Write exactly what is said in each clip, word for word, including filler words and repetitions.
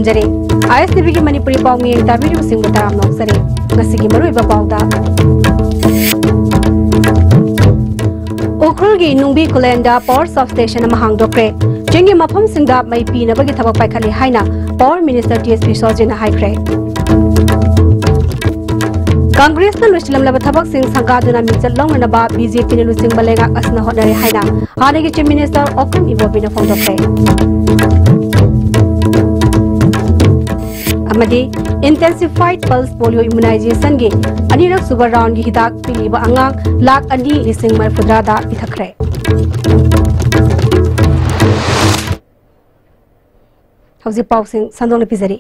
ꯖꯔꯤ꯫ ꯑꯥꯏ S T ꯚꯤꯒꯤ ꯃꯅꯤꯄꯨꯔꯤ ꯄꯥꯎ ꯃꯤꯌꯦꯡ ꯇꯥꯕꯤꯔꯤꯕꯁꯤꯡꯕꯨ ꯇꯔꯥꯝꯅ ꯑꯣꯛꯆꯔꯤ꯫ ꯉꯁꯤꯒꯤ ꯃꯔꯨꯑꯣꯏꯕ ꯄꯥꯎꯗ, ꯎꯈ꯭ꯔꯨꯜꯒꯤ ꯅꯨꯡꯕꯤ ꯈꯨꯂꯦꯟꯗ power substation ꯑꯃ ꯍꯥꯡꯗꯣꯛꯈ꯭ꯔꯦ꯫ ꯆꯤꯡꯒꯤ ꯃꯐꯝꯁꯤꯡꯗ ꯃꯩ ꯄꯤꯅꯕꯒꯤ ꯊꯕꯛ ꯄꯥꯏꯈꯠꯂꯤ ꯍꯥꯏꯅ power minister ꯇꯤ ꯑꯦꯁ ꯕꯤꯁ꯭ꯋꯖꯤꯠꯅ ꯍꯥꯏꯈ꯭ꯔꯦ꯫ ꯀꯪꯒ꯭ꯔꯦꯁꯅ ꯂꯣꯏꯁꯤꯜꯂꯝꯂꯕ ꯊꯕꯛꯁꯤꯡ ꯁꯪꯒꯥꯗꯨꯅ ꯃꯤꯡꯆꯠ ꯂꯧꯅꯅꯕ ꯕꯤ ꯖꯦ ꯄꯤꯅ ꯂꯨꯆꯤꯡꯕ ꯂꯩꯉꯥꯛ ꯑꯁꯤꯅ ꯍꯣꯠꯅꯔꯤ ꯍꯥꯏꯅ ꯍꯥꯟꯅꯒꯤ Chief Minister ꯑꯣꯀ꯭ꯔꯨꯝ ꯏꯕꯣꯕꯤꯅ ꯐꯣꯡꯗꯣꯛꯈ꯭ꯔꯦ꯫ ꯑꯃꯗꯤ Intensified Pulse Polio Immunizationꯒꯤ ꯑꯅꯤꯔꯛ ꯁꯨꯕ roundꯒꯤ ꯍꯤꯗꯥꯛ ꯄꯤꯔꯤꯕ ꯑꯉꯥꯡ ꯂꯥꯈ ꯑꯅꯤ ꯂꯤꯁꯤꯡ ꯃꯔꯤꯐꯨꯇꯔꯥꯗ ꯄꯤꯊꯛꯈ꯭ꯔꯦ꯫ ꯍꯧꯖꯤꯛ ꯄꯥꯎꯁꯤꯡ ꯁꯟꯗꯣꯛꯅ ꯄꯤꯖꯔꯤ꯫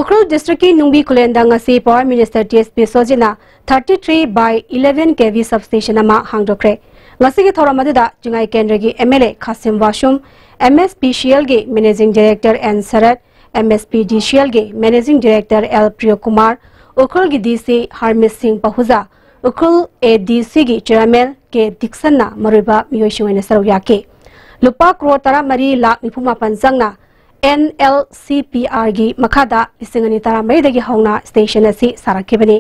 ꯎꯈ꯭ꯔꯨꯜ districtꯀꯤ ꯅꯨꯡꯕꯤ ꯈꯨꯂꯦꯟꯗ ꯉꯁꯤ power minister ꯇꯤ ꯑꯦꯁ ꯕꯤꯁ꯭ꯋꯖꯤꯠꯅ thirty three by eleven K V substation ꯑꯃ ꯍꯥꯡꯗꯣꯛꯈ꯭ꯔꯦ꯫ ꯉꯁꯤꯒꯤ ꯊꯧꯔꯝ ꯑꯗꯨꯗ ꯆꯤꯡꯉꯥꯏ ꯀꯦꯟꯗ꯭ꯔꯒꯤ M L A Khashim Vashum, M S P C ꯑꯦꯜꯒꯤ managing director N Sarat, M S P D C ꯑꯦꯜꯒꯤ managing director ꯑꯦꯜ ꯄ꯭ꯔꯤꯌꯣꯀꯨꯃꯥꯔ, ꯎꯈ꯭ꯔꯨꯜꯒꯤ ꯗꯤ ꯁꯤ ꯍꯔꯃꯤꯠ ꯁꯤꯡ ꯄꯍꯨꯖꯥ, ꯎꯈ꯭ꯔꯨꯜ ꯑꯦ ꯗꯤ ꯁꯤꯒꯤ chairman ꯀꯦ ꯗꯤꯛꯁꯟꯅ ꯃꯔꯨꯑꯣꯏꯕ ꯃꯤꯑꯣꯏꯁꯤꯡ ꯑꯣꯏꯅ ꯁꯔꯨꯛ ꯌꯥꯈꯤ꯫ ꯂꯨꯄꯥ ꯀ꯭ꯔꯣꯔ ꯇꯔꯥꯃꯔꯤ ꯂꯥꯈ ꯅꯤꯐꯨ ꯃꯥꯄꯟ ꯆꯪꯅ ꯑꯦꯟ ꯑꯦꯜ ꯁꯤ ꯄꯤ ꯑꯥꯔꯒꯤ ꯃꯈꯥꯗ ꯂꯤꯁꯤꯡ ꯑꯅꯤ ꯇꯔꯥꯃꯔꯤꯗꯒꯤ ꯍꯧꯅ station ꯑꯁꯤ ꯁꯥꯔꯛꯈꯤꯕꯅꯤ꯫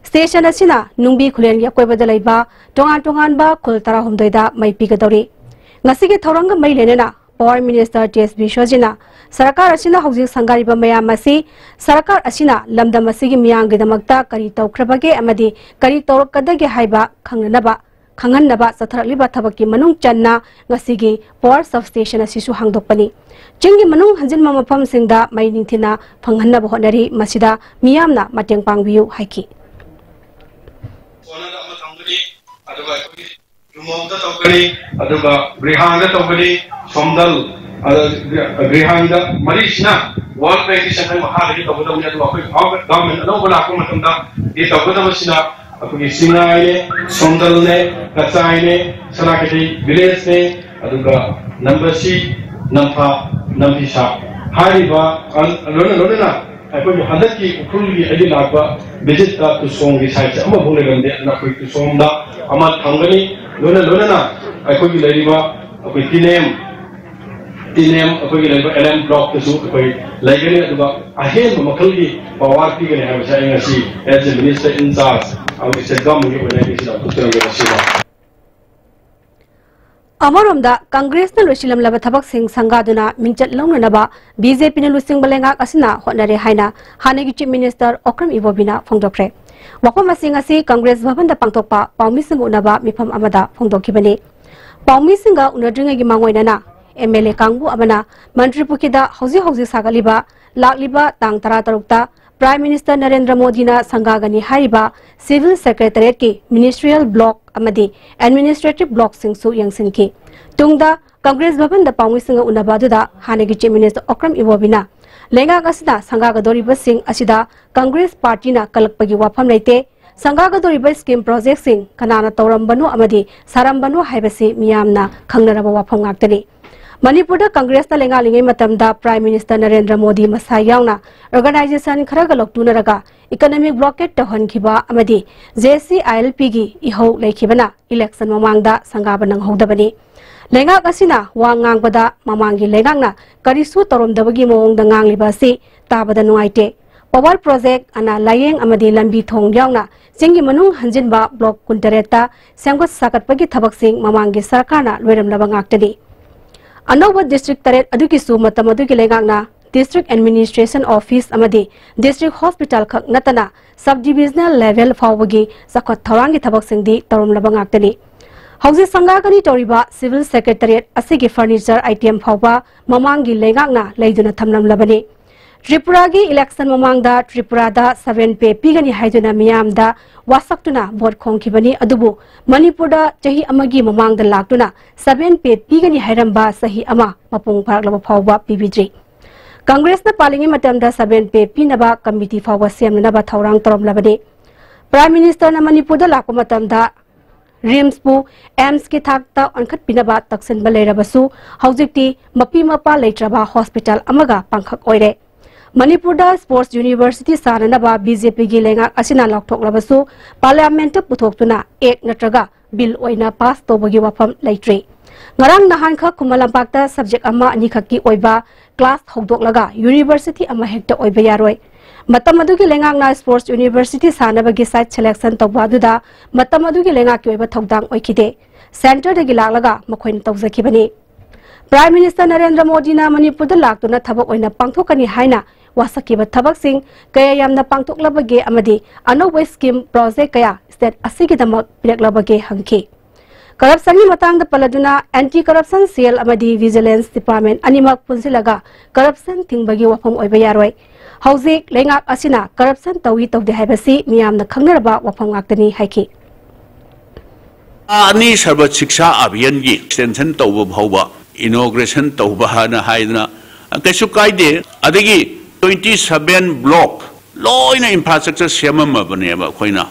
Station ꯑꯁꯤꯅ ꯅꯨꯡꯕꯤ ꯈꯨꯂꯦꯟꯒꯤ ꯑꯀꯣꯏꯕꯗ ꯂꯩꯕ ꯇꯣꯉꯥꯟ ꯇꯣꯉꯥꯟꯕ ꯈꯨꯜ ꯇꯔꯥꯍꯨꯝꯗꯣꯏꯗ ꯃꯩ ꯄꯤꯒꯗꯧꯔꯤ꯫ ꯉꯁꯤꯒꯤ ꯊꯧꯔꯝꯒ ꯃꯔꯤ ꯂꯩꯅꯅ power minister ꯇꯤ ꯑꯦꯁ ꯕꯤꯁ꯭ꯋꯖꯤꯠꯅ ꯁꯔꯀꯥꯔ ꯑꯁꯤꯅ ꯍꯧꯖꯤꯛ ꯁꯪꯒꯥꯔꯤꯕ ꯃꯌꯥꯝ ꯑꯁꯤ ꯁꯔꯀꯥꯔ ꯑꯁꯤꯅ ꯂꯝꯗꯝ ꯑꯁꯤꯒꯤ ꯃꯤꯌꯥꯝꯒꯤꯗꯃꯛꯇ ꯀꯔꯤ ꯇꯧꯈ꯭ꯔꯕꯒꯦ ꯑꯃꯗꯤ ꯀꯔꯤ ꯇꯧꯔꯛꯀꯗꯒꯦ ꯍꯥꯏꯕ ꯈꯪꯅꯅꯕ, ꯈꯪꯍꯟꯅꯕ ꯆꯠꯊꯔꯛꯂꯤꯕ ꯊꯕꯛꯀꯤ ꯃꯅꯨꯡ ꯆꯟꯅ ꯉꯁꯤꯒꯤ power substation ꯑꯁꯤꯁꯨ ꯍꯥꯡꯗꯣꯛꯄꯅꯤ꯫ ꯆꯤꯡꯒꯤ ꯃꯅꯨꯡ ꯍꯟꯖꯤꯟꯕ ꯃꯐꯝꯁꯤꯡꯗ ꯃꯩ ꯅꯤꯡꯊꯤꯅ ꯐꯪꯍꯟꯅꯕ ꯍꯣꯠꯅꯔꯤ, ꯃꯁꯤꯗ ꯃꯤꯌꯥꯝꯅ ꯃꯇꯦꯡ ꯄꯥꯡꯕꯤꯌꯨ ꯍꯥꯏꯈꯤ꯫ ꯀꯣꯟꯅꯗ ꯑꯃ ꯊꯝꯒꯅꯤ, ꯑꯗꯨꯒ ꯑꯩꯈꯣꯏꯒꯤ ꯂꯨꯃꯣꯡꯗ ꯇꯧꯒꯅꯤ, ꯑꯗꯨꯒ ꯒ꯭ꯔꯤꯍꯥꯟꯗ ꯇꯧꯒꯅꯤ, ꯁꯣꯝꯗꯜ, ꯑꯗ ꯒ꯭ꯔꯤꯍꯥꯟꯗ ꯃꯔꯤꯁꯤꯅ World Bankꯀꯤ ꯁꯦꯟꯊꯪ ꯃꯈꯥꯗꯒꯤ ꯇꯧꯒꯗꯕꯅꯤ꯫ ꯑꯗꯨꯒ ꯑꯩꯈꯣꯏ government ꯑꯅꯧꯕ ꯂꯥꯛꯄ ꯃꯇꯝꯗ ꯏ ꯇꯧꯒꯗꯕꯁꯤꯅ ꯑꯩꯈꯣꯏꯒꯤ ꯆꯤꯡꯉꯥꯏꯅꯦ, ꯁꯣꯝꯗꯜꯅꯦ, ꯀꯆꯥꯏꯅꯦ, ꯁꯅꯥꯀꯩꯊꯦꯜ villageꯅꯦ, ꯑꯗꯨꯒ ꯅꯝꯕꯁꯤ, ꯅꯝꯐꯥ, ꯅꯝꯐꯤꯁꯥ ꯍꯥꯏꯔꯤꯕ, ꯑ, ꯂꯣꯏꯅ ꯂꯣꯏꯅꯅ ꯑꯩꯈꯣꯏꯒꯤ ꯍꯟꯗꯛꯀꯤ ꯎꯈ꯭ꯔꯨꯜꯒꯤ ꯑꯩꯒꯤ ꯂꯥꯛꯄ visitꯇ ꯇꯨꯁꯣꯝꯒꯤ siteꯁꯦ ꯑꯃꯐꯥꯎ ꯂꯩꯔꯝꯗꯦ꯫ ꯑꯗꯨꯅ ꯑꯩꯈꯣꯏ ꯇꯨꯁꯣꯝꯗ ꯑꯃ ꯊꯝꯒꯅꯤ꯫ ꯂꯣꯏꯅ ꯂꯣꯏꯅꯅ ꯑꯩꯈꯣꯏꯒꯤ ꯂꯩꯔꯤꯕ ꯑꯩꯈꯣꯏ ꯇꯤꯅꯦꯝ ꯇꯤ ꯑꯦꯟ ꯑꯦꯝ ꯑꯩꯈꯣꯏꯒꯤ ꯂꯩꯕ ꯑꯦꯟ ꯑꯦꯝ ꯕ꯭ꯂꯣꯛꯇꯁꯨ ꯑꯩꯈꯣꯏ ꯂꯩꯒꯅꯤ, ꯑꯗꯨꯒ ꯑꯍꯦꯟꯕ ꯃꯈꯜꯒꯤ ꯄꯥꯋꯔ ꯄꯤꯒꯅꯤ ꯍꯥꯏꯕꯁꯦ ꯑꯩ ꯉꯁꯤ as a minister in charge ꯑꯃꯗꯤ state government ꯒꯤ ꯑꯣꯏꯅ ꯑꯩ ꯉꯁꯤ ꯂꯥꯎꯊꯣꯛꯆꯔꯝꯒꯦ ꯃꯁꯤꯃ꯫ ꯑꯃꯔꯣꯝꯗ ꯀꯪꯒ꯭ꯔꯦꯁꯅ ꯂꯣꯏꯁꯤꯜꯂꯝꯂꯕ ꯊꯕꯛꯁꯤꯡ ꯁꯪꯒꯥꯗꯨꯅ ꯃꯤꯡꯆꯠ ꯂꯧꯅꯅꯕ ꯕꯤ ꯖꯦ ꯄꯤꯅ ꯂꯨꯆꯤꯡꯕ ꯂꯩꯉꯥꯛ ꯑꯁꯤꯅ ꯍꯣꯠꯅꯔꯦ ꯍꯥꯏꯅ ꯍꯥꯟꯅꯒꯤ Chief Minister ꯑꯣꯀ꯭ꯔꯝ ꯏꯕꯣꯕꯤꯅ ꯐꯣꯡꯗꯣꯛꯈ꯭ꯔꯦ꯫ ꯋꯥꯐꯝ ꯑꯁꯤꯡ ꯑꯁꯤ ꯀꯪꯒ꯭ꯔꯦꯁ ꯚꯕꯟꯗ ꯄꯥꯡꯊꯣꯛꯄ ꯄꯥꯎꯃꯤꯁꯤꯡꯒ ꯎꯅꯕ ꯃꯤꯐꯝ ꯑꯃꯗ ꯐꯣꯡꯗꯣꯛꯈꯤꯕꯅꯤ꯫ ꯄꯥꯎꯃꯤꯁꯤꯡꯒ ꯎꯅꯗ꯭ꯔꯤꯉꯩꯒꯤ ꯃꯥꯡꯑꯣꯏꯅꯅ ꯑꯦꯝ ꯑꯦꯜ ꯑꯦ ꯀꯥꯡꯕꯨ ꯑꯃꯅ ꯃꯟꯇ꯭ꯔꯤ ꯄꯨꯈ꯭ꯔꯤꯗ ꯍꯧꯖꯤꯛ ꯍꯧꯖꯤꯛ ꯁꯥꯒꯠꯂꯤꯕ ꯂꯥꯛꯂꯤꯕ ꯇꯥꯡ ꯇꯔꯥꯇꯔꯨꯛꯇ Prime Minister ꯅꯔꯦꯟꯗ꯭ꯔ ꯃꯣꯗꯤꯅ ꯁꯪꯒꯥꯒꯅꯤ ꯍꯥꯏꯔꯤꯕ civil secretariat ꯀꯤ ministerial block ꯑꯃꯗꯤ administrative block ꯁꯤꯡꯁꯨ ꯌꯦꯡꯁꯤꯟꯈꯤ꯫ ꯇꯨꯡꯗ ꯀꯪꯒ꯭ꯔꯦꯁ ꯚꯕꯟꯗ ꯄꯥꯎꯃꯤꯁꯤꯡꯒ ꯎꯅꯕ ꯑꯗꯨꯗ ꯍꯥꯟꯅꯒꯤ Chief Minister ꯑꯣꯀ꯭ꯔꯝ ꯏꯕꯣꯕꯤꯅ ꯂꯩꯉꯥꯛ ꯑꯁꯤꯅ ꯁꯪꯒꯥꯒꯗꯧꯔꯤꯕꯁꯤꯡ ꯑꯁꯤꯗ ꯀꯪꯒ꯭ꯔꯦꯁ ꯄꯥꯔꯇꯤꯅ ꯀꯜꯂꯛꯄꯒꯤ ꯋꯥꯐꯝ ꯂꯩꯇꯦ, ꯁꯪꯒꯥꯒꯗꯧꯔꯤꯕ scheme project ꯁꯤꯡ ꯀꯅꯥꯅ ꯇꯧꯔꯝꯕꯅꯣ ꯑꯃꯗꯤ ꯁꯥꯔꯝꯕꯅꯣ ꯍꯥꯏꯕꯁꯤ ꯃꯤꯌꯥꯝꯅ ꯈꯪꯅꯔꯕ ꯋꯥꯐꯝ ꯉꯥꯛꯇꯅꯤ꯫ ꯃꯅꯤꯄꯨꯔꯗ ꯀꯪꯒ꯭ꯔꯦꯁꯅ ꯂꯩꯉꯥꯛꯂꯤꯉꯩ ꯃꯇꯝꯗ Prime Minister ꯅꯔꯦꯟꯗ꯭ꯔ ꯃꯣꯗꯤ ꯃꯁꯥ ꯌꯥꯎꯅ organization ꯈꯔꯒ ꯂꯧꯇꯨꯅꯔꯒ economic blockade ꯇꯧꯍꯟꯈꯤꯕ ꯑꯃꯗꯤ J C I L P ꯒꯤ ꯏꯍꯧ ꯂꯩꯈꯤꯕꯅ election ꯃꯃꯥꯡꯗ ꯁꯪꯒꯥꯕ ꯅꯪꯍꯧꯗꯕꯅꯤ꯫ ꯂꯩꯉꯥꯛ ꯑꯁꯤꯅ ꯋꯥ ꯉꯥꯡꯕꯗ ꯃꯃꯥꯡꯒꯤ ꯂꯩꯉꯥꯛꯅ ꯀꯔꯤꯁꯨ ꯇꯧꯔꯝꯗꯕꯒꯤ ꯃꯑꯣꯡꯗ ꯉꯥꯡꯂꯤꯕ ꯑꯁꯤ ꯇꯥꯕꯗ ꯅꯨꯡꯉꯥꯏꯇꯦ꯫ Power project, ꯑꯅꯥ ꯂꯥꯌꯦꯡ ꯑꯃꯗꯤ ꯂꯝꯕꯤ ꯊꯣꯡ ꯌꯥꯎꯅ ꯆꯤꯡꯒꯤ ꯃꯅꯨꯡ ꯍꯟꯖꯤꯟꯕ block ꯀꯨꯟꯇꯔꯦꯠꯇ ꯁꯦꯝꯒꯠ ꯁꯥꯒꯠꯄꯒꯤ ꯊꯕꯛꯁꯤꯡ ꯃꯃꯥꯡꯒꯤ ꯁꯔꯀꯥꯔꯅ ꯂꯣꯏꯔꯝꯂꯕ ꯉꯥꯛꯇꯅꯤ꯫ ꯑꯅꯧꯕ district ꯇꯔꯦꯠ ꯑꯗꯨꯒꯤꯁꯨ ꯃꯇꯝ ꯑꯗꯨꯒꯤ ꯂꯩꯉꯥꯛꯅ district administration office ꯑꯃꯗꯤ district hospital ꯈꯛ ꯅꯠꯇꯅ sub divisional level ꯐꯥꯎꯕꯒꯤ ꯆꯥꯎꯈꯠ ꯊꯧꯔꯥꯡꯒꯤ ꯊꯕꯛꯁꯤꯡꯗꯤ ꯇꯧꯔꯝꯂꯕ ꯉꯥꯛꯇꯅꯤ꯫ ꯍꯧꯖꯤꯛ ꯁꯪꯒꯥꯒꯅꯤ ꯇꯧꯔꯤꯕ civil secretariat ꯑꯁꯤꯒꯤ furniture item ꯐꯥꯎꯕ ꯃꯃꯥꯡꯒꯤ ꯂꯩꯉꯥꯛꯅ ꯂꯩꯗꯨꯅ ꯊꯝꯂꯝꯂꯕꯅꯤ꯫ ꯇ꯭ꯔꯤꯄꯨꯔꯥꯒꯤ election ꯃꯃꯥꯡꯗ ꯇ꯭ꯔꯤꯄꯨꯔꯥꯗ seven pay ꯄꯤꯒꯅꯤ ꯍꯥꯏꯗꯨꯅ ꯃꯤꯌꯥꯝꯗ ꯋꯥꯁꯛꯇꯨꯅ vote ꯈꯣꯝꯈꯤꯕꯅꯤ, ꯑꯗꯨꯕꯨ ꯃꯅꯤꯄꯨꯔꯗ ꯆꯍꯤ ꯑꯃꯒꯤ ꯃꯃꯥꯡꯗ ꯂꯥꯛꯇꯨꯅ seven pay ꯄꯤꯒꯅꯤ ꯍꯥꯏꯔꯝꯕ ꯆꯍꯤ ꯑꯃ ꯃꯄꯨꯡ ꯐꯥꯔꯛꯂꯕ ꯐꯥꯎꯕ ꯄꯤꯕꯤꯗ꯭ꯔꯤ꯫ ꯀꯪꯒ꯭ꯔꯦꯁꯅ ꯄꯥꯜꯂꯤꯉꯩ ꯃꯇꯝꯗ seven pay ꯄꯤꯅꯕ committee ꯐꯥꯎꯕ ꯁꯦꯝꯅꯅꯕ ꯊꯧꯔꯥꯡ ꯇꯧꯔꯝꯂꯕꯅꯤ꯫ Prime Minister ꯅ ꯃꯅꯤꯄꯨꯔꯗ ꯂꯥꯛꯄ ꯃꯇꯝꯗ RIMS ꯄꯨ AIIMS ꯀꯤ ꯊꯥꯛꯇ ꯑꯣꯟꯈꯠꯄꯤꯅꯕ ꯇꯛꯁꯤꯟꯕ ꯂꯩꯔꯕꯁꯨ, ꯍꯧꯖꯤꯛꯇꯤ ꯃꯄꯤ ꯃꯄꯥ ꯂꯩꯇ꯭ꯔꯕ hospital ꯑꯃꯒ ꯄꯥꯡꯈꯛ ꯑꯣꯏꯔꯦ꯫ ꯃꯅꯤꯄꯨꯔꯗ sports university ꯁꯥꯅꯅꯕ B J P ꯒꯤ ꯂꯩꯉꯥꯛ ꯑꯁꯤꯅ ꯂꯥꯎꯊꯣꯛꯂꯕꯁꯨ, parliament ꯇ ꯄꯨꯊꯣꯛꯇꯨꯅ act ꯅꯠꯇ꯭ꯔꯒ bill ꯑꯣꯏꯅ pass ꯇꯧꯕꯒꯤ ꯋꯥꯐꯝ ꯂꯩꯇ꯭ꯔꯤ꯫ ꯉꯔꯥꯡ ꯅꯍꯥꯟꯈꯛ ꯈꯨꯃꯟ ꯂꯝꯄꯥꯛꯇ subject ꯑꯃ ꯑꯅꯤꯈꯛꯀꯤ ꯑꯣꯏꯕ class ꯍꯧꯗꯣꯛꯂꯒ university ꯑꯃ ꯍꯦꯛꯇ ꯑꯣꯏꯕ ꯌꯥꯔꯣꯏ꯫ ꯃꯇꯝ ꯑꯗꯨꯒꯤ ꯂꯩꯉꯥꯛꯅ sports university ꯁꯥꯅꯕꯒꯤ site selection ꯇꯧꯕ ꯑꯗꯨꯗ ꯃꯇꯝ ꯑꯗꯨꯒꯤ ꯂꯩꯉꯥꯛꯀꯤ ꯑꯣꯏꯕ ꯊꯧꯗꯥꯡ ꯑꯣꯏꯈꯤꯗꯦ꯫ Centreꯗꯒꯤ ꯂꯥꯛꯂꯒ ꯃꯈꯣꯏꯅ ꯇꯧꯖꯈꯤꯕꯅꯤ꯫ Prime Minister ꯅꯔꯦꯟꯗ꯭ꯔ ꯃꯣꯗꯤꯅ ꯃꯅꯤꯄꯨꯔꯗ ꯂꯥꯛꯇꯨꯅ ꯊꯕꯛ ꯑꯣꯏꯅ ꯄꯥꯡꯊꯣꯛꯀꯅꯤ ꯍꯥꯏꯅ ꯋꯥꯁꯛꯈꯤꯕ ꯊꯕꯛꯁꯤꯡ ꯀꯌꯥ ꯌꯥꯝꯅ ꯄꯥꯡꯊꯣꯛꯂꯕꯒꯦ ꯑꯃꯗꯤ ꯑꯅꯧꯕ scheme, project ꯀꯌꯥ state ꯑꯁꯤꯒꯤꯗꯃꯛ ꯄꯤꯔꯛꯂꯕꯒꯦ ꯍꯪꯈꯤ꯫ Corruptionꯒꯤ ꯃꯇꯥꯡꯗ ꯄꯜꯂꯗꯨꯅ Anti Corruption Cell ꯑꯃꯗꯤ Vigilance Department ꯑꯅꯤꯃꯛ ꯄꯨꯟꯁꯤꯜꯂꯒ corruption ꯊꯤꯡꯕꯒꯤ ꯋꯥꯐꯝ ꯑꯣꯏꯕ ꯌꯥꯔꯣꯏ꯫ ꯍꯧꯖꯤꯛ ꯂꯩꯉꯥꯛ ꯑꯁꯤꯅ corruption ꯇꯧꯏ ꯇꯧꯗꯦ ꯍꯥꯏꯕꯁꯤ ꯃꯤꯌꯥꯝꯅ ꯈꯪꯅꯔꯕ ꯋꯥꯐꯝ ꯉꯥꯛꯇꯅꯤ ꯍꯥꯏꯈꯤ꯫ ꯑꯅꯤ ꯁꯔꯕ ꯁꯤꯛꯁꯥ ꯑꯚꯤꯌꯥꯟꯒꯤ extension ꯇꯧꯕ ꯐꯥꯎꯕ inauguration ꯇꯧꯕ ꯍꯥꯏꯅ ꯍꯥꯏꯗꯅ ꯀꯩꯁꯨ ꯀꯥꯏꯗꯦ꯫ ꯑꯗꯒꯤ twenty seven block ꯂꯣꯏꯅ infrastructure ꯁꯦꯝꯃꯝꯃꯕꯅꯦꯕ ꯑꯩꯈꯣꯏꯅ꯫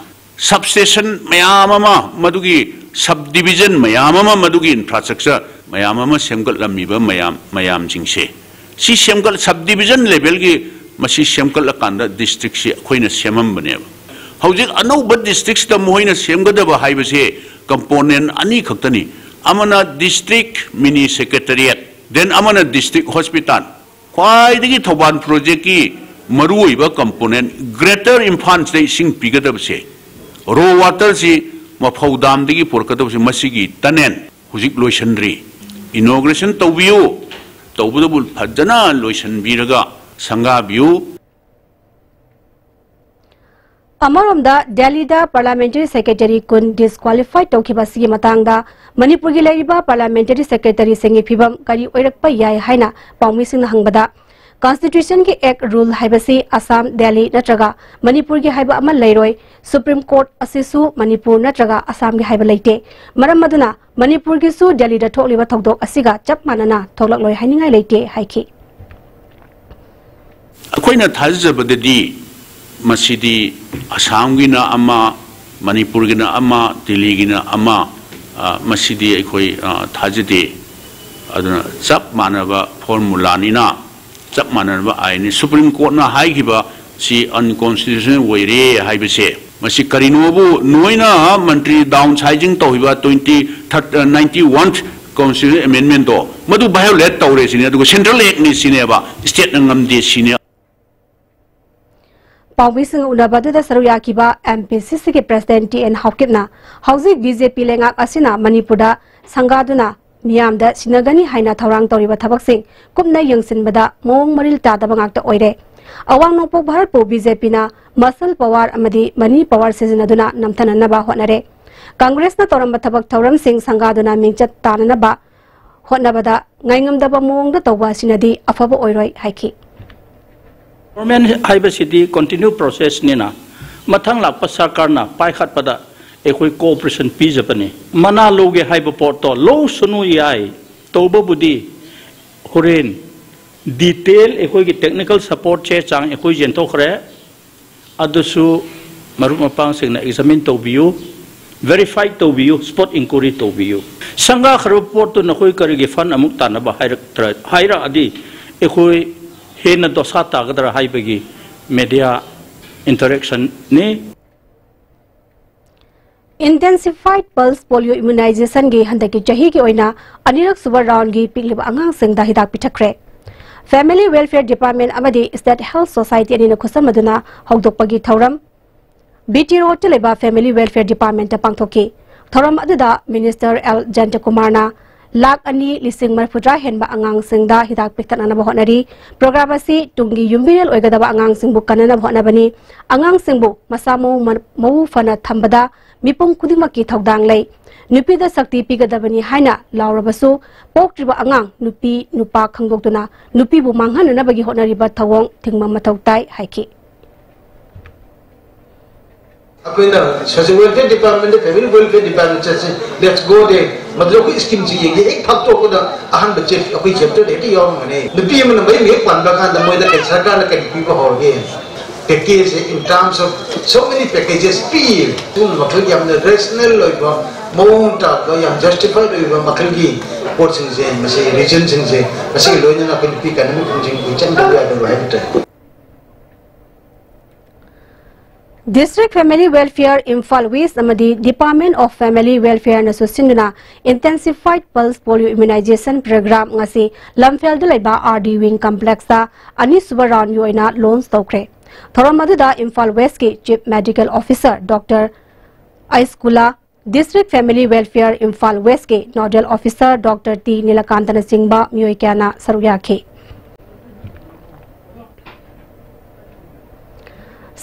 Substation ꯃꯌꯥꯝ ꯑꯃ, ꯃꯗꯨꯒꯤ subdivision ꯃꯌꯥꯝ ꯑꯃ, ꯃꯗꯨꯒꯤ infrastructure ꯃꯌꯥꯝ ꯑꯃ ꯁꯦꯝꯒꯠꯂꯝꯃꯤꯕ ꯃꯌꯥꯝ, ꯃꯌꯥꯝꯁꯤꯡꯁꯦ, ꯁꯤ ꯁꯦꯝꯒꯠ, subdivision levelꯒꯤ ꯃꯁꯤ ꯁꯦꯝꯒꯠꯂꯀꯥꯟꯗ districtꯁꯤ ꯑꯩꯈꯣꯏꯅ ꯁꯦꯝꯃꯝꯕꯅꯦꯕ꯫ ꯍꯧꯖꯤꯛ ꯑꯅꯧꯕ districtꯁꯤꯗ ꯃꯈꯣꯏꯅ ꯁꯦꯝꯒꯗꯕ ꯍꯥꯏꯕꯁꯦ component ꯑꯅꯤ ꯈꯛꯇꯅꯤ꯫ ꯑꯃꯅ district mini secretariat, then ꯑꯃꯅ district hospital꯫ ꯈ꯭ꯋꯥꯏꯗꯒꯤ ꯊꯧꯕꯥꯜ projectꯀꯤ ꯃꯔꯨꯑꯣꯏꯕ component, Greater ꯏꯝꯐꯥꯜꯁꯤꯗ ꯏꯁꯤꯡ ꯄꯤꯒꯗꯕꯁꯦ, raw waterꯁꯤ ꯃꯐꯧ dam ꯗꯒꯤ ꯄꯨꯔꯛꯀꯗꯕꯁꯦ, ꯃꯁꯤꯒꯤ tunnel ꯍꯧꯖꯤꯛ ꯂꯣꯏꯁꯤꯟꯗ꯭ꯔꯤ꯫ Inauguration ꯇꯧꯕꯤꯌꯨ, ꯇꯧꯕꯗꯕꯨ ꯐꯖꯅ ꯂꯣꯏꯁꯤꯟꯕꯤꯔꯒ ꯁꯪꯒꯥꯕꯤꯌꯨ꯫ ꯑꯃꯔꯣꯝꯗ ꯗꯦꯜꯂꯤꯗ parliamentary secretary ꯀꯨꯟ disqualify ꯇꯧꯈꯤꯕ ꯑꯁꯤꯒꯤ ꯃꯇꯥꯡꯗ ꯃꯅꯤꯄꯨꯔꯒꯤ ꯂꯩꯔꯤꯕ parliamentary secretaryꯁꯤꯡꯒꯤ ꯐꯤꯕꯝ ꯀꯔꯤ ꯑꯣꯏꯔꯛꯄ ꯌꯥꯏ ꯍꯥꯏꯅ ꯄꯥꯎꯃꯤꯁꯤꯡꯅ ꯍꯪꯕꯗ, Constitutionꯒꯤ act, rule ꯍꯥꯏꯕꯁꯤ ꯑꯁꯥꯝ, ꯗꯦꯜꯂꯤ ꯅꯠꯇ꯭ꯔꯒ ꯃꯅꯤꯄꯨꯔꯒꯤ ꯍꯥꯏꯕ ꯑꯃ ꯂꯩꯔꯣꯏ꯫ Supreme Court ꯑꯁꯤꯁꯨ ꯃꯅꯤꯄꯨꯔ ꯅꯠꯇ꯭ꯔꯒ ꯑꯁꯥꯝꯒꯤ ꯍꯥꯏꯕ ꯂꯩꯇꯦ꯫ ꯃꯔꯝ ꯑꯗꯨꯅ ꯃꯅꯤꯄꯨꯔꯒꯤꯁꯨ ꯗꯦꯜꯂꯤꯗ ꯊꯣꯛꯂꯤꯕ ꯊꯧꯗꯣꯛ ꯑꯁꯤꯒ ꯆꯞ ꯃꯥꯟꯅꯅ ꯊꯣꯛꯂꯛꯂꯣꯏ ꯍꯥꯏꯅꯤꯡꯉꯥꯏ ꯂꯩꯇꯦ ꯍꯥꯏꯈꯤ꯫ ꯑꯩꯈꯣꯏꯅ ꯊꯥꯖꯖꯕꯗꯗꯤ ꯃꯁꯤꯗꯤ ꯑꯁꯥꯝꯒꯤꯅ ꯑꯃ, ꯃꯅꯤꯄꯨꯔꯒꯤꯅ ꯑꯃ, ꯗꯤꯜꯂꯤꯒꯤꯅ ꯑꯃ, ꯑ, ꯃꯁꯤꯗꯤ ꯑꯩꯈꯣꯏ, ꯑ, ꯊꯥꯖꯗꯦ꯫ ꯑꯗꯨꯅ ꯆꯞ ꯃꯥꯟꯅꯕ formulaꯅꯤꯅ, ꯆꯞ ꯃꯥꯟꯅꯕ ꯑꯥꯏꯟꯅꯤ꯫ Supreme Courtꯅ ꯍꯥꯏꯈꯤꯕ ꯁꯤ unconstitutional ꯑꯣꯏꯔꯦ ꯍꯥꯏꯕꯁꯦ, ꯃꯁꯤ ꯀꯔꯤꯅꯣꯕꯨ ꯅꯣꯏꯅ ꯃꯟꯇ꯭ꯔꯤ downsizing ꯇꯧꯈꯤꯕ twenty, ninety one Constitution amendment ꯇꯣ ꯃꯗꯨ violate ꯇꯧꯔꯦ ꯁꯤꯅꯤ, ꯑꯗꯨꯒ central act ꯅꯤ ꯁꯤꯅꯦꯕ, state ꯅ ꯉꯝꯗꯦ ꯁꯤꯅꯦ꯫ ꯄꯥꯎꯃꯤꯁꯤꯡ ꯎꯅꯕ ꯑꯗꯨꯗ ꯁꯔꯨꯛ ꯌꯥꯈꯤꯕ M P C C ꯒꯤ president T N ꯍꯥꯎꯀꯤꯞꯅ ꯍꯧꯖꯤꯛ B J P ꯂꯩꯉꯥꯛ ꯑꯁꯤꯅ ꯃꯅꯤꯄꯨꯔꯗ ꯁꯪꯒꯥꯗꯨꯅ ꯃꯤꯌꯥꯝꯗ ꯁꯤꯟꯅꯒꯅꯤ ꯍꯥꯏꯅ ꯊꯧꯔꯥꯡ ꯇꯧꯔꯤꯕ ꯊꯕꯛꯁꯤꯡ ꯀꯨꯞꯅ ꯌꯦꯡꯁꯤꯟꯕꯗ ꯃꯑꯣꯡ ꯃꯔꯤꯜ ꯇꯥꯗꯕ ꯉꯥꯛꯇ ꯑꯣꯏꯔꯦ꯫ ꯑꯋꯥꯡ ꯅꯣꯡꯄꯣꯛ ꯚꯥꯔꯠꯄꯨ B J P ꯅ muscle power ꯑꯃꯗꯤ money power ꯁꯤꯖꯤꯟꯅꯗꯨꯅ ꯅꯝꯊꯅꯅꯕ ꯍꯣꯠꯅꯔꯦ꯫ ꯀꯪꯒ꯭ꯔꯦꯁꯅ ꯇꯧꯔꯝꯕ ꯊꯕꯛ ꯊꯧꯔꯝꯁꯤꯡ ꯁꯪꯒꯥꯗꯨꯅ ꯃꯤꯡꯆꯠ ꯇꯥꯅꯅꯕ ꯍꯣꯠꯅꯕꯗ ꯉꯥꯏꯉꯝꯗꯕ ꯃꯑꯣꯡꯗ ꯇꯧꯕ ꯑꯁꯤꯅꯗꯤ ꯑꯐꯕ ꯑꯣꯏꯔꯣꯏ ꯍꯥꯏꯈꯤ꯫ Government ꯍꯥꯏꯕꯁꯤꯗꯤ continue process ꯅꯤꯅ, ꯃꯊꯪ ꯂꯥꯛꯄ ꯁꯔꯀꯥꯔꯅ ꯄꯥꯏꯈꯠꯄꯗ ꯑꯩꯈꯣꯏ cooperation ꯄꯤꯖꯕꯅꯤ꯫ ꯃꯅꯥ ꯂꯧꯒꯦ ꯍꯥꯏꯕ ꯄꯣꯠꯇꯣ ꯂꯧꯁꯅꯨ ꯌꯥꯏ, ꯇꯧꯕꯕꯨꯗꯤ ꯍꯣꯔꯦꯟ detail ꯑꯩꯈꯣꯏꯒꯤ technical support ꯆꯦ ꯆꯥꯡ ꯑꯩꯈꯣꯏ ꯌꯦꯟꯊꯣꯛꯈ꯭ꯔꯦ꯫ ꯑꯗꯨꯁꯨ ꯃꯔꯨꯞ ꯃꯄꯥꯡꯁꯤꯡꯅ examine ꯇꯧꯕꯤꯌꯨ, verify ꯇꯧꯕꯤꯌꯨ, spot inquiry ꯇꯧꯕꯤꯌꯨ꯫ ꯁꯪꯒꯥꯈ꯭ꯔꯕ ꯄꯣꯠꯇꯨ ꯅꯈꯣꯏ ꯀꯔꯤꯒꯤ fund ꯑꯃꯨꯛ ꯇꯥꯟꯅꯕ ꯍꯥꯏꯔꯛꯇ꯭ꯔ-, ꯍꯥꯏꯔꯛꯑꯗꯤ ꯑꯩꯈꯣꯏ ꯍꯦꯟꯅ ꯗꯣꯁꯥ ꯇꯥꯒꯗ꯭ꯔꯥ ꯍꯥꯏꯕꯒꯤ media interaction ꯅꯤ꯫ Intensified pulse polio immunization ꯒꯤ ꯍꯟꯗꯛꯀꯤ ꯆꯍꯤꯒꯤ ꯑꯣꯏꯅ ꯑꯅꯤꯔꯛ ꯁꯨꯕ round ꯒꯤ ꯄꯤꯛꯂꯤꯕ ꯑꯉꯥꯡꯁꯤꯡꯗ ꯍꯤꯗꯥꯛ ꯄꯤꯊꯛꯈ꯭ꯔꯦ꯫ Family Welfare Department ꯑꯃꯗꯤ State Health Society ꯑꯅꯤꯅ ꯈꯨꯠꯁꯝꯅꯗꯨꯅ ꯍꯧꯗꯣꯛꯄꯒꯤ ꯊꯧꯔꯝ B T Road ꯇ ꯂꯩꯕ Family Welfare Department ꯇ ꯄꯥꯡꯊꯣꯛꯈꯤ꯫ ꯊꯧꯔꯝ ꯑꯗꯨꯗ Minister L ꯖꯌꯟꯇꯀꯨꯃꯥꯔꯅ ꯂꯥꯈ ꯑꯅꯤ ꯂꯤꯁꯤꯡ ꯃꯔꯤꯐꯨꯇꯔꯥ ꯍꯦꯟꯕ ꯑꯉꯥꯡꯁꯤꯡꯗ ꯍꯤꯗꯥꯛ ꯄꯤꯊꯛꯅꯅꯕ ꯍꯣꯠꯅꯔꯤ꯫ Program ꯑꯁꯤ ꯇꯨꯡꯒꯤ ꯌꯨꯝꯕꯤꯔꯦꯜ ꯑꯣꯏꯒꯗꯕ ꯑꯉꯥꯡꯁꯤꯡꯕꯨ ꯀꯟꯅꯅꯕ ꯍꯣꯠꯅꯕꯅꯤ꯫ ꯑꯉꯥꯡꯁꯤꯡꯕꯨ ꯃꯁꯥ ꯃꯎ ꯃ-, ꯃꯎ ꯐꯅ ꯊꯝꯕꯗ ꯃꯤꯄꯨꯝ ꯈꯨꯗꯤꯡꯃꯛꯀꯤ ꯊꯧꯗꯥꯡ ꯂꯩ꯫ ꯅꯨꯄꯤꯗ ꯁꯛꯇꯤ ꯄꯤꯒꯗꯕꯅꯤ ꯍꯥꯏꯅ ꯂꯥꯎꯔꯕꯁꯨ, ꯄꯣꯛꯇ꯭ꯔꯤꯕ ꯑꯉꯥꯡ ꯅꯨꯄꯤ ꯅꯨꯄꯥ ꯈꯪꯗꯣꯛꯇꯨꯅ ꯅꯨꯄꯤꯕꯨ ꯃꯥꯡꯍꯟꯅꯅꯕꯒꯤ ꯍꯣꯠꯅꯔꯤꯕ ꯊꯧꯑꯣꯡ ꯊꯤꯡꯕ ꯃꯊꯧ ꯇꯥꯏ ꯍꯥꯏꯈꯤ꯫ ꯑꯩꯈꯣꯏꯅ social welfare department, family welfare department ꯆꯠꯁꯤ, let's go there꯫ ꯃꯗꯨꯗ ꯑꯩꯈꯣꯏ scheme ꯁꯤ ꯌꯦꯡꯒꯦ꯫ ꯍꯦꯛ ꯐꯥꯛꯇꯣꯛꯄꯗ ꯑꯍꯥꯟꯕ ꯆꯦ ꯑꯩꯈꯣꯏ chapter ꯗ ꯍꯦꯛꯇ ꯌꯥꯎꯔꯝꯒꯅꯤ꯫ ꯅꯨꯄꯤ ꯑꯃꯅ ꯃꯌꯨꯝ ꯍꯦꯛ ꯄꯥꯟꯕ ꯀꯥꯟꯗ ꯃꯣꯏꯗ ꯀꯔꯤ, ꯁꯔꯀꯥꯔꯅ ꯀꯔꯤ ꯄꯤꯕ ꯍꯧꯔꯒꯦ? Package in terms of so many packages ꯄꯤꯌꯦ꯫ ꯑꯗꯨꯒꯨꯝꯕ ꯃꯈꯜꯒꯤ ꯌꯥꯝꯅ rational ꯑꯣꯏꯕ, ꯃꯑꯣꯡ ꯇꯥꯕ, ꯌꯥꯝ justified ꯑꯣꯏꯕ ꯃꯈꯜꯒꯤ ꯄꯣꯠꯁꯤꯡꯁꯦ, ꯃꯁꯤ reason ꯁꯤꯡꯁꯦ, ꯃꯁꯤꯒꯤ ꯂꯣꯏꯅꯅ ꯑꯩꯈꯣꯏ ꯅꯨꯄꯤ ꯀꯥꯡꯂꯨꯞꯁꯤꯡꯁꯦ ꯑꯩꯈꯣꯏ ꯆꯪꯗꯕ ꯌꯥꯗꯕ ꯍꯥꯏꯕ ꯇꯥꯔꯦ꯫ District Family Welfare Imphal West ꯑꯃꯗꯤ Department of Family Welfare ꯅꯁꯨ ꯁꯤꯟꯗꯨꯅ Intensified Pulse Polio Immunization Program ꯉꯁꯤ ꯂꯝꯐꯦꯜꯗ ꯂꯩꯕ R D Wing Complex ꯇ ꯑꯅꯤꯁꯨꯕ round ꯒꯤ ꯑꯣꯏꯅ launch ꯇꯧꯈ꯭ꯔꯦ꯫ ꯊꯧꯔꯝ ꯑꯗꯨꯗ ꯏꯝꯐꯥꯜ West ꯀꯤ Chief Medical Officer Doctor ꯑꯩꯁꯀꯨꯂꯥ, District Family Welfare Imphal West ꯀꯤ Nodal Officer Doctor T ꯅꯤꯂꯀꯥꯟꯇꯅꯆꯤꯡꯕ ꯃꯤꯑꯣꯏ ꯀꯌꯥꯅ ꯁꯔꯨꯛ ꯌꯥꯈꯤ꯫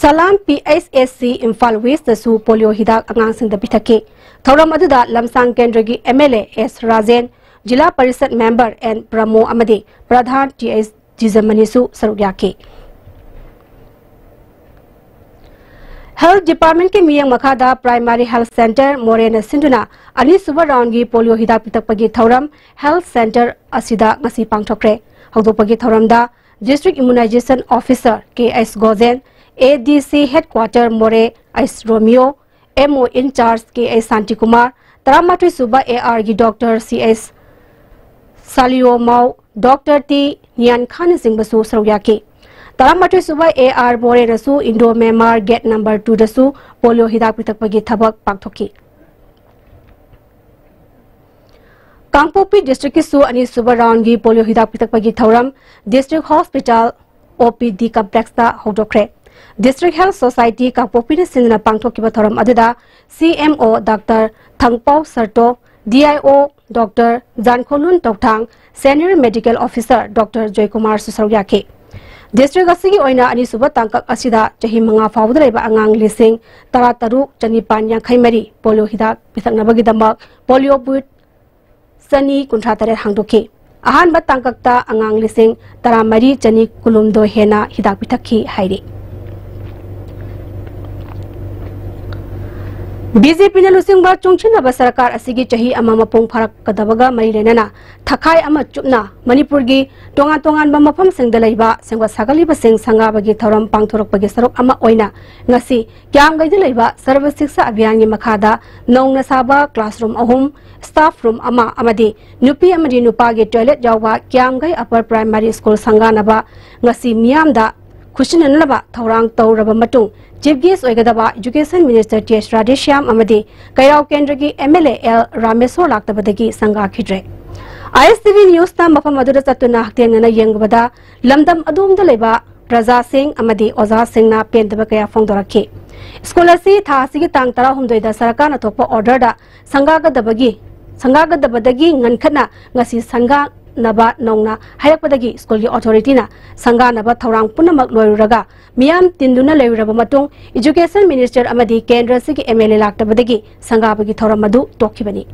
ꯁꯂꯥꯝ P H S C Imphal West ꯇꯁꯨ polio ꯍꯤꯗꯥꯛ ꯑꯉꯥꯡꯁꯤꯡꯗ ꯄꯤꯊꯛꯈꯤ꯫ ꯊꯧꯔꯝ ꯑꯗꯨꯗ ꯂꯝꯁꯥꯡ ꯀꯦꯟꯗ꯭ꯔꯒꯤ M L A S Rajen, zila parishad member N ꯄ꯭ꯔꯃꯣ ꯑꯃꯗꯤ ꯄ꯭ꯔꯙꯥꯟ T H ꯖꯤꯖꯃꯅꯤꯁꯨ ꯁꯔꯨꯛ ꯌꯥꯈꯤ꯫ Health Department ꯀꯤ ꯃꯤꯠꯌꯦꯡ ꯃꯈꯥꯗ Primary Health Center ꯃꯣꯔꯦꯅ ꯁꯤꯟꯗꯨꯅ ꯑꯅꯤꯁꯨꯕ round ꯒꯤ polio ꯍꯤꯗꯥꯛ ꯄꯤꯊꯛꯄꯒꯤ ꯊꯧꯔꯝ Health Center ꯑꯁꯤꯗ ꯉꯁꯤ ꯄꯥꯡꯊꯣꯛꯈ꯭ꯔꯦ꯫ ꯍꯧꯗꯣꯛꯄꯒꯤ ꯊꯧꯔꯝꯗ District Immunization Officer K S Gojen, A D C Headquarter ꯃꯣꯔꯦ ꯑꯩꯁ ꯔꯣꯃꯤꯌꯣ, M O in charge K S Shantikumar, ꯇꯔꯥꯃꯥꯊꯣꯏ ꯁꯨꯕ A R ꯒꯤ Doctor C S ꯁꯥꯂꯤꯌꯣꯃꯥꯎ, Doctor T ꯅꯤꯌꯥꯟꯈꯥꯟꯅꯆꯤꯡꯕꯁꯨ ꯁꯔꯨꯛ ꯌꯥꯈꯤ꯫ ꯇꯔꯥꯃꯥꯊꯣꯏ ꯁꯨꯕ A R ꯃꯣꯔꯦꯅꯁꯨ Indo Myanmar Gate number two ꯗꯁꯨ polio ꯍꯤꯗꯥꯛ ꯄꯤꯊꯛꯄꯒꯤ ꯊꯕꯛ ꯄꯥꯡꯊꯣꯛꯈꯤ꯫ ꯀꯥꯡꯄꯣꯛꯄꯤ district ꯀꯤꯁꯨ ꯑꯅꯤꯁꯨꯕ round ꯒꯤ polio ꯍꯤꯗꯥꯛ ꯄꯤꯊꯛꯄꯒꯤ ꯊꯧꯔꯝ District Hospital O P D Complex ꯇ ꯍꯧꯗꯣꯛꯈ꯭ꯔꯦ꯫ District Health Society ꯀꯥꯡꯄꯣꯛꯄꯤꯅ ꯁꯤꯟꯗꯨꯅ ꯄꯥꯡꯊꯣꯛꯈꯤꯕ ꯊꯧꯔꯝ ꯑꯗꯨꯗ C M O Doctor ꯊꯪꯄꯥꯎ ꯁꯔꯇꯣ, D I O Doctor ꯖꯥꯟꯈꯣꯂꯨꯟ ꯇꯧꯊꯥꯡ, Senior Medical Officer Doctor ꯖꯣꯏꯀꯨꯃꯥꯔꯁꯨ ꯁꯔꯨꯛ ꯌꯥꯈꯤ꯫ District ꯑꯁꯤꯒꯤ ꯑꯣꯏꯅ ꯑꯅꯤꯁꯨꯕ ꯇꯥꯡꯀꯛ ꯑꯁꯤꯗ ꯆꯍꯤ ꯃꯉꯥ ꯐꯥꯎꯕꯗ ꯂꯩꯕ ꯑꯉꯥꯡ ꯂꯤꯁꯤꯡ ꯇꯔꯥꯇꯔꯨꯛ ꯆꯅꯤꯄꯥꯟ ꯌꯥꯡꯈꯩ ꯃꯔꯤ polio ꯍꯤꯗꯥꯛ ꯄꯤꯊꯛꯅꯕꯒꯤꯗꯃꯛ polio booth ꯆꯅꯤ ꯀꯨꯟꯊ꯭ꯔꯥ ꯇꯔꯦꯠ ꯍꯥꯡꯗꯣꯛꯈꯤ꯫ ꯑꯍꯥꯟꯕ ꯇꯥꯡꯀꯛꯇ ꯑꯉꯥꯡ ꯂꯤꯁꯤꯡ ꯇꯔꯥꯃꯔꯤ ꯆꯅꯤ ꯀꯨꯟꯍꯨꯝꯗꯣꯏ ꯍꯦꯟꯅ ꯍꯤꯗꯥꯛ ꯄꯤꯊꯛꯈꯤ ꯍꯥꯏꯔꯤ꯫ B J P ꯅ ꯂꯨꯆꯤꯡꯕ ꯆꯨꯡꯁꯤꯟꯅꯕ ꯁꯔꯀꯥꯔ ꯑꯁꯤꯒꯤ ꯆꯍꯤ ꯑꯃ ꯃꯄꯨꯡ ꯐꯥꯔꯛꯀꯗꯕꯒ ꯃꯔꯤ ꯂꯩꯅꯅ ꯊꯈꯥꯏ ꯑꯃ ꯆꯨꯞꯅ ꯃꯅꯤꯄꯨꯔꯒꯤ ꯇꯣꯉꯥꯟ ꯇꯣꯉꯥꯟꯕ ꯃꯐꯝꯁꯤꯡꯗ ꯂꯩꯕ ꯁꯦꯝꯒꯠ ꯁꯥꯒꯠꯂꯤꯕꯁꯤꯡ ꯁꯪꯒꯥꯕꯒꯤ ꯊꯧꯔꯝ ꯄꯥꯡꯊꯣꯔꯛꯄꯒꯤ ꯁꯔꯨꯛ ꯑꯃ ꯑꯣꯏꯅ ꯉꯁꯤ ꯀ꯭ꯌꯥꯝꯒꯩꯗ ꯂꯩꯕ ꯁꯔꯕ ꯁꯤꯛꯁꯥ ꯑꯚꯤꯌꯥꯟꯒꯤ ꯃꯈꯥꯗ ꯅꯧꯅ ꯁꯥꯕ classroom ꯑꯍꯨꯝ, staff room ꯑꯃ ꯑꯃꯗꯤ ꯅꯨꯄꯤ ꯑꯃꯗꯤ ꯅꯨꯄꯥꯒꯤ toilet ꯌꯥꯎꯕ ꯀ꯭ꯌꯥꯝꯒꯩ Upper Primary School ꯁꯪꯒꯥꯅꯕ ꯉꯁꯤ ꯃꯤꯌꯥꯝꯗ ꯈꯨꯠꯁꯤꯟꯅꯅꯕ ꯊꯧꯔꯥꯡ ꯇꯧꯔꯕ ꯃꯇꯨꯡ, Chief Guest ꯑꯣꯏꯒꯗꯕ Education Minister T S Radheshyam ꯑꯃꯗꯤ ꯀꯩꯔꯥꯎ ꯀꯦꯟꯗ꯭ꯔꯒꯤ M L A L Rameshwar ꯂꯥꯛꯇꯕꯗꯒꯤ ꯁꯪꯒꯥꯈꯤꯗ꯭ꯔꯦ꯫ ꯑꯥꯏ ꯑꯦꯁ ꯇꯤ ꯚꯤ ꯅ꯭ꯌꯨꯁꯅ ꯃꯐꯝ ꯑꯗꯨꯗ ꯆꯠꯇꯨꯅ ꯍꯛꯊꯦꯡꯅꯅ ꯌꯦꯡꯂꯨꯕꯗ, ꯂꯝꯗꯝ ꯑꯗꯣꯝꯗ ꯂꯩꯕ ꯄ꯭ꯔꯖꯥꯁꯤꯡ ꯑꯃꯗꯤ ꯑꯣꯖꯥꯁꯤꯡꯅ ꯄꯦꯟꯗꯕ ꯀꯌꯥ ꯐꯣꯡꯗꯣꯔꯛꯈꯤ꯫ ꯁ꯭ꯀꯨꯜ ꯑꯁꯤ ꯊꯥ ꯑꯁꯤꯒꯤ ꯇꯥꯡ ꯇꯔꯥꯍꯨꯝꯗꯣꯏꯗ ꯁꯔꯀꯥꯔꯅ ꯊꯣꯛꯄ ꯑꯣꯔꯗꯔꯗ ꯁꯪꯒꯥꯒꯗꯕꯒꯤ, ꯁꯪꯒꯥꯒꯗꯕꯗꯒꯤ ꯉꯟꯈꯠꯅ ꯉꯁꯤ ꯁꯪꯒꯥꯅꯕ ꯅꯧꯅ ꯍꯥꯏꯔꯛꯄꯗꯒꯤ ꯁ꯭ꯀꯨꯜꯒꯤ ꯑꯣꯊꯣꯔꯤꯇꯤꯅ ꯁꯪꯒꯥꯅꯕ ꯊꯧꯔꯥꯡ ꯄꯨꯝꯅꯃꯛ ꯂꯣꯏꯔꯨꯔꯒ ꯃꯤꯌꯥꯝ ꯇꯤꯟꯗꯨꯅ ꯂꯩꯔꯨꯔꯕ ꯃꯇꯨꯡ, Education Minister ꯑꯃꯗꯤ ꯀꯦꯟꯗ꯭ꯔ ꯑꯁꯤꯒꯤ ꯑꯦꯝ ꯑꯦꯜ ꯑꯦ ꯂꯥꯛꯇꯕꯗꯒꯤ ꯁꯪꯒꯥꯕꯒꯤ ꯊꯧꯔꯝ ꯑꯗꯨ ꯇꯣꯛꯈꯤꯕꯅꯤ꯫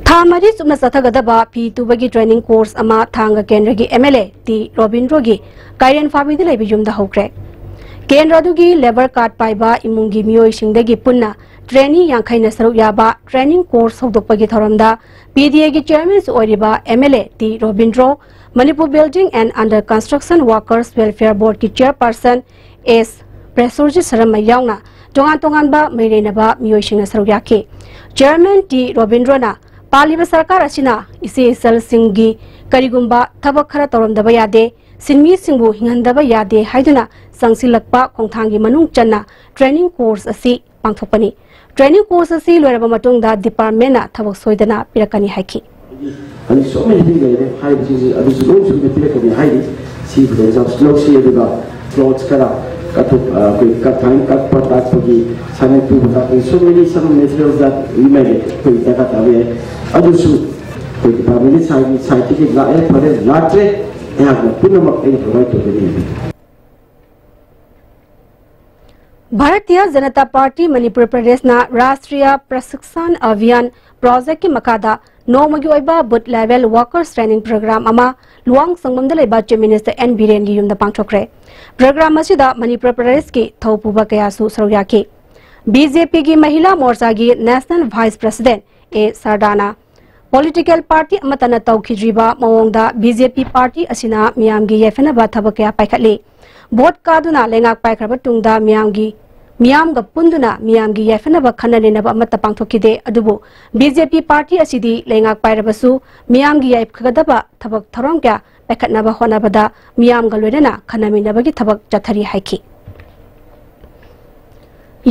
ꯊꯥ ꯃꯔꯤ ꯆꯨꯞꯅ ꯆꯠꯊꯒꯗꯕ ꯐꯤ ꯇꯨꯕꯒꯤ training course ꯑꯃ ꯊꯥꯡꯒ ꯀꯦꯟꯗ꯭ꯔꯒꯤ ꯑꯦꯝ ꯑꯦꯜ ꯑꯦ ꯇꯤ ꯔꯣꯕꯤꯟꯗ꯭ꯔꯣꯒꯤ ꯀꯥꯏꯔꯦꯟ ꯐꯥꯕꯤꯗ ꯂꯩꯕ ꯌꯨꯝꯗ ꯍꯧꯈ꯭ꯔꯦ꯫ ꯀꯦꯟꯗ꯭ꯔ ꯑꯗꯨꯒꯤ labour card ꯄꯥꯏꯕ ꯏꯃꯨꯡꯒꯤ ꯃꯤꯑꯣꯏꯁꯤꯡꯗꯒꯤ ꯄꯨꯟꯅ trainee ꯌꯥꯡꯈꯩꯅ ꯁꯔꯨꯛ ꯌꯥꯕ training course ꯍꯧꯗꯣꯛꯄꯒꯤ ꯊꯧꯔꯝꯗ ꯄꯤ ꯗꯤ ꯑꯦꯒꯤ chairmanꯁꯨ ꯑꯣꯏꯔꯤꯕ M L A T Robindro, Manipur Building and Under Construction Workers Welfare Boardꯀꯤ chairperson ꯑꯦꯁ ꯄ꯭ꯔꯦꯁꯣꯔꯖꯤꯠ ꯁꯔꯃ ꯌꯥꯎꯅ ꯇꯣꯉꯥꯟ ꯇꯣꯉꯥꯟꯕ ꯃꯩꯔꯩꯅꯕ ꯃꯤꯑꯣꯏꯁꯤꯡꯅ ꯁꯔꯨꯛ ꯌꯥꯈꯤ꯫ Chairman ꯇꯤ ꯔꯣꯕꯤꯟꯗ꯭ꯔꯣꯅ ꯄꯥꯜꯂꯤꯕ ꯁꯔꯀꯥꯔ ꯑꯁꯤꯅ ꯏꯆꯦ ꯏꯆꯜꯁꯤꯡꯒꯤ ꯀꯔꯤꯒꯨꯝꯕ ꯊꯕꯛ ꯈꯔ ꯇꯧꯔꯝꯗꯕ ꯌꯥꯗꯦ, ꯁꯤꯟꯃꯤꯁꯤꯡꯕꯨ ꯍꯤꯡꯍꯟꯗꯕ ꯌꯥꯗꯦ ꯍꯥꯏꯗꯨꯅ ꯆꯪꯁꯤꯜꯂꯛꯄ ꯈꯣꯡꯊꯥꯡꯒꯤ ꯃꯅꯨꯡ ꯆꯟꯅ training course ꯑꯁꯤ ꯄꯥꯡꯊꯣꯛꯄꯅꯤ꯫ Training course ꯑꯁꯤ ꯂꯣꯏꯔꯕ ꯃꯇꯨꯡꯗ departmentꯅ ꯊꯕꯛ ꯁꯣꯏꯗꯅ ꯄꯤꯔꯛꯀꯅꯤ ꯍꯥꯏꯈꯤ꯫ ꯑꯗꯨ so many things ꯂꯩꯔꯦ ꯍꯥꯏꯕꯁꯤꯁꯨ ꯑꯗꯨꯁꯨ ꯂꯣꯏ ꯁꯨꯅ ꯄꯤꯔꯛꯀꯅꯤ ꯍꯥꯏꯔꯤ꯫ ꯁꯤ ꯈꯨꯗꯣꯡꯆꯥꯕꯁꯨ ꯂꯧꯁꯤ꯫ ꯑꯗꯨꯒ clothes ꯈꯔ ꯀꯠꯊꯣꯛ ꯑꯩꯈꯣꯏ ꯀꯠꯊꯥꯏꯅ ꯀꯛꯄ ꯇꯥꯛꯄꯒꯤ ꯁꯥꯟꯅ ꯇꯨꯕ ꯇꯥꯛꯄꯒꯤ so many some materials that we may ꯑꯩꯈꯣꯏ ꯗꯔꯀꯥꯔ ꯇꯥꯕ ꯌꯥꯏ꯫ ꯑꯗꯨꯁꯨ ꯑꯩꯈꯣꯏ departmentꯀꯤ side ꯁꯥꯏꯠꯇꯒꯤ ꯂꯥꯛꯑꯦ ꯐꯔꯦ, ꯂꯥꯛꯇ꯭ꯔꯦ ꯑꯩꯍꯥꯛꯅ ꯄꯨꯝꯅꯃꯛ ꯑꯩꯅ provide ꯇꯧꯒꯅꯤ꯫ ꯚꯥꯔꯇꯤꯌ ꯖꯅꯇꯥ ꯄꯥꯔꯇꯤ ꯃꯅꯤꯄꯨꯔ ꯄ꯭ꯔꯗꯦꯁꯅ ꯔꯥꯁꯇ꯭ꯔꯤꯌ ꯄ꯭ꯔꯁꯤꯛꯁꯥꯟ ꯑꯚꯤꯌꯥꯟ ꯄ꯭ꯔꯣꯖꯦꯛꯀꯤ ꯃꯈꯥꯗ ꯅꯣꯡꯃꯒꯤ ꯑꯣꯏꯕ booth level workers training program ꯑꯃ ꯂꯨꯋꯥꯡ ꯁꯪꯕꯝꯗ ꯂꯩꯕ Chief Minister ꯑꯦꯟ ꯕꯤꯔꯦꯟꯒꯤ ꯌꯨꯝꯗ ꯄꯥꯡꯊꯣꯛꯈ꯭ꯔꯦ꯫ Program ꯑꯁꯤꯗ ꯃꯅꯤꯄꯨꯔ ꯄ꯭ꯔꯗꯦꯁꯀꯤ ꯊꯧꯄꯨꯕ ꯀꯌꯥꯁꯨ ꯁꯔꯨꯛ ꯌꯥꯈꯤ꯫ ꯕꯤ ꯖꯦ ꯄꯤꯒꯤ ꯃꯍꯤꯂꯥ ꯃꯣꯔꯆꯥꯒꯤ National Vice President ꯑꯦ ꯁꯔꯗꯥꯅ political party ꯑꯃꯠꯇꯅ ꯇꯧꯈꯤꯗ꯭ꯔꯤꯕ ꯃꯑꯣꯡꯗ ꯕꯤ ꯖꯦ ꯄꯤ party ꯑꯁꯤꯅ ꯃꯤꯌꯥꯝꯒꯤ ꯌꯥꯏꯐꯅꯕ ꯊꯕꯛ ꯀꯌꯥ ꯄꯥꯏꯈꯠꯂꯤ꯫ Vote ꯀꯥꯗꯨꯅ ꯂꯩꯉꯥꯛ ꯄꯥꯏꯈ꯭ꯔꯕ ꯇꯨꯡꯗ ꯃꯤꯌꯥꯝꯒꯤ ꯃꯤꯌꯥꯝꯒ ꯄꯨꯟꯗꯨꯅ ꯃꯤꯌꯥꯝꯒꯤ ꯌꯥꯏꯐꯅꯕ ꯈꯟꯅ ꯅꯩꯅꯕ ꯑꯃꯠꯇ ꯄꯥꯡꯊꯣꯛꯈꯤꯗꯦ꯫ ꯑꯗꯨꯕꯨ ꯕꯤ ꯖꯦ ꯄꯤ ꯄꯥꯔꯇꯤ ꯑꯁꯤꯗꯤ ꯂꯩꯉꯥꯛ ꯄꯥꯏꯔꯕꯁꯨ ꯃꯤꯌꯥꯝꯒꯤ ꯌꯥꯏꯐꯒꯗꯕ ꯊꯕꯛ ꯊꯧꯔꯝ ꯀꯌꯥ ꯄꯥꯏꯈꯠꯅꯕ ꯍꯣꯠꯅꯕꯗ ꯃꯤꯌꯥꯝꯒ ꯂꯣꯏꯅꯅ ꯈꯟꯅꯃꯤꯟꯅꯕꯒꯤ ꯊꯕꯛ ꯆꯠꯊꯔꯤ ꯍꯥꯏꯈꯤ꯫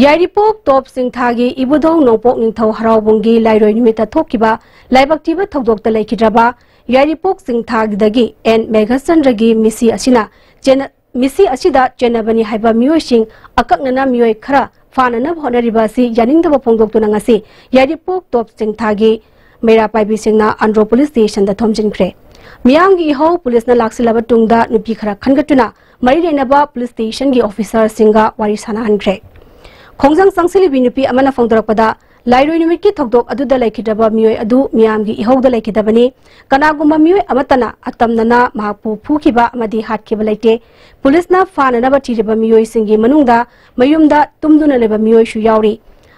ꯌꯥꯏꯔꯤꯄꯣꯛ ꯇꯣꯞ ꯆꯤꯡꯊꯥꯒꯤ ꯏꯕꯨꯙꯧ ꯅꯣꯡꯄꯣꯛ ꯅꯤꯡꯊꯧ ꯍꯔꯥꯎꯕꯨꯡꯒꯤ ꯂꯥꯏꯔꯣꯏ ꯅꯨꯃꯤꯠꯇ ꯊꯣꯛꯈꯤꯕ ꯂꯥꯏꯕꯛ ꯊꯤꯕ ꯊꯧꯗꯣꯛꯇ ꯂꯩꯈꯤꯗ꯭ꯔꯕ ꯌꯥꯏꯔꯤꯄꯣꯛ ꯆꯤꯡꯊꯥꯒꯤꯗꯒꯤ ꯑꯦꯟ ꯃꯦꯘꯆꯟꯗ꯭ꯔꯒꯤ ꯃꯤꯁꯤ ꯑꯁꯤꯅ ꯆꯦꯟꯅ-, ꯃꯤꯁꯤ ꯑꯁꯤꯗ ꯆꯦꯟꯅꯕꯅꯤ ꯍꯥꯏꯕ ꯃꯤꯑꯣꯏꯁꯤꯡ ꯑꯀꯛꯅꯅ ꯃꯤꯑꯣꯏ ꯈꯔ ꯐꯥꯅꯅꯕ ꯍꯣꯠꯅꯔꯤꯕ ꯑꯁꯤ ꯌꯥꯅꯤꯡꯗꯕ ꯐꯣꯡꯗꯣꯛꯇꯨꯅ ꯉꯁꯤ ꯌꯥꯏꯔꯤꯄꯣꯛ ꯇꯣꯞ ꯆꯤꯡꯊꯥꯒꯤ ꯃꯩꯔꯥ ꯄꯥꯏꯕꯤꯁꯤꯡꯅ ꯑꯟꯗ꯭ꯔꯣ ꯄꯨꯂꯤꯁ ꯁ꯭ꯇꯦꯁꯟꯗ ꯊꯣꯝꯖꯤꯟꯈ꯭ꯔꯦ꯫ ꯃꯤꯌꯥꯝꯒꯤ ꯏꯍꯧ ꯄꯨꯂꯤꯁꯅ ꯂꯥꯛꯁꯤꯜꯂꯕ ꯇꯨꯡꯗ ꯅꯨꯄꯤ ꯈꯔ ꯈꯟꯒꯠꯇꯨꯅ ꯃꯔꯤ ꯂꯩꯅꯕ ꯄꯨꯂꯤꯁ ꯁ꯭ꯇꯦꯁꯟꯒꯤ ꯑꯣꯐꯤꯁꯔꯁꯤꯡꯒ ꯋꯥꯔꯤ ꯁꯥꯟꯅꯍꯟꯈ꯭ꯔꯦ꯫ ꯈꯣꯡꯖꯪ ꯆꯪꯁꯤꯜꯂꯤꯕꯤ ꯅꯨꯄꯤ ꯑꯃꯅ ꯐꯣꯡꯗꯣꯔꯛꯄꯗ, ꯂꯥꯏꯔꯣꯏ ꯅꯨꯃꯤꯠꯀꯤ ꯊꯧꯗꯣꯛ ꯑꯗꯨꯗ ꯂꯩꯈꯤꯗ꯭ꯔꯕ ꯃꯤꯑꯣꯏ ꯑꯗꯨ ꯃꯤꯌꯥꯝꯒꯤ ꯏꯍꯧꯗ ꯂꯩꯈꯤꯗꯕꯅꯤ꯫ ꯀꯅꯥꯒꯨꯝꯕ ꯃꯤꯑꯣꯏ ꯑꯃꯠꯇꯅ ꯑꯇꯝꯅꯅ ꯃꯍꯥꯛꯄꯨ ꯐꯨꯈꯤꯕ ꯑꯃꯗꯤ ꯍꯥꯠꯈꯤꯕ ꯂꯩꯇꯦ꯫ ꯄꯨꯂꯤꯁꯅ ꯐꯥꯅꯅꯕ ꯊꯤꯔꯤꯕ ꯃꯤꯑꯣꯏꯁꯤꯡꯒꯤ ꯃꯅꯨꯡꯗ ꯃꯌꯨꯝꯗ ꯇꯨꯝꯗꯨꯅ ꯂꯩꯕ ꯃꯤꯑꯣꯏꯁꯨ ꯌꯥꯎꯔꯤ꯫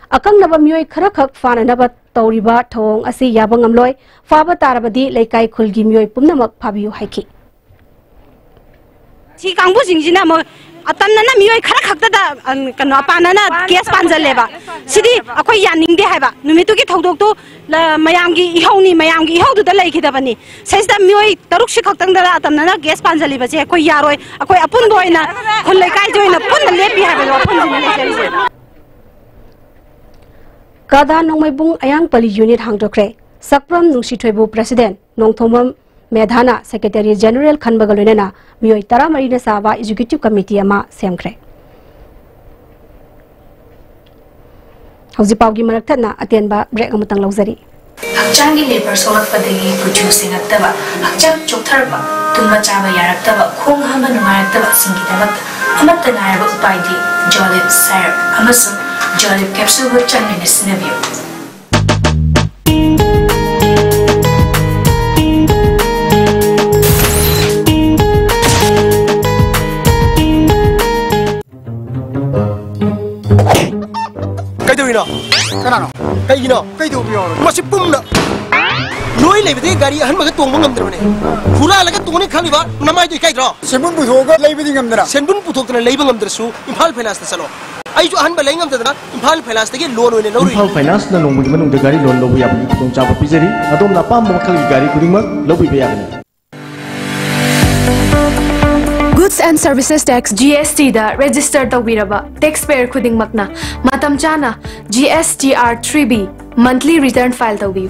ꯑꯀꯛꯅꯕ ꯃꯤꯑꯣꯏ ꯈꯔꯈꯛ ꯐꯥꯅꯅꯕ ꯇꯧꯔꯤꯕ ꯊꯧꯑꯣꯡ ꯑꯁꯤ ꯌꯥꯕ ꯉꯝꯂꯣꯏ꯫ ꯐꯥꯕ ꯇꯥꯔꯕꯗꯤ ꯂꯩꯀꯥꯏ ꯈꯨꯜꯒꯤ ꯃꯤꯑꯣꯏ ꯄꯨꯝꯅꯃꯛ ꯐꯥꯕꯤꯌꯨ ꯍꯥꯏꯈꯤ꯫ ꯁꯤ ꯀꯥꯡꯕꯨꯁꯤꯡꯁꯤꯅ ꯑꯃꯨꯛ ꯑꯇꯝꯅꯅ ꯃꯤꯑꯣꯏ ꯈꯔ ꯈꯛꯇꯗ, ꯑ, ꯀꯩꯅꯣ, ꯑꯄꯥꯅꯅ ꯀꯦꯁ ꯄꯥꯟꯁꯤꯜꯂꯦꯕ꯫ ꯁꯤꯗꯤ ꯑꯩꯈꯣꯏ ꯌꯥꯅꯤꯡꯗꯦ ꯍꯥꯏꯕ꯫ ꯅꯨꯃꯤꯠꯇꯨꯒꯤ ꯊꯧꯗꯣꯛꯇꯨ ꯂ-, ꯃꯌꯥꯝꯒꯤ ꯏꯍꯧꯅꯤ, ꯃꯌꯥꯝꯒꯤ ꯏꯍꯧꯗꯨꯗ ꯂꯩꯈꯤꯗꯕꯅꯤ꯫ ꯁꯤꯁꯤꯗ ꯃꯤꯑꯣꯏ ꯇꯔꯨꯛꯁꯤ ꯈꯛꯇꯪꯗ ꯑꯇꯝꯅꯅ ꯀꯦꯁ ꯄꯥꯟꯁꯤꯜꯂꯤꯕꯁꯦ ꯑꯩꯈꯣꯏ ꯌꯥꯔꯣꯏ꯫ ꯑꯩꯈꯣꯏ ꯑꯄꯨꯟꯕ ꯑꯣꯏꯅ ꯈꯨꯜ ꯂꯩꯀꯥꯏꯁꯤ ꯑꯣꯏꯅ ꯄꯨꯟꯅ ꯂꯦꯞꯄꯤ ꯍꯥꯏꯕꯒꯤ ꯋꯥꯐꯝꯁꯤꯅꯤ ꯂꯩꯖꯔꯤꯁꯦ꯫ ꯀꯗꯥ ꯅꯣꯡꯃꯩꯕꯨꯡ ꯑꯌꯥꯡꯄꯜꯂꯤ ꯌꯨꯅꯤꯠ ꯍꯥꯡꯗꯣꯛꯈ꯭ꯔꯦ꯫ ꯁꯛꯄ꯭ꯔꯝ ꯅꯨꯡꯁꯤꯊꯣꯏꯕꯨ ꯄ꯭ꯔꯁꯤꯗꯦꯟ, ꯅꯣꯡꯊꯣꯝꯕꯝ ꯃꯦꯙꯥꯅ ꯁꯦꯀ꯭ꯔꯦꯇꯔꯤ ꯖꯦꯅꯔꯦꯜ ꯈꯟꯕꯒ ꯂꯣꯏꯅꯅ ꯃꯤꯑꯣꯏ ꯇꯔꯥꯃꯔꯤꯅ ꯁꯥꯕ ꯑꯦꯛꯖꯤꯀ꯭ꯌꯨꯇꯤꯚ ꯀꯃꯤꯇꯤ ꯑꯃ ꯁꯦꯝꯈ꯭ꯔꯦ꯫ ꯍꯧꯖꯤꯛ ꯄꯥꯎꯒꯤ ꯃꯔꯛ ꯊꯠꯅ ꯑꯇꯦꯟꯕ ꯕ꯭ꯔꯦꯛ ꯑꯃꯇꯪ ꯂꯧꯖꯔꯤ꯫ ꯍꯛꯆꯥꯡꯒꯤ ꯂꯦꯕꯔ ꯁꯣꯛꯂꯛꯄꯗꯒꯤ ꯀꯨꯆꯨ ꯁꯦꯡꯉꯛꯇꯕ, ꯍꯛꯆꯥꯡ ꯆꯣꯛꯊꯔꯛꯄ, ꯇꯨꯝꯕ ꯆꯥꯕ ꯌꯥꯔꯛꯇꯕ, ꯈꯣꯡ ꯍꯥꯝꯕ ꯅꯨꯡꯉꯥꯏꯔꯛꯇꯕꯁꯤꯡꯒꯤꯗꯃꯛꯇ ꯑꯃꯠꯇ ꯉꯥꯏꯔꯕ ꯎꯄꯥꯏꯗꯤ ꯖꯣꯂꯤꯞ ꯁꯥꯏꯔꯞ ꯑꯃꯁꯨꯡ ꯖꯣꯂꯤꯞ ꯀꯦꯞꯁꯨꯜꯕꯨ ꯆꯥꯡ ꯅꯥꯏꯅ ꯁꯤꯖꯤꯟꯅꯕꯤꯌꯨ꯫ ꯀꯩꯗꯧꯔꯤꯅꯣ? ꯀꯅꯥꯅꯣ? ꯀꯩꯒꯤꯅꯣ? ꯀꯩꯗꯧꯕ ꯌꯥꯎꯔꯒꯦ? ꯃꯁꯤ ꯄꯨꯝꯅ ꯅꯣꯏ ꯂꯩꯕꯗꯒꯤ ꯒꯥꯔꯤ ꯑꯍꯟꯕꯒ ꯇꯣꯡꯕ ꯉꯝꯗ꯭ꯔꯕꯅꯦ꯫ ꯍꯨꯔꯥꯜꯂꯒ ꯇꯣꯡꯅꯤ ꯈꯜꯂꯤꯕ ꯅꯃꯥꯏꯗꯣ ꯏꯀꯥꯏꯗ꯭ꯔꯣ? ꯁꯦꯟꯕꯨꯟ ꯄꯨꯊꯣꯛꯑꯒ ꯂꯩꯕꯗꯤ ꯉꯝꯗꯅ꯫ ꯁꯦꯟꯕꯨꯟ ꯄꯨꯊꯣꯛꯇꯅ ꯂꯩꯕ ꯉꯝꯗ꯭ꯔꯁꯨ ꯏꯝꯐꯥꯜ ꯐꯥꯏꯅꯥꯟꯁꯇ ꯆꯠꯂꯣ꯫ ꯑꯩꯁꯨ ꯑꯍꯟꯕ ꯂꯩ ꯉꯝꯗꯗꯅ ꯏꯝꯐꯥꯜ ꯐꯥꯏꯅꯥꯟꯁꯇꯒꯤ ꯂꯣꯟ ꯑꯣꯏꯅ ꯂꯧꯔꯨꯏ꯫ ꯏꯝꯐꯥꯜ ꯐꯥꯏꯅꯥꯟꯁꯅ ꯅꯣꯡꯃꯒꯤ ꯃꯅꯨꯡꯗ ꯒꯥꯔꯤ ꯂꯣꯟ ꯂꯧꯕ ꯌꯥꯕꯒꯤ ꯈꯨꯗꯣꯡꯆꯥꯕ ꯄꯤꯖꯔꯤ꯫ ꯑꯗꯣꯝꯅ ꯑꯄꯥꯝꯕ ꯃꯈꯜꯒꯤ ꯒꯥꯔꯤ ꯈꯨꯗꯤꯡꯃꯛ ꯂꯧꯕꯤꯕ ꯌꯥꯒꯅꯤ꯫ Goods and Services Tax, G S T the register ꯇꯧꯕꯤꯔꯕ taxpayer ꯈꯨꯗꯤꯡꯃꯛꯅ ꯃꯇꯝ ꯆꯥꯅ G S T R three B monthly return file ꯇꯧꯕꯤꯌꯨ꯫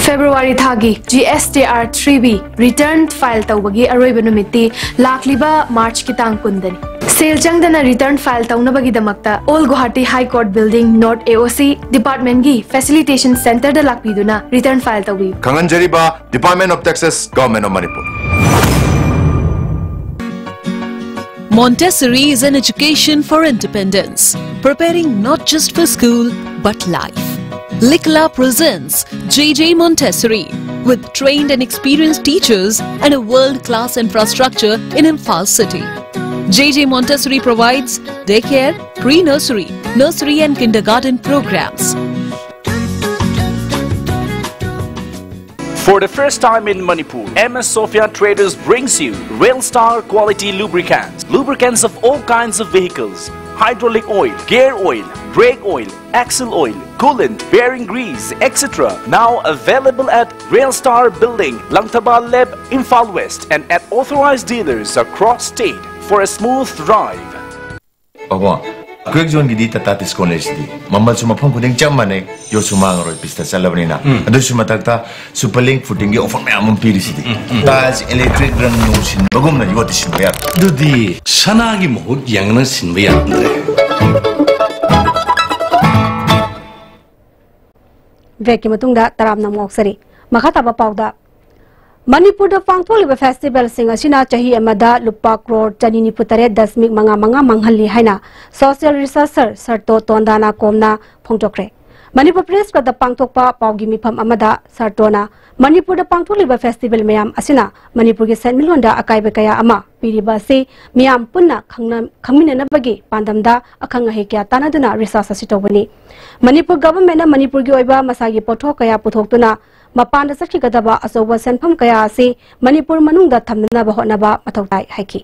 February ꯊꯥꯒꯤ G S T R three B return file ꯇꯧꯕꯒꯤ ꯑꯔꯣꯏꯕ ꯅꯨꯃꯤꯠꯇꯤ ꯂꯥꯛꯂꯤꯕ March ꯀꯤ ꯇꯥꯡ ꯀꯨꯟꯗꯅꯤ꯫ ꯁꯦꯜ ꯆꯪꯗꯅ return file ꯇꯧꯅꯕꯒꯤꯗꯃꯛꯇ Old Guwahati High Court Building, North A O C department ꯀꯤ facilitation center ꯗ ꯂꯥꯛꯄꯤꯗꯨꯅ return file ꯇꯧꯕꯤꯌꯨ꯫ ꯈꯪꯍꯟꯖꯔꯤꯕ, Department of Taxes, Government of Manipur. Montessori is an education for independence, preparing not just for school, but life. Likla presents J J Montessori, with trained and experienced teachers and a world-class infrastructure in Imphal city. J J Montessori provides daycare, pre-nursery, nursery and kindergarten programs. For the first time in Manipur, M S Sophia Traders brings you Rail Star quality lubricants. Lubricants of all kinds of vehicles, hydraulic oil, gear oil, brake oil, axle oil, coolant, bearing grease, et cetera. Now available at Rail Star Building, Langthaba Leb, Imphal West, and at authorized dealers across state for a smooth drive. ꯄꯥꯕꯨꯡ, quake ꯖꯣꯟꯒꯤꯗꯤ Tata discount ꯂꯩꯁꯤꯗꯤ꯫ ꯃꯃꯜꯁꯨ ꯃꯐꯝ ꯈꯨꯗꯤꯡ ꯆꯞ ꯃꯥꯟꯅꯩ, ꯌꯣꯠꯁꯨ ꯃꯥꯡꯉꯔꯣꯏ, ꯄꯤꯁꯇ ꯆꯠꯂꯕꯅꯤꯅ꯫ ꯎꯝ꯫ ꯑꯗꯨꯁꯨ ꯃꯊꯛꯇ super link ꯐꯨꯇꯤꯡꯒꯤ offer ꯃꯌꯥꯝ ꯑꯃ ꯄꯤꯔꯤꯁꯤꯗꯤ꯫ ꯎꯝ, ꯎꯝ, ꯎꯝ꯫ ꯇꯥꯏꯜꯁ, ꯏꯂꯦꯛꯇ꯭ꯔꯤꯛ ꯔꯪ ꯅꯨꯡ ꯁꯤꯟꯕꯒꯨꯝꯅ ꯌꯣꯠꯇꯤ ꯁꯤꯟꯕ ꯌꯥꯗꯦ꯫ ꯑꯗꯨꯗꯤ ꯁꯅꯥꯒꯤ ꯃꯍꯨꯠ ꯌꯦꯡꯅ ꯁꯤꯟꯕ ꯌꯥꯔꯝꯗ꯭ꯔꯦ꯫ ꯕ꯭ꯔꯦꯛꯀꯤ ꯃꯇꯨꯡꯗ ꯇꯔꯥꯝꯅ ꯑꯃꯨꯛ ꯑꯣꯛꯆꯔꯤ꯫ ꯃꯈꯥ ꯇꯥꯕ ꯄꯥꯎꯗ, ꯃꯅꯤꯄꯨꯔꯗ ꯄꯥꯡꯊꯣꯛꯂꯤꯕ ꯐꯦꯁꯇꯤꯚꯦꯜꯁꯤꯡ ꯑꯁꯤꯅ ꯆꯍꯤ ꯑꯃꯗ ꯂꯨꯄꯥ ꯀ꯭ꯔꯣꯔ ꯆꯅꯤ ꯅꯤꯐꯨ ꯇꯔꯦꯠ ꯗꯁꯃꯤꯛ ꯃꯉꯥ ꯃꯉꯥ ꯃꯥꯡꯍꯜꯂꯤ ꯍꯥꯏꯅ ꯁꯣꯁꯤꯌꯦꯜ ꯔꯤꯁꯔꯆꯔ ꯁꯔꯇꯣ ꯇꯣꯟꯗꯥꯅ ꯀꯣꯝꯅ ꯐꯣꯡꯗꯣꯛꯈ꯭ꯔꯦ꯫ ꯃꯅꯤꯄꯨꯔ ꯄ꯭ꯔꯦꯁ ꯀ꯭ꯂꯕꯇ ꯄꯥꯡꯊꯣꯛꯄ ꯄꯥꯎꯒꯤ ꯃꯤꯐꯝ ꯑꯃꯗ ꯁꯔꯇꯣꯅ ꯃꯅꯤꯄꯨꯔꯗ ꯄꯥꯡꯊꯣꯛꯂꯤꯕ ꯐꯦꯁꯇꯤꯚꯦꯜ ꯃꯌꯥꯝ ꯑꯁꯤꯅ ꯃꯅꯤꯄꯨꯔꯒꯤ ꯁꯦꯟꯃꯤꯠꯂꯣꯟꯗ ꯑꯀꯥꯏꯕ ꯀꯌꯥ ꯑꯃ ꯄꯤꯔꯤꯕ ꯑꯁꯤ ꯃꯤꯌꯥꯝ ꯄꯨꯟꯅ ꯈꯪꯅ-, ꯈꯪꯃꯤꯟꯅꯅꯕꯒꯤ ꯄꯥꯟꯗꯝꯗ ꯑꯈꯪ ꯑꯍꯩ ꯀꯌꯥ ꯇꯥꯟꯅꯗꯨꯅ ꯔꯤꯁꯔꯆ ꯑꯁꯤ ꯇꯧꯕꯅꯤ꯫ ꯃꯅꯤꯄꯨꯔ ꯒꯚꯔꯟꯃꯦꯟꯠꯅ ꯃꯅꯤꯄꯨꯔꯒꯤ ꯑꯣꯏꯕ ꯃꯁꯥꯒꯤ ꯄꯣꯠꯊꯣꯛ ꯀꯌꯥ ꯄꯨꯊꯣꯛꯇꯨꯅ ꯃꯄꯥꯟꯗ ꯆꯠꯈꯤꯒꯗꯕ ꯑꯆꯧꯕ ꯁꯦꯟꯐꯝ ꯀꯌꯥ ꯑꯁꯤ ꯃꯅꯤꯄꯨꯔ ꯃꯅꯨꯡꯗ ꯊꯝꯅꯅꯕ ꯍꯣꯠꯅꯕ ꯃꯊꯧ ꯇꯥꯏ ꯍꯥꯏꯈꯤ꯫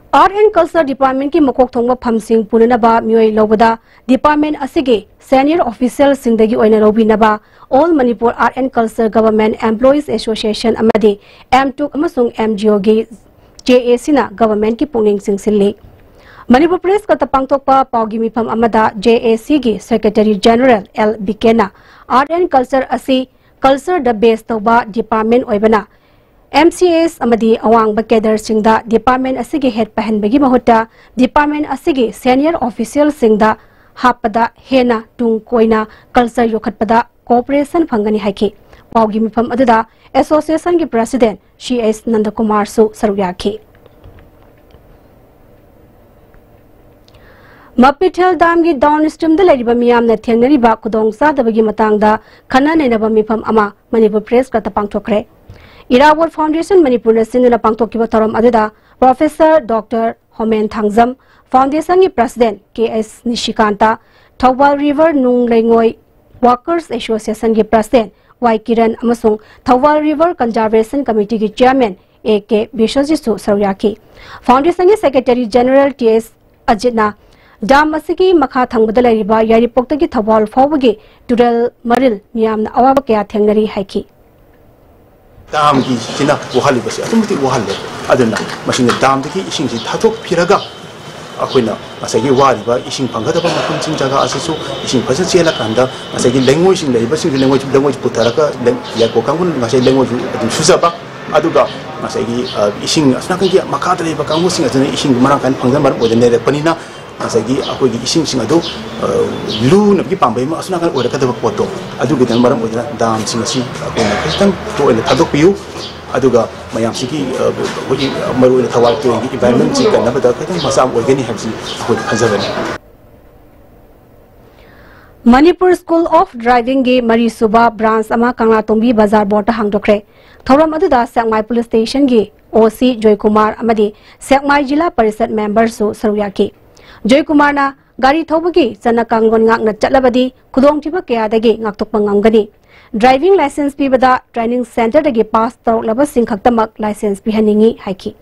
Art and Culture Department ꯀꯤ ꯃꯀꯣꯛ ꯊꯣꯡꯕ ꯐꯝꯁꯤꯡ ꯄꯨꯅꯅꯕ ꯃꯤꯑꯣꯏ ꯂꯧꯕꯗ department ꯑꯁꯤꯒꯤ senior official ꯁꯤꯡꯗꯒꯤ ꯑꯣꯏꯅ ꯂꯧꯕꯤꯅꯕ All Manipur Art and Culture Government Employees Association ꯑꯃꯗꯤ M two ꯑꯃꯁꯨꯡ M G O ꯒꯤ J A C ꯅ government ꯀꯤ ꯄꯨꯛꯅꯤꯡ ꯆꯤꯡꯁꯤꯜꯂꯤ꯫ Manipur Press Club ꯇ ꯄꯥꯡꯊꯣꯛꯄ ꯄꯥꯎꯒꯤ ꯃꯤꯐꯝ ꯑꯃꯗ J A C ꯒꯤ Secretary General L B K ꯅ Art and Culture ꯑꯁꯤ culture ꯗ base ꯇꯧꯕ department ꯑꯣꯏꯕꯅ, M C S ꯑꯃꯗꯤ ꯑꯋꯥꯡꯕ cadre ꯁꯤꯡꯗ department ꯑꯁꯤꯒꯤ head ꯄꯥꯏꯍꯟꯕꯒꯤ ꯃꯍꯨꯠꯇ department ꯑꯁꯤꯒꯤ senior official ꯁꯤꯡꯗ ꯍꯥꯞꯄꯗ ꯍꯦꯟꯅ ꯇꯨꯡ ꯀꯣꯏꯅ culture ꯌꯣꯛꯈꯠꯄꯗ cooperation ꯐꯪꯒꯅꯤ ꯍꯥꯏꯈꯤ꯫ ꯄꯥꯎꯒꯤ ꯃꯤꯐꯝ ꯑꯗꯨꯗ association ꯒꯤ president C S ꯅꯟꯗꯀꯨꯃꯥꯔꯁꯨ ꯁꯔꯨꯛ ꯌꯥꯈꯤ꯫ ꯃꯄꯤꯊꯦꯜ dam ꯒꯤ downstream ꯗ ꯂꯩꯔꯤꯕ ꯃꯤꯌꯥꯝꯅ ꯊꯦꯡꯅꯔꯤꯕ ꯈꯨꯗꯣꯡꯆꯥꯗꯕꯒꯤ ꯃꯇꯥꯡꯗ ꯈꯟꯅ ꯅꯩꯅꯕ ꯃꯤꯐꯝ ꯑꯃ Manipur Press Club ꯇ ꯄꯥꯡꯊꯣꯛꯈ꯭ꯔꯦ꯫ Irawat Foundation Manipur ꯅ ꯁꯤꯟꯗꯨꯅ ꯄꯥꯡꯊꯣꯛꯈꯤꯕ ꯊꯧꯔꯝ ꯑꯗꯨꯗ Professor Doctor ꯍꯣꯃꯦꯟ ꯊꯥꯡꯖꯝ, Foundation ꯒꯤ president K S ꯅꯤꯁꯤꯀꯥꯟꯇ, Thoubal River ꯅꯨꯡ ꯂꯩꯉꯣꯏ Workers Association ꯒꯤ president Y ꯀꯤꯔꯟ ꯑꯃꯁꯨꯡ ꯊꯧꯕꯥꯜ River Conservation Committee ꯒꯤ chairman A K ꯕꯤꯁ꯭ꯋꯖꯤꯠꯁꯨ ꯁꯔꯨꯛ ꯌꯥꯈꯤ꯫ Foundation ꯒꯤ Secretary General T S ꯑꯖꯤꯠꯅ dam ꯑꯁꯤꯒꯤ ꯃꯈꯥ ꯊꯪꯕꯗ ꯂꯩꯔꯤꯕ ꯌꯥꯏꯔꯤꯄꯣꯛꯇꯒꯤ ꯊꯧꯕꯥꯜ ꯐꯥꯎꯕꯒꯤ ꯇꯨꯔꯦꯜ ꯃꯔꯤꯜ ꯃꯤꯌꯥꯝꯅ ꯑꯋꯥꯕ ꯀꯌꯥ ꯊꯦꯡꯅꯔꯤ ꯍꯥꯏꯈꯤ꯫ ꯗꯥꯝꯒꯤꯁꯤꯅ ꯋꯥꯍꯜꯂꯤꯕꯁꯦ ꯑꯗꯨꯛꯀꯤ ꯃꯇꯤꯛ ꯋꯥꯍꯜꯂꯦ꯫ ꯑꯗꯨꯅ ꯃꯁꯤꯅ ꯗꯥꯝꯗꯒꯤ ꯏꯁꯤꯡꯁꯤ ꯊꯥꯗꯣꯛꯄꯤꯔꯒ ꯑꯩꯈꯣꯏꯅ ꯉꯁꯥꯏꯒꯤ ꯋꯥꯔꯤꯕ ꯏꯁꯤꯡ ꯐꯪꯒꯗꯕ ꯃꯐꯝꯁꯤꯡ ꯖꯒꯥ ꯑꯁꯤꯁꯨ ꯏꯁꯤꯡ ꯐꯖꯅ ꯆꯦꯜꯂꯀꯥꯟꯗ ꯉꯁꯥꯏꯒꯤ ꯂꯩꯉꯣꯏꯁꯤꯡ ꯂꯩꯔꯤꯕꯁꯤꯡꯁꯤ ꯂꯩꯉꯣꯏ ꯂꯩꯉꯣꯏꯁꯤ ꯄꯨꯊꯔꯒ ꯂꯩ- ꯌꯥꯏꯔꯤꯄꯣꯛ ꯀꯥꯡꯕꯨꯅ ꯉꯁꯥꯏ ꯂꯩꯉꯣꯏꯁꯨ ꯑꯗꯨꯝ ꯁꯨꯖꯕ, ꯑꯗꯨꯒ ꯉꯁꯥꯏꯒꯤ ꯑ, ꯏꯁꯤꯡ ꯑꯁꯣꯝ ꯅꯥꯀꯟꯒꯤ ꯃꯈꯥꯗ ꯂꯩꯕ ꯀꯥꯡꯕꯨꯁꯤꯡ ꯑꯗꯨꯅ ꯏꯁꯤꯡ ꯃꯔꯥꯡ ꯀꯥꯏꯅ ꯐꯪꯗꯕ ꯃꯔꯝ ꯑꯣꯏꯗꯅ ꯂꯩꯔꯛꯄꯅꯤꯅ ꯉꯁꯥꯏꯒꯤ ꯑꯩꯈꯣꯏꯒꯤ ꯏꯁꯤꯡꯁꯤꯡ ꯑꯗꯨ ꯑ, ꯂꯨꯅꯕꯒꯤ ꯄꯥꯝꯕꯩ ꯑꯃ ꯑꯁꯣꯝ ꯅꯥꯀꯟ ꯑꯣꯏꯔꯛꯀꯗꯕ ꯄꯣꯠꯇꯣ ꯑꯗꯨꯒꯤꯗꯃꯛ ꯃꯔꯝ ꯑꯣꯏꯗꯅ ꯗꯥꯝꯁꯤꯡ ꯑꯁꯤ ꯑꯩꯈꯣꯏꯅ ꯈꯤꯇꯪ ꯇꯣꯏꯅ ꯊꯥꯗꯣꯛꯄꯤꯌꯨ꯫ ꯑꯗꯨꯒ ꯃꯌꯥꯝꯁꯤꯒꯤ ꯑ, ꯑꯩꯈꯣꯏꯒꯤ ꯃꯔꯨꯑꯣꯏꯅ ꯊꯧꯕꯥꯜ ꯇꯨꯔꯦꯜꯒꯤ environment ꯁꯤ ꯀꯟꯅꯕꯗ ꯈꯤꯇꯪ ꯃꯆꯥ ꯑꯃ ꯑꯣꯏꯒꯅꯤ ꯍꯥꯏꯕꯁꯤ ꯑꯩꯈꯣꯏ ꯊꯥꯖꯕꯅꯤ꯫ Manipur School of Driving ꯒꯤ ꯃꯔꯤꯁꯨꯕ branch ꯑꯃ ꯀꯪꯂꯥꯇꯣꯡꯕꯤ ꯕꯖꯥꯔ ꯕꯣꯔꯗ ꯍꯥꯡꯗꯣꯛꯈ꯭ꯔꯦ꯫ ꯊꯧꯔꯝ ꯑꯗꯨꯗ ꯁꯦꯛꯃꯥꯏ police station ꯒꯤ O C ꯖꯣꯏꯀꯨꯃꯥꯔ ꯑꯃꯗꯤ ꯁꯦꯛꯃꯥꯏ ꯖꯤꯂꯥ ꯄꯔꯤꯁꯠ member ꯁꯨ ꯁꯔꯨꯛ ꯌꯥꯈꯤ꯫ ꯖꯣꯏꯀꯨꯃꯥꯔꯅ ꯒꯥꯔꯤ ꯊꯧꯕꯒꯤ ꯆꯠꯅ ꯀꯥꯡꯂꯣꯟ ꯉꯥꯛꯅ ꯆꯠꯂꯕꯗꯤ ꯈꯨꯗꯣꯡꯊꯤꯕ ꯀꯌꯥꯗꯒꯤ ꯉꯥꯛꯊꯣꯛꯄ ꯉꯝꯒꯅꯤ꯫ Driving licence ꯄꯤꯕꯗ training centre ꯗꯒꯤ pass ꯇꯧꯔꯛꯂꯕꯁꯤꯡ ꯈꯛꯇꯃꯛ licence ꯄꯤꯍꯟꯅꯤꯡꯏ ꯍꯥꯏꯈꯤ꯫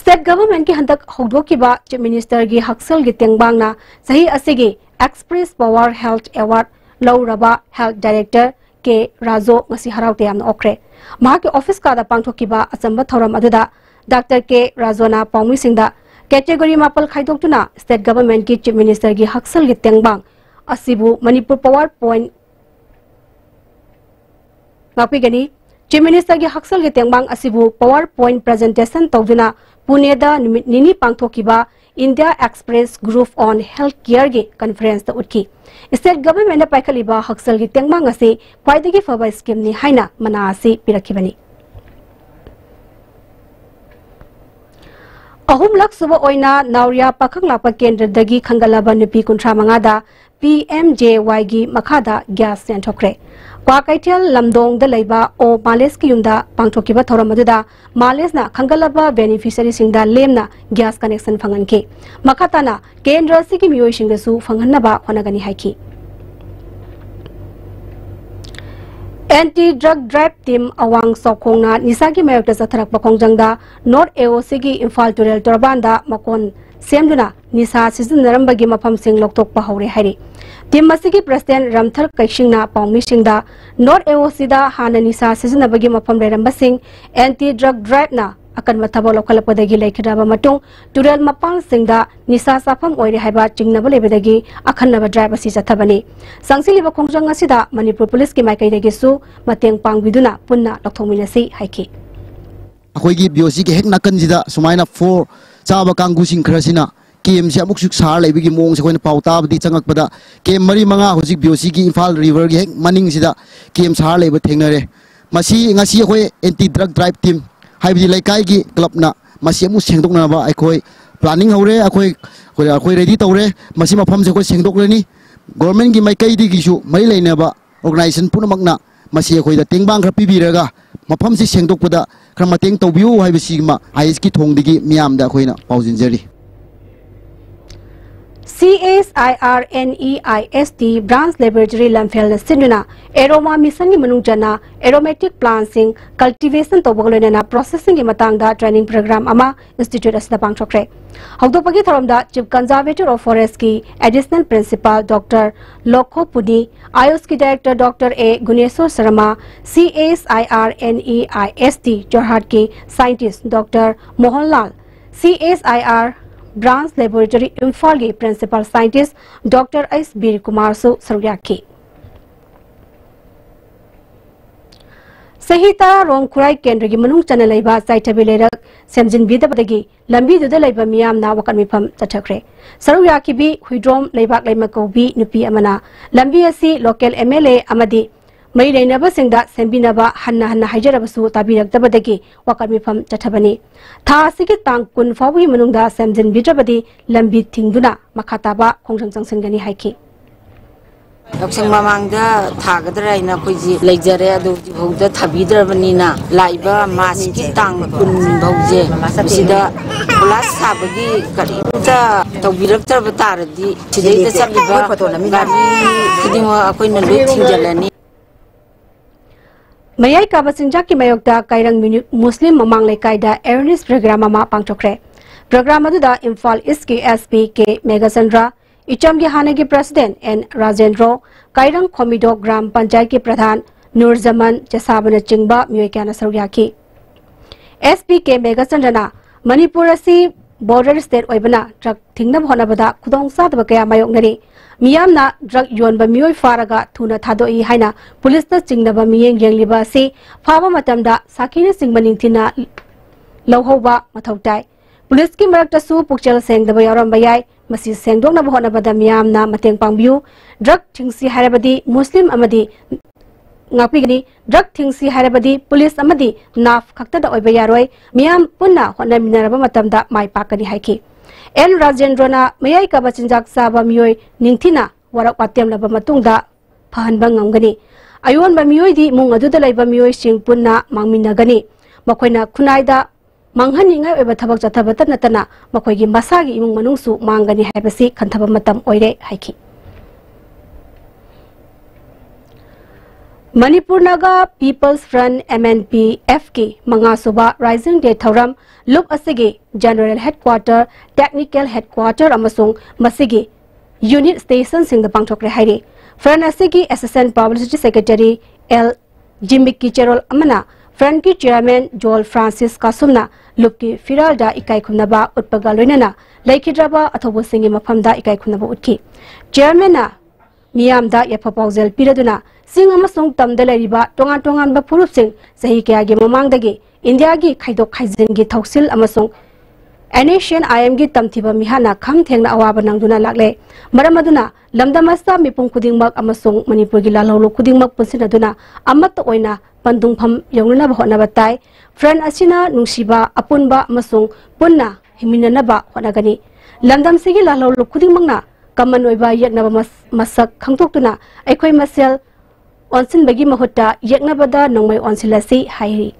State Governmentꯀꯤ ꯍꯟꯗꯛ ꯍꯧꯗꯣꯛꯈꯤꯕ Chief Ministerꯒꯤ ꯍꯛꯁꯦꯜꯒꯤ ꯇꯦꯡꯕꯥꯡꯅ ꯆꯍꯤ ꯑꯁꯤꯒꯤ Express Power Health Award ꯂꯧꯔꯕ Health Director ꯀꯦ ꯔꯥꯖꯣ ꯉꯁꯤ ꯍꯔꯥꯎ ꯇꯌꯥꯝꯅ ꯑꯣꯛꯈ꯭ꯔꯦ꯫ ꯃꯍꯥꯛꯀꯤ office ꯀꯥꯗ ꯄꯥꯡꯊꯣꯛꯈꯤꯕ ꯑꯆꯝꯕ ꯊꯧꯔꯝ ꯑꯗꯨꯗ Doctor ꯀꯦ ꯔꯥꯖꯣꯅ ꯄꯥꯎꯃꯤꯁꯤꯡꯗ category ꯃꯥꯄꯜ ꯈꯥꯏꯗꯣꯛꯇꯨꯅ State Governmentꯀꯤ Chief Ministerꯒꯤ ꯍꯛꯁꯦꯜꯒꯤ ꯇꯦꯡꯕꯥꯡ ꯑꯁꯤꯕꯨ ꯃꯅꯤꯄꯨꯔ PowerPoint ꯉꯥꯛꯄꯤꯒꯅꯤ꯫ Chief Ministerꯒꯤ ꯍꯛꯁꯦꯜꯒꯤ ꯇꯦꯡꯕꯥꯡ ꯑꯁꯤꯕꯨ PowerPoint presentation ꯇꯧꯗꯨꯅ ꯄꯨꯅꯦꯗ ꯅꯨꯃꯤꯠ ꯅꯤꯅꯤ ꯄꯥꯡꯊꯣꯛꯈꯤꯕ India Express Group on Health Careꯒꯤ conferenceꯇ ꯎꯠꯈꯤ꯫ State Governmentꯅ ꯄꯥꯏꯈꯠꯂꯤꯕ ꯍꯛꯁꯦꯜꯒꯤ ꯇꯦꯡꯕꯥꯡ ꯑꯁꯤ ꯈ꯭ꯋꯥꯏꯗꯒꯤ ꯐꯕ schemeꯅꯤ ꯍꯥꯏꯅ ꯃꯅꯥ ꯑꯁꯤ ꯄꯤꯔꯛꯈꯤꯕꯅꯤ꯫ ꯑꯍꯨꯝꯂꯛ ꯁꯨꯕ ꯑꯣꯏꯅ ꯅꯥꯎꯔꯤꯌꯥ ꯄꯥꯈꯪ ꯂꯥꯛꯄ ꯀꯦꯟꯗ꯭ꯔꯗꯒꯤ ꯈꯟꯒꯠꯂꯕ ꯅꯨꯄꯤ ꯀꯨꯟꯊ꯭ꯔꯥ ꯃꯉꯥꯗ PMJAYꯒꯤ ꯃꯈꯥꯗ gas ꯌꯦꯟꯊꯣꯛꯈ꯭ꯔꯦ꯫ ꯀ꯭ꯋꯥꯀꯩꯊꯦꯜ ꯂꯝꯗꯣꯡꯗ ꯂꯩꯕ ꯑꯣ ꯃꯥꯂꯦꯁꯀꯤ ꯌꯨꯝꯗ ꯄꯥꯡꯊꯣꯛꯈꯤꯕ ꯊꯧꯔꯝ ꯑꯗꯨꯗ ꯃꯥꯂꯦꯁꯅ ꯈꯟꯒꯠꯂꯕ beneficiaryꯁꯤꯡꯗ ꯂꯦꯝꯅ gas connection ꯐꯪꯍꯟꯈꯤ꯫ ꯃꯈꯥ ꯇꯥꯅ ꯀꯦꯟꯗ꯭ꯔ ꯑꯁꯤꯒꯤ ꯃꯤꯑꯣꯏꯁꯤꯡꯗꯁꯨ ꯐꯪꯍꯟꯅꯕ ꯍꯣꯠꯅꯒꯅꯤ ꯍꯥꯏꯈꯤ꯫ Anti Drug Drive Team ꯑꯋꯥꯡ ꯆꯥꯎꯈꯣꯡꯅ ꯅꯤꯁꯥꯒꯤ ꯃꯥꯌꯣꯛꯇ ꯆꯠꯊꯔꯛꯄ ꯈꯣꯡꯖꯪꯗ North AOCꯒꯤ ꯏꯝꯐꯥꯜ ꯇꯨꯔꯦꯜ ꯇꯣꯔꯕꯥꯟꯗ ꯃꯀꯣꯟ ꯁꯦꯝꯗꯨꯅ ꯅꯤꯁꯥ ꯁꯤꯖꯤꯟꯅꯔꯝꯕꯒꯤ ꯃꯐꯝꯁꯤꯡ ꯂꯧꯊꯣꯛꯄ ꯍꯧꯔꯦ ꯍꯥꯏꯔꯤ꯫ Team ꯑꯁꯤꯒꯤ President ꯔꯝꯊꯔ ꯀꯩꯁꯤꯡꯅ ꯄꯥꯎꯃꯤꯁꯤꯡꯗ North AOCꯗ ꯍꯥꯟꯅ ꯅꯤꯁꯥ ꯁꯤꯖꯤꯟꯅꯕꯒꯤ ꯃꯐꯝ ꯂꯩꯔꯝꯕꯁꯤꯡ Anti Drug Driveꯅ ꯑꯀꯟꯕ ꯊꯕꯛ ꯂꯧꯈꯠꯂꯛꯄꯗꯒꯤ ꯂꯩꯈꯤꯗ꯭ꯔꯕ ꯃꯇꯨꯡ ꯇꯨꯔꯦꯜ ꯃꯄꯥꯟꯁꯤꯡꯗ ꯅꯤꯁꯥ ꯆꯥꯐꯝ ꯑꯣꯏꯔꯦ ꯍꯥꯏꯕ ꯆꯤꯡꯅꯕ ꯂꯩꯕꯗꯒꯤ ꯑꯈꯟꯅꯕ drive ꯑꯁꯤ ꯆꯠꯊꯕꯅꯤ꯫ ꯆꯪꯁꯤꯜꯂꯤꯕ ꯈꯣꯡꯖꯪ ꯑꯁꯤꯗ ꯃꯅꯤꯄꯨꯔ ꯄꯨꯂꯤꯁꯀꯤ ꯃꯥꯏꯀꯩꯗꯒꯤꯁꯨ ꯃꯇꯦꯡ ꯄꯥꯡꯕꯤꯗꯨꯅ ꯄꯨꯟꯅ ꯂꯧꯊꯣꯛꯃꯤꯟꯅꯁꯤ ꯍꯥꯏꯈꯤ꯫ ꯑꯩꯈꯣꯏꯒꯤ BOCꯒꯤ ꯍꯦꯛ ꯅꯥꯀꯟꯁꯤꯗ ꯁꯨꯃꯥꯏꯅ four ꯆꯥꯕ ꯀꯥꯡꯕꯨꯁꯤꯡ ꯈꯔꯁꯤꯅ campꯁꯦ ꯑꯃꯨꯛꯁꯨ ꯁꯥꯔ ꯂꯩꯕꯒꯤ ꯃꯑꯣꯡꯁꯦ ꯑꯩꯈꯣꯏꯅ ꯄꯥꯎ ꯇꯥꯕꯗꯤ ꯆꯪꯉꯛꯄꯗ camp ꯃꯔꯤ ꯃꯉꯥ ꯍꯧꯖꯤꯛ BOCꯒꯤ ꯏꯝꯐꯥꯜ riverꯒꯤ ꯍꯦꯛ ꯃꯅꯤꯡꯁꯤꯗ camp ꯁꯥꯔ ꯂꯩꯕ ꯊꯦꯡꯅꯔꯦ꯫ ꯃꯁꯤ ꯉꯁꯤ ꯑꯩꯈꯣꯏ Anti Drug Drive Team ꯍꯥꯏꯕꯗꯤ ꯂꯩꯀꯥꯏꯒꯤ clubꯅ ꯃꯁꯤ ꯑꯃꯨꯛ ꯁꯦꯡꯗꯣꯛꯅꯕ ꯑꯩꯈꯣꯏ planning ꯍꯧꯔꯦ꯫ ꯑꯩꯈꯣꯏ, ꯑꯩꯈꯣꯏ ready ꯇꯧꯔꯦ꯫ ꯃꯁꯤ ꯃꯐꯝꯁꯦ ꯑꯩꯈꯣꯏ ꯁꯦꯡꯗꯣꯛꯂꯅꯤ꯫ Governmentꯀꯤ ꯃꯥꯏꯀꯩꯗꯒꯤꯁꯨ ꯃꯔꯤ ꯂꯩꯅꯕ organization ꯄꯨꯝꯅꯃꯛꯅ ꯃꯁꯤ ꯑꯩꯈꯣꯏꯗ ꯇꯦꯡꯕꯥꯡ ꯈꯔ ꯄꯤꯕꯤꯔꯒ ꯃꯐꯝꯁꯤ ꯁꯦꯡꯗꯣꯛꯄꯗ ꯈꯔ ꯃꯇꯦꯡ ꯇꯧꯕꯤꯌꯨ ꯍꯥꯏꯕꯁꯤꯃ ISꯀꯤ ꯊꯣꯡꯗꯒꯤ ꯃꯤꯌꯥꯝꯗ ꯑꯩꯈꯣꯏꯅ ꯄꯥꯎꯖꯦꯟꯖꯔꯤ꯫ C S I R N E I S T Branch Laboratory ꯂꯝꯐꯦꯜꯅ ꯁꯤꯟꯗꯨꯅ Aroma Mission ꯒꯤ ꯃꯅꯨꯡ ꯆꯟꯅ aromatic plant ꯁꯤꯡ cultivation ꯇꯧꯕꯒ ꯂꯣꯏꯅꯅ processing ꯒꯤ ꯃꯇꯥꯡꯗ training program ꯑꯃ institute ꯑꯁꯤꯗ ꯄꯥꯡꯊꯣꯛꯈ꯭ꯔꯦ꯫ ꯍꯧꯗꯣꯛꯄꯒꯤ ꯊꯧꯔꯝꯗ Chief Conservator of Forest ꯀꯤ Additional Principal Doctor ꯂꯣꯈꯣ ꯄꯨꯅꯤ, ꯑꯥꯌꯨꯁꯀꯤ Director Doctor A Guneshor Sharma, C S I R N E I S T ꯖꯣꯔꯍꯥꯠꯀꯤ scientist Doctor Mohan Lal, C S I R Branch Laboratory ꯏꯝꯐꯥꯜꯒꯤ Principal Scientist Doctor ꯑꯩꯁ ꯕꯤꯔ ꯀꯨꯃꯥꯔꯁꯨ ꯁꯔꯨꯛ ꯌꯥꯈꯤ꯫ ꯆꯍꯤ ꯇꯔꯥ ꯔꯣꯝ ꯈꯨꯔꯥꯏ ꯀꯦꯟꯗ꯭ꯔꯒꯤ ꯃꯅꯨꯡ ꯆꯟꯅ ꯂꯩꯕ ꯆꯥꯏꯊꯕꯤ ꯂꯩꯔꯛ ꯁꯦꯝꯖꯤꯟꯕꯤꯗꯕꯗꯒꯤ ꯂꯝꯕꯤꯗꯨꯗ ꯂꯩꯕ ꯃꯤꯌꯥꯝꯅ ꯋꯥꯀꯠ ꯃꯤꯐꯝ ꯆꯠꯊꯈ꯭ꯔꯦ꯫ ꯁꯔꯨꯛ ꯌꯥꯈꯤꯕꯤ ꯍꯨꯏꯗ꯭ꯔꯣꯝ ꯂꯩꯕꯥꯛ ꯂꯩꯃ ꯀꯧꯕꯤ ꯅꯨꯄꯤ ꯑꯃꯅ ꯂꯝꯕꯤ ꯑꯁꯤ local M L A ꯑꯃꯗꯤ ꯃꯔꯤ ꯂꯩꯅꯕꯁꯤꯡꯗ ꯁꯦꯝꯕꯤꯅꯕ ꯍꯟꯅ ꯍꯟꯅ ꯍꯥꯏꯖꯔꯕꯁꯨ ꯇꯥꯕꯤꯔꯛꯇꯕꯗꯒꯤ ꯋꯥꯀꯠ ꯃꯤꯐꯝ ꯆꯠꯊꯕꯅꯤ꯫ ꯊꯥ ꯑꯁꯤꯒꯤ ꯇꯥꯡ ꯀꯨꯟ ꯐꯥꯎꯕꯒꯤ ꯃꯅꯨꯡꯗ ꯁꯦꯝꯖꯤꯟꯕꯤꯗ꯭ꯔꯕꯗꯤ ꯂꯝꯕꯤ ꯊꯤꯡꯗꯨꯅ ꯃꯈꯥ ꯇꯥꯕ ꯈꯣꯡꯖꯪ ꯆꯪꯁꯤꯟꯒꯅꯤ ꯍꯥꯏꯈꯤ꯫ ꯌꯥꯎꯁꯪ ꯃꯃꯥꯡꯗ ꯊꯥꯒꯗ꯭ꯔꯥ ꯍꯥꯏꯅ ꯑꯩꯈꯣꯏꯁꯤ ꯂꯩꯖꯔꯦ, ꯑꯗꯨ ꯍꯧꯖꯤꯛꯐꯥꯎꯗ ꯊꯥꯕꯤꯗ꯭ꯔꯕꯅꯤꯅ ꯂꯥꯛꯏꯕ ꯃꯥꯔꯆꯀꯤ ꯇꯥꯡ ꯀꯨꯟ ꯐꯥꯎꯁꯦ ꯃꯁꯤꯗ ꯀꯣꯏꯂꯥꯁ ꯊꯥꯕꯒꯤ ꯀꯔꯤꯝꯇ ꯇꯧꯕꯤꯔꯛꯇ꯭ꯔꯕ ꯇꯥꯔꯗꯤ ꯁꯤꯗꯩꯗ ꯆꯠꯂꯤꯕ ꯒꯥꯔꯤ ꯈꯨꯗꯤꯡꯃꯛ ꯑꯩꯈꯣꯏꯅ ꯂꯣꯏ ꯊꯤꯡꯖꯤꯜꯂꯅꯤ꯫ ꯃꯌꯥꯏ ꯀꯥꯕ ꯆꯤꯟꯖꯥꯛꯀꯤ ꯃꯥꯌꯣꯛꯇ ꯀꯥꯏꯔꯪ ꯃꯤꯅꯨ-, ꯃꯨꯁꯂꯤꯝ ꯃꯃꯥꯡ ꯂꯩꯀꯥꯏꯗ awareness program ꯑꯃ ꯄꯥꯡꯊꯣꯛꯈ꯭ꯔꯦ꯫ Program ꯑꯗꯨꯗ ꯏꯝꯐꯥꯜ ꯏꯁꯀꯤ S P ꯀꯦ ꯃꯦꯘꯆꯟꯗ꯭ꯔ, ꯏꯆꯝꯒꯤ ꯍꯥꯟꯅꯒꯤ President ꯑꯦꯟ ꯔꯥꯖꯦꯟꯗ꯭ꯔꯣ, ꯀꯥꯏꯔꯪ ꯈꯣꯃꯤꯗꯣꯛ ꯒ꯭ꯔꯥꯝ ꯄꯟꯆꯥꯌꯠꯀꯤ ꯄ꯭ꯔꯙꯥꯟ ꯅꯨꯔꯖꯃꯟ ꯆꯦꯁꯥꯕꯅꯆꯤꯡꯕ ꯃꯤꯑꯣꯏ ꯀꯌꯥꯅ ꯁꯔꯨꯛ ꯌꯥꯈꯤ꯫ S P ꯀꯦ ꯃꯦꯘꯆꯟꯗ꯭ꯔꯅ ꯃꯅꯤꯄꯨꯔ ꯑꯁꯤ border state ꯑꯣꯏꯕꯅ drug ꯊꯤꯡꯅꯕ ꯍꯣꯠꯅꯕꯗ ꯈꯨꯗꯣꯡꯆꯥꯗꯕ ꯀꯌꯥ ꯃꯥꯌꯣꯛꯅꯔꯤ꯫ ꯃꯤꯌꯥꯝꯅ drug ꯌꯣꯟꯕ ꯃꯤꯑꯣꯏ ꯐꯥꯔꯒ ꯊꯨꯅ ꯊꯥꯗꯣꯛꯏ ꯍꯥꯏꯅ ꯄꯨꯂꯤꯁꯇ ꯆꯤꯡꯅꯕ ꯃꯤꯠꯌꯦꯡ ꯌꯦꯡꯂꯤꯕ ꯑꯁꯤ ꯐꯥꯕ ꯃꯇꯝꯗ ꯁꯥꯈꯤꯅꯆꯤꯡꯕ ꯅꯤꯡꯊꯤꯅ ꯂꯧꯍꯧꯕ ꯃꯊꯧ ꯇꯥꯏ꯫ ꯄꯨꯂꯤꯁꯀꯤ ꯃꯔꯛꯇꯁꯨ ꯄꯨꯛꯆꯦꯜ ꯁꯦꯡꯗꯕ ꯌꯥꯎꯔꯝꯕ ꯌꯥꯏ꯫ ꯃꯁꯤ ꯁꯦꯡꯗꯣꯛꯅꯕ ꯍꯣꯠꯅꯕꯗ ꯃꯤꯌꯥꯝꯅ ꯃꯇꯦꯡ ꯄꯥꯡꯕꯤꯌꯨ꯫ Drug ꯊꯤꯡꯁꯤ ꯍꯥꯏꯔꯕꯗꯤ ꯃꯨꯁꯂꯤꯝ ꯑꯃꯗꯤ ꯉꯥꯛꯄꯤꯒꯅꯤ꯫ Drug ꯊꯤꯡꯁꯤ ꯍꯥꯏꯔꯕꯗꯤ ꯄꯨꯂꯤꯁ ꯑꯃꯗꯤ ꯅꯥꯐ ꯈꯛꯇꯗ ꯑꯣꯏꯕ ꯌꯥꯔꯣꯏ꯫ ꯃꯤꯌꯥꯝ ꯄꯨꯟꯅ ꯍꯣꯠꯅꯃꯤꯟꯅꯔꯕ ꯃꯇꯝꯗ ꯃꯥꯏ ꯄꯥꯛꯀꯅꯤ ꯍꯥꯏꯈꯤ꯫ ꯑꯦꯟ ꯔꯥꯖꯦꯟꯗ꯭ꯔꯣꯅ ꯃꯌꯥꯏ ꯀꯥꯕ ꯆꯤꯟꯖꯥꯛ ꯆꯥꯕ ꯃꯤꯑꯣꯏ ꯅꯤꯡꯊꯤꯅ ꯋꯥꯔꯛ ꯋꯥꯇꯦꯝꯂꯕ ꯃꯇꯨꯡꯗ ꯐꯍꯟꯕ ꯉꯝꯒꯅꯤ꯫ ꯑꯌꯣꯟꯕ ꯃꯤꯑꯣꯏꯗꯤ ꯏꯃꯨꯡ ꯑꯗꯨꯗ ꯂꯩꯕ ꯃꯤꯑꯣꯏꯁꯤꯡ ꯄꯨꯟꯅ ꯃꯥꯡꯃꯤꯟꯅꯒꯅꯤ꯫ ꯃꯈꯣꯏꯅ ꯈꯨꯟꯅꯥꯏꯗ ꯃꯥꯡꯍꯟꯅꯤꯡꯉꯥꯏ ꯑꯣꯏꯕ ꯊꯕꯛ ꯆꯠꯊꯕꯇ ꯅꯠꯇꯅ ꯃꯈꯣꯏꯒꯤ ꯃꯁꯥꯒꯤ ꯏꯃꯨꯡ ꯃꯅꯨꯡꯁꯨ ꯃꯥꯡꯒꯅꯤ ꯍꯥꯏꯕꯁꯤ ꯈꯟꯊꯕ ꯃꯇꯝ ꯑꯣꯏꯔꯦ ꯍꯥꯏꯈꯤ꯫ Manipur Naga People's Front, MNPF, ꯀꯤ ꯃꯉꯥꯁꯨꯕ Rising Day ꯊꯧꯔꯝ ꯂꯨꯞ ꯑꯁꯤꯒꯤ General Headquarter, Technical Headquarter ꯑꯃꯁꯨꯡ ꯃꯁꯤꯒꯤ unit stationꯁꯤꯡꯗ ꯄꯥꯡꯊꯣꯛꯈ꯭ꯔꯦ ꯍꯥꯏꯔꯤ꯫ ꯐ꯭ꯔꯟ ꯑꯁꯤꯒꯤ Assistant Publicity Secretary ꯑꯦꯜ ꯖꯤꯃꯤꯛꯀꯤ ꯆꯦꯔꯣꯜ ꯑꯃꯅ ꯐ꯭ꯔꯟꯀꯤ Chairman ꯖꯣꯜ ꯐ꯭ꯔꯥꯟꯁꯤꯁ ꯀꯥꯁꯨꯝꯅ ꯂꯨꯞꯀꯤ ꯐꯤꯔꯥꯜꯗ ꯏꯀꯥꯏ ꯈꯨꯝꯅꯕ ꯎꯠꯄꯒ ꯂꯣꯏꯅꯅ ꯂꯩꯈꯤꯗ꯭ꯔꯕ ꯑꯊꯧꯕꯁꯤꯡꯒꯤ ꯃꯐꯝꯗ ꯏꯀꯥꯏ ꯈꯨꯝꯅꯕ ꯎꯠꯈꯤ꯫ Chairmanꯅ ꯃꯤꯌꯥꯝꯗ ꯌꯥꯏꯐ ꯄꯥꯎꯖꯦꯜ ꯄꯤꯔꯗꯨꯅ ꯆꯤꯡ ꯑꯃꯁꯨꯡ ꯇꯝꯗ ꯂꯩꯔꯤꯕ ꯇꯣꯉꯥꯟ ꯇꯣꯉꯥꯟꯕ ꯐꯨꯔꯨꯞꯁꯤꯡ ꯆꯍꯤ ꯀꯌꯥꯒꯤ ꯃꯃꯥꯡꯗꯒꯤ ꯏꯟꯗꯤꯌꯥꯒꯤ ꯈꯥꯏꯗꯣꯛ ꯈꯥꯏꯖꯤꯟꯒꯤ ꯊꯧꯁꯤꯜ ꯑꯃꯁꯨꯡ NSCN-IMꯒꯤ ꯇꯝꯊꯤꯕ ꯃꯤꯍꯥꯠꯅ ꯈꯝ ꯊꯦꯡꯅ ꯑꯋꯥꯕ ꯅꯪꯗꯨꯅ ꯂꯥꯛꯂꯦ꯫ ꯃꯔꯝ ꯑꯗꯨꯅ ꯂꯝꯗꯝ ꯑꯁꯤꯗ ꯃꯤꯄꯨꯝ ꯈꯨꯗꯤꯡꯃꯛ ꯑꯃꯁꯨꯡ ꯃꯅꯤꯄꯨꯔꯒꯤ ꯂꯥꯜꯍꯧꯂꯨꯞ ꯈꯨꯗꯤꯡꯃꯛ ꯄꯨꯟꯁꯤꯟꯅꯗꯨꯅ ꯑꯃꯠꯇ ꯑꯣꯏꯅ ꯄꯟꯊꯨꯡꯐꯝ ꯌꯧꯅꯅꯕ ꯍꯣꯠꯅꯕ ꯇꯥꯏ꯫ ꯐ꯭ꯔꯟ ꯑꯁꯤꯅ ꯅꯨꯡꯁꯤꯕ, ꯑꯄꯨꯟꯕ ꯑꯃꯁꯨꯡ ꯄꯨꯟꯅ ꯍꯤꯡꯃꯤꯟꯅꯅꯕ ꯍꯣꯠꯅꯒꯅꯤ꯫ ꯂꯝꯗꯝꯁꯤꯒꯤ ꯂꯥꯜꯍꯧꯂꯨꯞ ꯈꯨꯗꯤꯡꯃꯛꯅ ꯀꯃꯟ ꯑꯣꯏꯕ ꯌꯦꯛꯅꯕ ꯃꯁ-, ꯃꯁꯛ ꯈꯪꯗꯣꯛꯇꯨꯅ ꯑꯩꯈꯣꯏ ꯃꯁꯦꯜ ꯑꯣꯟꯁꯤꯟꯕꯒꯤ ꯃꯍꯨꯠꯇ ꯌꯦꯛꯅꯕꯗ ꯅꯣꯡꯃꯩ ꯑꯣꯟꯁꯤꯜꯂꯁꯤ ꯍꯥꯏꯔꯤ꯫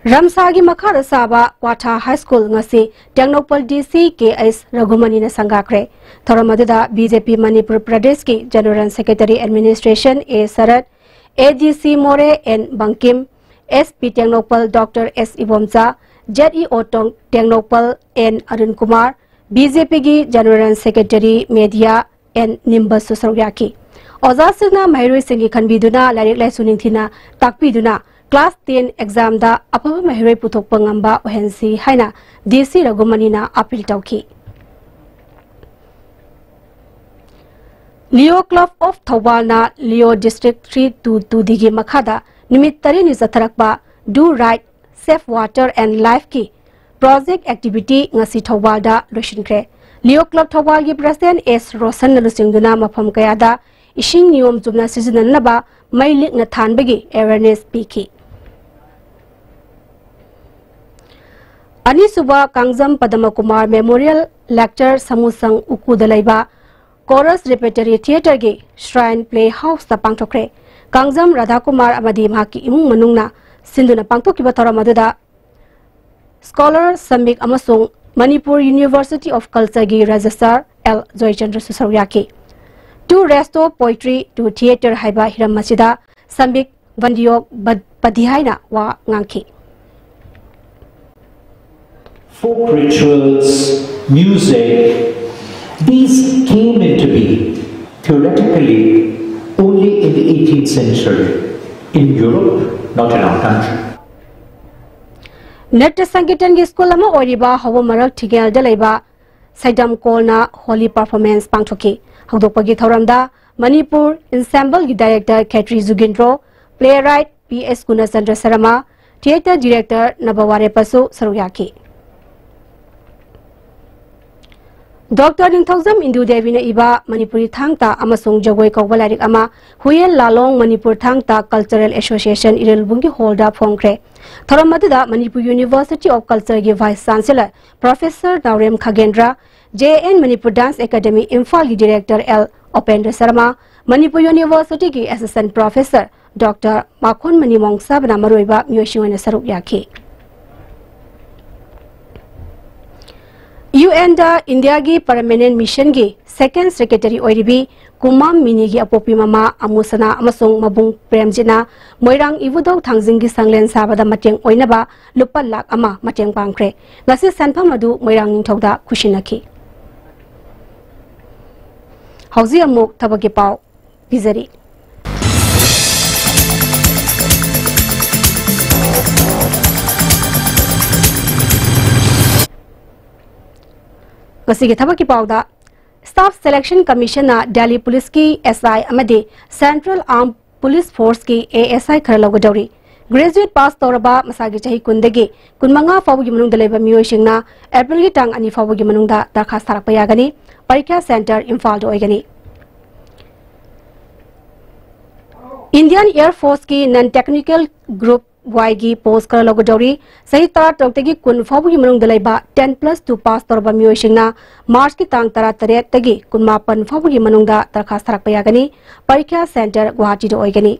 ꯔꯝꯁꯥꯒꯤ ꯃꯈꯥꯗ ꯁꯥꯕ ꯀ꯭ꯋꯥꯊꯥ High School ꯉꯁꯤ ꯇꯦꯡꯅꯧꯄꯜ DC ꯀꯦ ꯑꯩꯆ ꯔꯘꯨꯃꯅꯤꯅ ꯁꯪꯒꯥꯈ꯭ꯔꯦ꯫ ꯊꯧꯔꯝ ꯑꯗꯨꯗ BJP ꯃꯅꯤꯄꯨꯔ ꯄ꯭ꯔꯗꯦꯁꯀꯤ General Secretary Administration A Sarat, ADC Moreh N Bangkim, SP Tengnoupal doctor S Ibomcha, ZEO ꯇꯣꯡ-, ꯇꯦꯡꯅꯧꯄꯜ ꯑꯦꯟ ꯑꯔꯨꯟ ꯀꯨꯃꯥꯔ, BJPꯒꯤ General Secretary Media ꯑꯦꯟ ꯅꯤꯝꯕꯁꯁꯨ ꯁꯔꯨꯛ ꯌꯥꯈꯤ꯫ ꯑꯣꯖꯥꯁꯤꯡꯅ ꯃꯍꯩꯔꯣꯏꯁꯤꯡꯒꯤ ꯈꯟꯕꯤꯗꯨꯅ ꯂꯥꯏꯔꯤꯛ ꯂꯥꯏꯁꯨ ꯅꯤꯡꯊꯤꯅ ꯇꯥꯛꯄꯤꯗꯨꯅ class ten examꯗ ꯑꯐꯕ ꯃꯍꯩꯔꯣꯏ ꯄꯨꯊꯣꯛꯄ ꯉꯝꯕ ꯑꯣꯏꯍꯟꯁꯤ ꯍꯥꯏꯅ DC ꯔꯘꯨꯃꯅꯤꯅ appeal ꯇꯧꯈꯤ꯫ Leo Club of ꯊꯧꯕꯥꯜꯅ Leo District three two two Dꯒꯤ ꯃꯈꯥꯗ ꯅꯨꯃꯤꯠ ꯇꯔꯦꯠꯅꯤ ꯆꯠꯊꯔꯛꯄ Do Right, Save Water and Lifeꯀꯤ project activity ꯉꯁꯤ ꯊꯧꯕꯥꯜꯗ ꯂꯣꯏꯁꯤꯟꯈ꯭ꯔꯦ꯫ Leo Club ꯊꯧꯕꯥꯜꯒꯤ President ꯑꯦꯁ ꯔꯣꯁꯟꯅ ꯂꯨꯆꯤꯡꯗꯨꯅ ꯃꯐꯝ ꯀꯌꯥꯗ ꯏꯁꯤꯡ ꯅꯤꯌꯣꯝ ꯆꯨꯝꯅ ꯁꯤꯖꯤꯟꯅꯅꯕ ꯃꯩ ꯂꯤꯛꯅ ꯊꯥꯟꯕꯒꯤ awareness ꯄꯤꯈꯤ꯫ ꯑꯅꯤꯁꯨꯕ ꯀꯥꯡꯖꯝ ꯄꯗꯃꯀꯨꯃꯥꯔ Memorial Lecture ꯁꯃꯨꯁꯪ ꯎꯀꯨꯗ ꯂꯩꯕ Chorus Repertory Theatreꯒꯤ Shrine Playhouseꯇ ꯄꯥꯡꯊꯣꯛꯈ꯭ꯔꯦ꯫ ꯄꯥꯡꯖꯝ ꯔꯥꯙꯥꯀꯨꯃꯥꯔ ꯑꯃꯗꯤ ꯃꯍꯥꯛꯀꯤ ꯏꯃꯨꯡ ꯃꯅꯨꯡꯅ ꯁꯤꯟꯗꯨꯅ ꯄꯥꯡꯊꯣꯛꯈꯤꯕ ꯊꯧꯔꯝ ꯑꯗꯨꯗ ꯁ꯭ꯀꯣꯂꯔ ꯁꯃꯤꯛ ꯑꯃꯁꯨꯡ ꯃꯅꯤꯄꯨꯔ ꯌꯨꯅꯤꯚꯔꯁꯤꯇꯤ ꯑꯣꯐ ꯀꯜꯆꯔꯒꯤ ꯔꯦꯖꯤꯁꯇ꯭ꯔꯥꯔ ꯑꯦꯜ ꯖꯣꯏꯆꯟꯗ꯭ꯔꯁꯨ ꯁꯔꯨꯛ ꯌꯥꯈꯤ꯫ To restore poetry to theatre ꯍꯥꯏꯕ ꯍꯤꯔꯝ ꯑꯁꯤꯗ ꯁꯃꯤꯛ ꯕꯟꯗꯤꯌꯣꯛ ꯕ-, ꯕꯗꯤꯍꯥꯏꯅ ꯋꯥ ꯉꯥꯡꯈꯤ꯫ Folk rituals, music, these came into being theoretically only in the eighteenth century in Europe, not in our country. ꯅ꯭ꯔꯠꯇ ꯁꯪꯀꯤꯔꯇꯟꯒꯤ ꯁ꯭ꯀꯨꯜ ꯑꯃ ꯑꯣꯏꯔꯤꯕ ꯍꯧꯕ ꯃꯔꯛ ꯊꯤꯒꯦꯜꯗ ꯂꯩꯕ ꯁꯩꯗꯝ ꯀꯣꯜꯅ ꯍꯣꯂꯤ ꯄꯔꯐꯣꯔꯃꯦꯟꯁ ꯄꯥꯡꯊꯣꯛꯈꯤ꯫ ꯍꯧꯗꯣꯛꯄꯒꯤ ꯊꯧꯔꯝꯗ ꯃꯅꯤꯄꯨꯔ ꯏꯟꯁꯦꯝꯕꯜꯒꯤ director Khetri Jugindro, playwright P S Gunachandra Sharma, theatre director ꯅꯕꯋꯥꯔꯦꯄꯁꯨ ꯁꯔꯨꯛ ꯌꯥꯈꯤ꯫ ꯗꯣꯛꯇꯔ ꯅꯤꯡꯊꯧꯖꯝ ꯏꯟꯗꯨ ꯗꯦꯕꯤꯅ ꯏꯕ ꯃꯅꯤꯄꯨꯔꯤ ꯊꯥꯡ ꯇꯥ ꯑꯃꯁꯨꯡ ꯖꯒꯣꯏ ꯀꯧꯕ ꯂꯥꯏꯔꯤꯛ ꯑꯃ ꯍꯨꯌꯦꯟ ꯂꯥꯂꯣꯡ ꯃꯅꯤꯄꯨꯔ ꯊꯥꯡ ꯇꯥ ꯀꯜꯆꯔꯦꯜ ꯑꯦꯁꯣꯁꯤꯌꯦꯁꯟ ꯏꯔꯤꯜꯕꯨꯡꯒꯤ ꯍꯣꯜꯗ ꯐꯣꯡꯈ꯭ꯔꯦ꯫ ꯊꯧꯔꯝ ꯑꯗꯨꯗ ꯃꯅꯤꯄꯨꯔ ꯌꯨꯅꯤꯚꯔꯁꯤꯇꯤ ꯑꯣꯐ ꯀꯜꯆꯔꯒꯤ vice chancellor professor Naorem Khagendra, J N Manipur dance academy ꯏꯝꯐꯥꯜꯒꯤ ꯗꯤꯔꯦꯛꯇꯔ ꯑꯦꯜ ꯎꯄꯦꯟꯗ꯭ꯔ ꯁꯔꯃ, ꯃꯅꯤꯄꯨꯔ ꯌꯨꯅꯤꯚꯔꯁꯤꯇꯤꯒꯤ ꯑꯦꯁꯤꯁꯇꯦꯟꯠ ꯄ꯭ꯔꯣꯐꯦꯁꯔ ꯗꯣꯛꯇꯔ ꯃꯥꯈꯣꯟꯃꯅꯤ ꯃꯣꯡꯁꯥꯕꯅ ꯃꯔꯨꯑꯣꯏꯕ ꯃꯤꯑꯣꯏꯁꯤꯡ ꯑꯣꯏꯅ ꯁꯔꯨꯛ ꯌꯥꯈꯤ꯫ ꯌꯨ ꯑꯦꯟꯗ ꯏꯟꯗꯤꯌꯥꯒꯤ ꯄꯔꯃꯦꯅꯦꯟꯠ ꯃꯤꯁꯟꯒꯤ ꯁꯦꯀꯦꯟꯗ ꯁꯦꯀ꯭ꯔꯦꯇꯔꯤ ꯑꯣꯏꯔꯤꯕꯤ ꯀꯨꯃꯥꯝ ꯃꯤꯅꯤꯒꯤ ꯑꯄꯣꯛꯄꯤ ꯃꯃꯥ ꯑꯃꯨꯁꯅꯥ ꯑꯃꯁꯨꯡ ꯃꯕꯨꯡ ꯄ꯭ꯔꯦꯝꯖꯤꯠꯅ ꯃꯣꯏꯔꯥꯡ ꯏꯕꯨꯙꯧ ꯊꯥꯡꯖꯤꯡꯒꯤ ꯁꯪꯂꯦꯟ ꯁꯥꯕꯗ ꯃꯇꯦꯡ ꯑꯣꯏꯅꯕ ꯂꯨꯄꯥ ꯂꯥꯈ ꯑꯃ ꯃꯇꯦꯡ ꯄꯥꯡꯈ꯭ꯔꯦ꯫ ꯉꯁꯤ ꯁꯦꯟꯐꯝ ꯑꯗꯨ ꯃꯣꯏꯔꯥꯡ ꯅꯤꯡꯊꯧꯗ ꯈꯨꯠꯁꯤꯟꯅꯈꯤ꯫ ꯍꯧꯖꯤꯛ ꯑꯃꯨꯛ ꯊꯕꯛꯀꯤ ꯄꯥꯎ ꯄꯤꯖꯔꯤ꯫ ꯉꯁꯤꯒꯤ ꯊꯕꯛꯀꯤ ꯄꯥꯎꯗ, Staff Selection Commissionꯅ ꯗꯦꯜꯂꯤ ꯄꯨꯂꯤꯁꯀꯤ ꯑꯦꯁ ꯑꯥꯏ ꯑꯃꯗꯤ Central Armed Police Forceꯀꯤ A S ꯑꯥꯏ ꯈꯔ ꯂꯧꯒꯗꯧꯔꯤ꯫ ꯒ꯭ꯔꯦꯖꯨꯑꯦꯠ ꯄꯥꯁ ꯇꯧꯔꯕ ꯃꯁꯥꯒꯤ ꯆꯍꯤ ꯀꯨꯟꯗꯒꯤ ꯀꯨꯟꯃꯉꯥ ꯐꯥꯎꯕꯒꯤ ꯃꯅꯨꯡꯗ ꯂꯩꯕ ꯃꯤꯑꯣꯏꯁꯤꯡꯅ ꯑꯦꯄ꯭ꯔꯤꯜꯒꯤ ꯇꯥꯡ ꯑꯅꯤ ꯐꯥꯎꯕꯒꯤ ꯃꯅꯨꯡꯗ ꯗꯔꯈꯥꯁ ꯊꯥꯔꯛꯄ ꯌꯥꯒꯅꯤ꯫ ꯄꯔꯤꯈ꯭ꯌꯥ ꯁꯦꯟꯇꯔ ꯏꯝꯐꯥꯜꯗ ꯑꯣꯏꯒꯅꯤ꯫ Indian Air Forceꯀꯤ Non Technical Group Yꯒꯤ ꯄꯣꯁ ꯈꯔ ꯂꯧꯒꯗꯧꯔꯤ꯫ ꯆꯍꯤ ꯇꯔꯥꯇꯔꯨꯛꯇꯒꯤ ꯀꯨꯟ ꯐꯥꯎꯕꯒꯤ ꯃꯅꯨꯡꯗ ꯂꯩꯕ ten plus two ꯄꯥꯁ ꯇꯧꯔꯕ ꯃꯤꯑꯣꯏꯁꯤꯡꯅ ꯃꯥꯔꯆꯀꯤ ꯇꯥꯡ ꯇꯔꯥꯇꯔꯦꯠꯇꯒꯤ ꯀꯨꯟꯃꯥꯄꯟ ꯐꯥꯎꯕꯒꯤ ꯃꯅꯨꯡꯗ ꯗꯔꯈꯥꯁ ꯊꯥꯔꯛꯄ ꯌꯥꯒꯅꯤ꯫ ꯄꯔꯤꯈ꯭ꯌꯥ ꯁꯦꯟꯇꯔ ꯒꯨꯋꯥꯍꯥꯇꯤꯗ ꯑꯣꯏꯒꯅꯤ꯫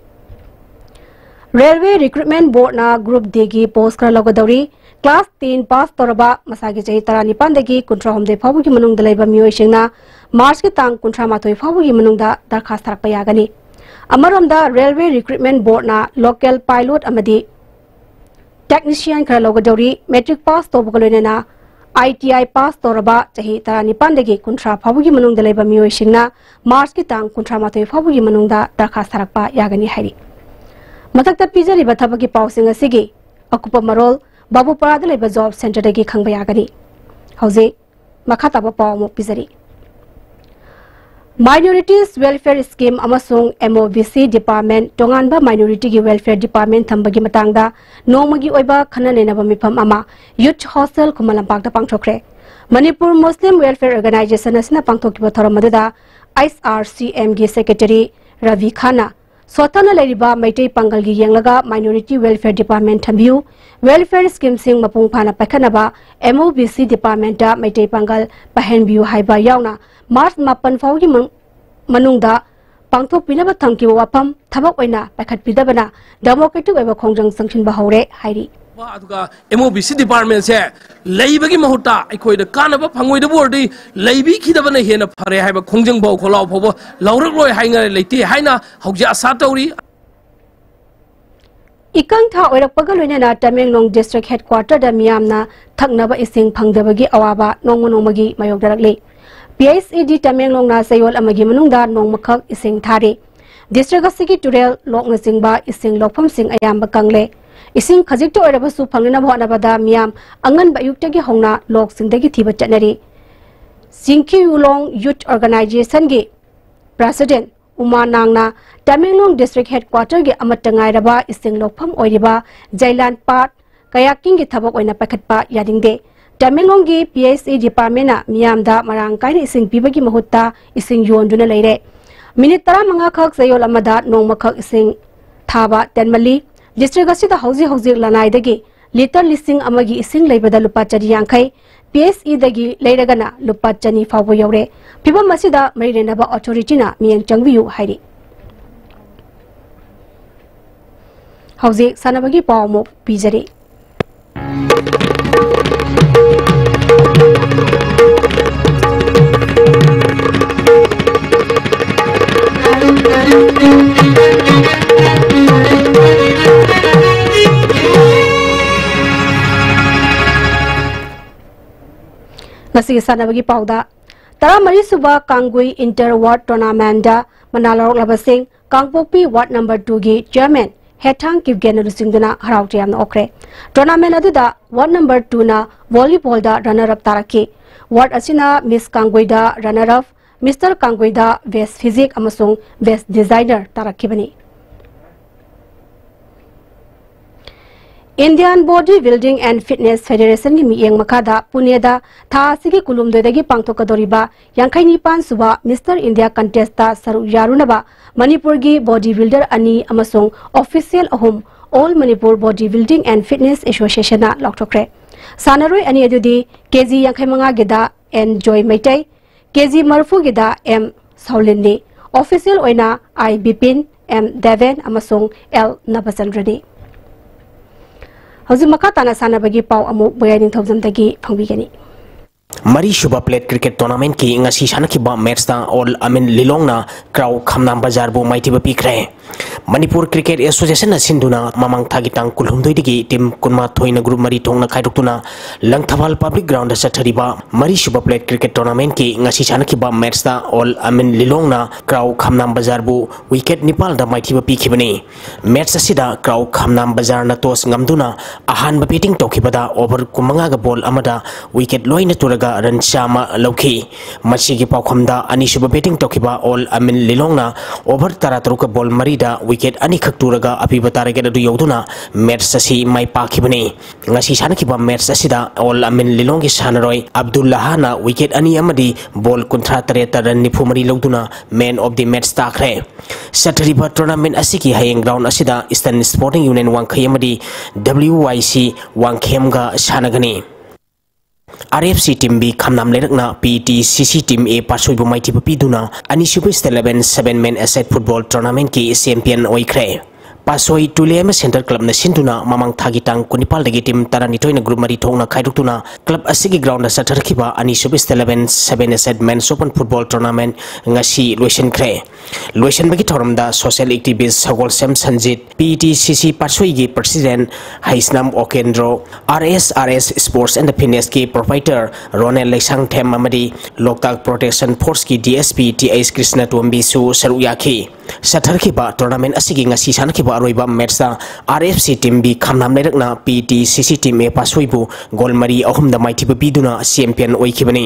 Railway Recruitment Boardꯅ Group Dꯒꯤ post ꯈꯔ ꯂꯧꯒꯗꯧꯔꯤ꯫ Class ten pass ꯇꯧꯔꯕ, ꯃꯁꯥꯒꯤ ꯆꯍꯤ ꯇꯔꯥꯅꯤꯄꯥꯟꯗꯒꯤ ꯀꯨꯟꯊ꯭ꯔꯥꯍꯨꯝꯗꯣꯏ ꯐꯥꯎꯕꯒꯤ ꯃꯅꯨꯡꯗ ꯂꯩꯕ ꯃꯤꯑꯣꯏꯁꯤꯡꯅ Marchꯀꯤ ꯇꯥꯡ ꯀꯨꯟꯊ꯭ꯔꯥꯃꯥꯊꯣꯏ ꯐꯥꯎꯕꯒꯤ ꯃꯅꯨꯡꯗ ꯗꯔꯈꯥꯁ ꯊꯥꯔꯛꯄ ꯌꯥꯒꯅꯤ꯫ ꯑꯃꯔꯣꯝꯗ, Railway Recruitment Boardꯅ local pilot ꯑꯃꯗꯤ technician ꯈꯔ ꯂꯧꯒꯗꯧꯔꯤ꯫ Matric pass ꯇꯧꯕꯒ ꯂꯣꯏꯅꯅ I T I pass ꯇꯧꯔꯕ, ꯆꯍꯤ ꯇꯔꯥꯅꯤꯄꯥꯟꯗꯒꯤ ꯀꯨꯟꯊ꯭ꯔꯥ ꯐꯥꯎꯕꯒꯤ ꯃꯅꯨꯡꯗ ꯂꯩꯕ ꯃꯤꯑꯣꯏꯁꯤꯡꯅ Marchꯀꯤ ꯇꯥꯡ ꯀꯨꯟꯊ꯭ꯔꯥꯃꯥꯊꯣꯏ ꯐꯥꯎꯕꯒꯤ ꯃꯅꯨꯡꯗ ꯗꯔꯈꯥꯁ ꯊꯥꯔꯛꯄ ꯌꯥꯒꯅꯤ ꯍꯥꯏꯔꯤ꯫ ꯃꯊꯛꯇ ꯄꯤꯖꯔꯤꯕ ꯊꯕꯛꯀꯤ ꯄꯥꯎꯁꯤꯡ ꯑꯁꯤꯒꯤ ꯑꯀꯨꯞꯄ ꯃꯔꯣꯜ ꯕꯥꯕꯨꯄꯥꯔꯥꯗ ꯂꯩꯕ job centreꯗꯒꯤ ꯈꯪꯕ ꯌꯥꯒꯅꯤ꯫ ꯍꯧꯖꯤꯛ ꯃꯈꯥ ꯇꯥꯕ ꯄꯥꯎ ꯑꯃꯨꯛ ꯄꯤꯖꯔꯤ꯫ Minorities Welfare Scheme ꯑꯃꯁꯨꯡ M O B C Department, ꯇꯣꯉꯥꯟꯕ minorityꯒꯤ welfare department ꯊꯝꯕꯒꯤ ꯃꯇꯥꯡꯗ ꯅꯣꯡꯃꯒꯤ ꯑꯣꯏꯕ ꯈꯟꯅ ꯅꯩꯅꯕ ꯃꯤꯐꯝ ꯑꯃ Youth Hostel ꯈꯨꯃꯟ ꯂꯝꯄꯥꯛꯇ ꯄꯥꯡꯊꯣꯛꯈ꯭ꯔꯦ꯫ ꯃꯅꯤꯄꯨꯔ Muslim Welfare Organisation ꯑꯁꯤꯅ ꯄꯥꯡꯊꯣꯛꯈꯤꯕ ꯊꯧꯔꯝ ꯑꯗꯨꯗ H R C Mꯒꯤ secretary Ravi ꯈꯥꯟꯅ ꯁꯣꯠꯊꯅ ꯂꯩꯔꯤꯕ ꯃꯩꯇꯩ ꯄꯥꯡꯒꯜꯒꯤ ꯌꯦꯡꯂꯒ minority welfare department ꯊꯝꯕꯤꯌꯨ, welfare schemeꯁꯤꯡ ꯃꯄꯨꯡ ꯐꯥꯅ ꯄꯥꯏꯈꯠꯅꯕ M O B C departmentꯇ Meitei ꯄꯥꯡꯒꯜ ꯄꯥꯏꯍꯟꯕꯤꯌꯨ ꯍꯥꯏꯕ ꯌꯥꯎꯅ March ꯃꯥꯄꯟ ꯐꯥꯎꯒꯤ ꯃꯅꯨꯡꯗ ꯄꯥꯡꯊꯣꯛꯄꯤꯅꯕ ꯊꯝꯈꯤꯕ ꯋꯥꯐꯝ ꯊꯕꯛ ꯑꯣꯏꯅ ꯄꯥꯏꯈꯠꯄꯤꯗꯕꯅ democratic ꯑꯣꯏꯕ ꯈꯣꯡꯖꯪ ꯆꯪꯁꯤꯟꯕ ꯍꯧꯔꯦ ꯍꯥꯏꯔꯤ꯫ ꯑꯗꯨꯒ M O B C departmentꯁꯦ ꯂꯩꯕꯒꯤ ꯃꯍꯨꯠꯇ ꯑꯩꯈꯣꯏꯗ ꯀꯥꯟꯅꯕ ꯐꯪꯉꯣꯏꯗꯕ ꯑꯣꯏꯔꯗꯤ ꯂꯩꯕꯤꯈꯤꯗꯕꯅ ꯍꯦꯟꯅ ꯐꯔꯦ ꯍꯥꯏꯕ ꯈꯣꯡꯖꯪ ꯐꯥꯎ ꯈꯣꯜꯂꯥꯎ ꯐꯥꯎꯕ ꯂꯧꯔꯛꯂꯣꯏ ꯍꯥꯏꯅ ꯂꯩꯇꯦ ꯍꯥꯏꯅ ꯍꯧꯖꯤꯛ ꯑꯁꯥ ꯇꯧꯔꯤ꯫ ꯏꯀꯪ ꯊꯥ ꯑꯣꯏꯔꯛꯄꯒ ꯂꯣꯏꯅꯅ ꯇꯃꯦꯡꯂꯣꯡ district headquarterꯗ ꯃꯤꯌꯥꯝꯅ ꯊꯛꯅꯕ ꯏꯁꯤꯡ ꯐꯪꯗꯕꯒꯤ ꯑꯋꯥꯕ ꯅꯣꯡꯃ ꯅꯣꯡꯃꯒꯤ ꯃꯥꯌꯣꯛꯅꯔꯛꯂꯤ꯫ P H E D ꯇꯃꯦꯡꯂꯣꯡꯅ ꯆꯌꯣꯜ ꯑꯃꯒꯤ ꯃꯅꯨꯡꯗ ꯅꯣꯡꯃꯈꯛ ꯏꯁꯤꯡ ꯊꯥꯔꯤ꯫ District ꯑꯁꯤꯒꯤ ꯇꯨꯔꯦꯜ, ꯂꯣꯛꯅꯆꯤꯡꯕ ꯏꯁꯤꯡ ꯂꯧꯐꯝꯁꯤꯡ ꯑꯌꯥꯝꯕ ꯀꯪꯂꯦ꯫ ꯏꯁꯤꯡ ꯈꯖꯤꯛꯇ ꯑꯣꯏꯔꯕꯁꯨ ꯐꯪꯅꯅꯕ ꯍꯣꯠꯅꯕꯗ ꯃꯤꯌꯥꯝ ꯑꯉꯟꯕ ꯑꯌꯨꯛꯇꯒꯤ ꯍꯧꯅ ꯂꯣꯛꯁꯤꯡꯗꯒꯤ ꯊꯤꯕ ꯆꯠꯅꯔꯤ꯫ ꯆꯤꯡꯈꯤꯌꯨꯂꯣꯡ Youth Organizationꯒꯤ president ꯎꯃꯥ ꯅꯥꯡꯅ ꯇꯃꯦꯡꯂꯣꯡ district headquarterꯒꯤ ꯑꯃꯠꯇ ꯉꯥꯏꯔꯕ ꯏꯁꯤꯡ ꯂꯧꯐꯝ ꯑꯣꯏꯔꯤꯕ ꯖꯩꯂꯥꯟ ꯄꯥꯠ kayakingꯒꯤ ꯊꯕꯛ ꯑꯣꯏꯅ ꯄꯥꯏꯈꯠꯄ ꯌꯥꯅꯤꯡꯗꯦ꯫ ꯇꯃꯦꯡꯂꯣꯡꯒꯤ P H E departmentꯅ ꯃꯤꯌꯥꯝꯗ ꯃꯔꯥꯡ ꯀꯥꯏꯅ ꯏꯁꯤꯡ ꯄꯤꯕꯒꯤ ꯃꯍꯨꯠꯇ ꯏꯁꯤꯡ ꯌꯣꯟꯗꯨꯅ ꯂꯩꯔꯦ꯫ Minute ꯇꯔꯥꯃꯉꯥ ꯈꯛ ꯆꯌꯣꯜ ꯑꯃꯗ ꯅꯣꯡꯃꯈꯛ ꯏꯁꯤꯡ ꯊꯥꯕ ꯇꯦꯟꯃꯜꯂꯤ꯫ District ꯑꯁꯤꯗ ꯍꯧꯖꯤꯛ ꯍꯧꯖꯤꯛ ꯂꯅꯥꯏꯗꯒꯤ litre ꯂꯤꯁꯤꯡ ꯑꯃꯒꯤ ꯏꯁꯤꯡ ꯂꯩꯕꯗ ꯂꯨꯄꯥ ꯆꯅꯤ ꯌꯥꯡꯈꯩ, P H Eꯗꯒꯤ ꯂꯩꯔꯒꯅ ꯂꯨꯄꯥ ꯆꯅꯤ ꯐꯥꯎꯕ ꯌꯧꯔꯦ꯫ ꯐꯤꯚꯝ ꯑꯁꯤꯗ ꯃꯔꯤ ꯂꯩꯅꯕ authorityꯅ ꯃꯤꯠꯌꯦꯡ ꯆꯪꯕꯤꯌꯨ ꯍꯥꯏꯔꯤ꯫ ꯍꯧꯖꯤꯛ ꯁꯥꯟꯅꯕꯒꯤ ꯄꯥꯎ ꯑꯃꯨꯛ ꯄꯤꯖꯔꯤ꯫ ꯉꯁꯤꯒꯤ ꯁꯥꯟꯅꯕꯒꯤ ꯄꯥꯎꯗ, ꯇꯔꯥꯃꯔꯤ ꯁꯨꯕ ꯀꯥꯡꯒꯨꯏ Inter Ward Tournamentꯗ ꯃꯅꯥ ꯂꯧꯔꯛꯂꯕꯁꯤꯡ ꯀꯥꯡꯄꯣꯛꯄꯤ Ward number twoꯒꯤ Chairman ꯍꯦꯊꯥꯡ ꯀꯤꯞꯒꯦꯟꯅ ꯂꯨꯆꯤꯡꯗꯨꯅ ꯍꯔꯥꯎ ꯇꯌꯥꯝꯅ ꯑꯣꯛꯈ꯭ꯔꯦ꯫ Tournament ꯑꯗꯨꯗ Ward number twoꯅ volleyballꯗ runner up ꯇꯥꯔꯛꯈꯤ꯫ Ward ꯑꯁꯤꯅ Miss ꯀꯥꯡꯒꯨꯏꯗ runner up, Mister ꯀꯥꯡꯒꯨꯏꯗ Best Physique ꯑꯃꯁꯨꯡ Best Designer ꯇꯥꯔꯛꯈꯤꯕꯅꯤ꯫ Indian Body Building and Fitness Federationꯒꯤ ꯃꯤꯠꯌꯦꯡ ꯃꯈꯥꯗ ꯄꯨꯅꯦꯗ ꯊꯥ ꯑꯁꯤꯒꯤ ꯀꯨꯟꯍꯨꯝꯗꯣꯏꯗꯒꯤ ꯄꯥꯡꯊꯣꯛꯀꯗꯧꯔꯤꯕ ꯌꯥꯡꯈꯩ ꯅꯤꯄꯥꯟ ꯁꯨꯕ Mister India Contestꯇ ꯁꯔꯨꯛ ꯌꯥꯔꯨꯅꯕ ꯃꯅꯤꯄꯨꯔꯒꯤ body builder ꯑꯅꯤ ꯑꯃꯁꯨꯡ official ꯑꯍꯨꯝ All Manipur Body Building and Fitness Associationꯅ ꯂꯥꯎꯊꯣꯛꯈ꯭ꯔꯦ꯫ ꯁꯥꯟꯅꯔꯣꯏ ꯑꯅꯤ ꯑꯗꯨꯗꯤ ꯀꯦꯖꯤ ꯌꯥꯡꯈꯩ ꯃꯉꯥꯒꯤꯗ ꯑꯦꯟ ꯖꯣꯏ ꯃꯩꯇꯩ, ꯀꯦꯖꯤ ꯃꯔꯤꯐꯨꯒꯤꯗ ꯑꯦꯝ ꯁꯥꯎꯂꯤꯟꯅꯤ꯫ Official ꯑꯣꯏꯅ ꯑꯥꯏ ꯕꯤꯄꯤꯟ, ꯑꯦꯝ ꯗꯦꯕꯦꯟ ꯑꯃꯁꯨꯡ ꯑꯦꯜ ꯅꯕꯆꯟꯗ꯭ꯔꯅꯤ꯫ ꯍꯧꯖꯤꯛ ꯃꯈꯥ ꯇꯥꯅ ꯁꯥꯟꯅꯕꯒꯤ ꯄꯥꯎ ꯑꯃꯨꯛ ꯃꯌꯥꯏ ꯅꯤꯡꯊꯧꯖꯝꯗꯒꯤ ꯐꯪꯕꯤꯒꯅꯤ꯫ ꯃꯔꯤꯁꯨꯕ Plate Cricket Tournamentꯀꯤ ꯉꯁꯤ ꯁꯥꯟꯅꯈꯤꯕ matchꯇ All Amin Lilongꯅ ꯀ꯭ꯔꯥꯎ ꯈꯝꯅꯥꯝ ꯕꯖꯥꯔꯕꯨ ꯃꯥꯏꯊꯤꯕ ꯄꯤꯈ꯭ꯔꯦ꯫ ꯃꯅꯤꯄꯨꯔ Cricket Associationꯅ ꯁꯤꯟꯗꯨꯅ ꯃꯃꯥꯡ ꯊꯥꯒꯤ ꯇꯥꯡ ꯀꯨꯟꯍꯨꯝꯗꯣꯏꯗꯒꯤ team ꯀꯨꯟꯃꯥꯊꯣꯏꯅ group ꯃꯔꯤ ꯊꯣꯛꯅ ꯈꯥꯏꯗꯣꯛꯇꯨꯅ ꯂꯪꯊꯕꯥꯜ Public Groundꯗ ꯆꯠꯊꯔꯤꯕ ꯃꯔꯤꯁꯨꯕ Plate Cricket Tournamentꯀꯤ ꯉꯁꯤ ꯁꯥꯟꯅꯈꯤꯕ matchꯇ All Amin Lilongꯅ ꯀ꯭ꯔꯥꯎ ꯈꯝꯅꯥꯝ ꯕꯖꯥꯔꯕꯨ wicket ꯅꯤꯄꯥꯜꯗ ꯃꯥꯏꯊꯤꯕ ꯄꯤꯈꯤꯕꯅꯤ꯫ Match ꯑꯁꯤꯗ ꯀ꯭ꯔꯥꯎ ꯈꯝꯅꯥꯝ ꯕꯖꯥꯔꯅ toss ꯉꯝꯗꯨꯅ ꯑꯍꯥꯟꯕ batting ꯇꯧꯈꯤꯕꯗ over ꯀꯨꯟꯃꯉꯥꯒ ball ꯑꯃꯗ wicket ꯂꯣꯏꯅ ꯇꯨꯔꯒ run ꯆꯥꯝꯃ ꯂꯧꯈꯤ꯫ ꯃꯁꯤꯒꯤ ꯄꯥꯎꯈꯨꯝꯗ ꯑꯅꯤꯁꯨꯕ batting ꯇꯧꯈꯤꯕ All Amin Lilongꯅ over ꯇꯔꯥꯇꯔꯨꯛꯀ ball ꯃꯔꯤꯗ wicket ꯑꯅꯤꯈꯛ ꯇꯨꯔꯒ ꯑꯄꯤꯕ target ꯑꯗꯨ ꯌꯧꯗꯨꯅ match ꯑꯁꯤ ꯃꯥꯏ ꯄꯥꯛꯈꯤꯕꯅꯤ꯫ ꯉꯁꯤ ꯁꯥꯟꯅꯈꯤꯕ match ꯑꯁꯤꯗ All Amin Lilongꯒꯤ ꯁꯥꯟꯅꯔꯣꯏ ꯑꯕꯗꯨꯜꯂꯥꯍꯅ wicket ꯑꯅꯤ ꯑꯃꯗꯤ ball ꯀꯨꯟꯊ꯭ꯔꯥ ꯇꯔꯦꯠꯇ run ꯅꯤꯐꯨ ꯃꯔꯤ ꯂꯧꯗꯨꯅ man of the match ꯇꯥꯈ꯭ꯔꯦ꯫ ꯆꯠꯊꯔꯤꯕ tournament ꯑꯁꯤꯒꯤ ꯍꯌꯦꯡ round ꯑꯁꯤꯗ Eastern Sporting Union ꯋꯥꯡꯈꯩ ꯑꯃꯗꯤ W Y C ꯋꯥꯡꯈꯦꯝꯒ ꯁꯥꯟꯅꯒꯅꯤ꯫ R F C Team B ꯈꯝꯅꯥꯝ ꯂꯩꯔꯛꯅ P T C C Team A ꯄꯥꯠꯁꯣꯏꯕꯨ ꯃꯥꯏꯊꯤꯕ ꯄꯤꯗꯨꯅ ꯑꯅꯤꯁꯨꯕ State Level Seven Man Aside Football Tournamentꯀꯤ champion ꯑꯣꯏꯈ꯭ꯔꯦ꯫ ꯄꯥꯁꯣꯏ ꯇꯨꯂꯦꯃ ꯁꯦꯟꯇꯔ ꯀ꯭ꯂꯕꯅ ꯁꯤꯟꯗꯨꯅ ꯃꯃꯥꯡ ꯊꯥꯒꯤ ꯇꯥꯡ ꯀꯨꯟꯅꯤꯄꯥꯜꯗꯒꯤ ꯇꯤꯝ ꯇꯔꯥꯅꯤꯊꯣꯏꯅ ꯒ꯭ꯔꯨꯞ ꯃꯔꯤ ꯊꯣꯛꯅ ꯈꯥꯏꯗꯣꯛꯇꯨꯅ ꯀ꯭ꯂꯕ ꯑꯁꯤꯒꯤ ꯒ꯭ꯔꯥꯎꯟꯗ ꯆꯠꯊꯔꯛꯈꯤꯕ ꯑꯅꯤꯁꯨꯕ ꯏꯁꯇꯦꯠ ꯏꯂꯦꯚꯦꯟ ꯁꯚꯦꯟ ꯑꯦꯁ ꯑꯦꯠ ꯃꯦꯟꯁ ꯑꯣꯄꯟ ꯐꯨꯠꯕꯣꯜ ꯇꯣꯔꯅꯥꯃꯦꯟ ꯉꯁꯤ ꯂꯣꯏꯁꯤꯟꯈ꯭ꯔꯦ꯫ ꯂꯣꯏꯁꯤꯟꯕꯒꯤ ꯊꯧꯔꯝꯗ social activist Sagolsem Sanjit, P T C C ꯄꯥꯠꯁꯣꯏꯒꯤ president Heisnam Okendro, R S R S sports and ꯐꯤꯠꯅꯦꯁꯀꯤ ꯄ꯭ꯔꯣꯄꯥꯏꯇꯔ ꯔꯣꯅꯦꯜ ꯂꯩꯁꯥꯡꯊꯦꯝ ꯑꯃꯗꯤ ꯂꯣꯛꯇꯥꯛ ꯄ꯭ꯔꯣꯇꯦꯛꯁꯟ ꯐꯣꯔꯁꯀꯤ D S P T H ꯀ꯭ꯔꯤꯁꯅꯇꯣꯝꯕꯤꯁꯨ ꯁꯔꯨꯛ ꯌꯥꯈꯤ꯫ ꯆꯠꯊꯔꯛꯈꯤꯕ ꯇꯣꯔꯅꯥꯃꯦꯟ ꯑꯁꯤꯒꯤ ꯉꯁꯤ ꯁꯥꯟꯅꯈꯤꯕ ꯑꯔꯣꯏꯕ ꯃꯦꯠꯁꯇ R F C team B Khamnam ꯂꯩꯔꯛꯅ P T C C team ꯑꯦ ꯄꯥꯠꯁꯣꯏꯕꯨ ꯒꯣꯜ ꯃꯔꯤ ꯑꯍꯨꯝꯗ ꯃꯥꯏꯊꯤꯕ ꯄꯤꯗꯨꯅ ꯆꯦꯝꯄꯤꯌꯟ ꯑꯣꯏꯈꯤꯕꯅꯤ꯫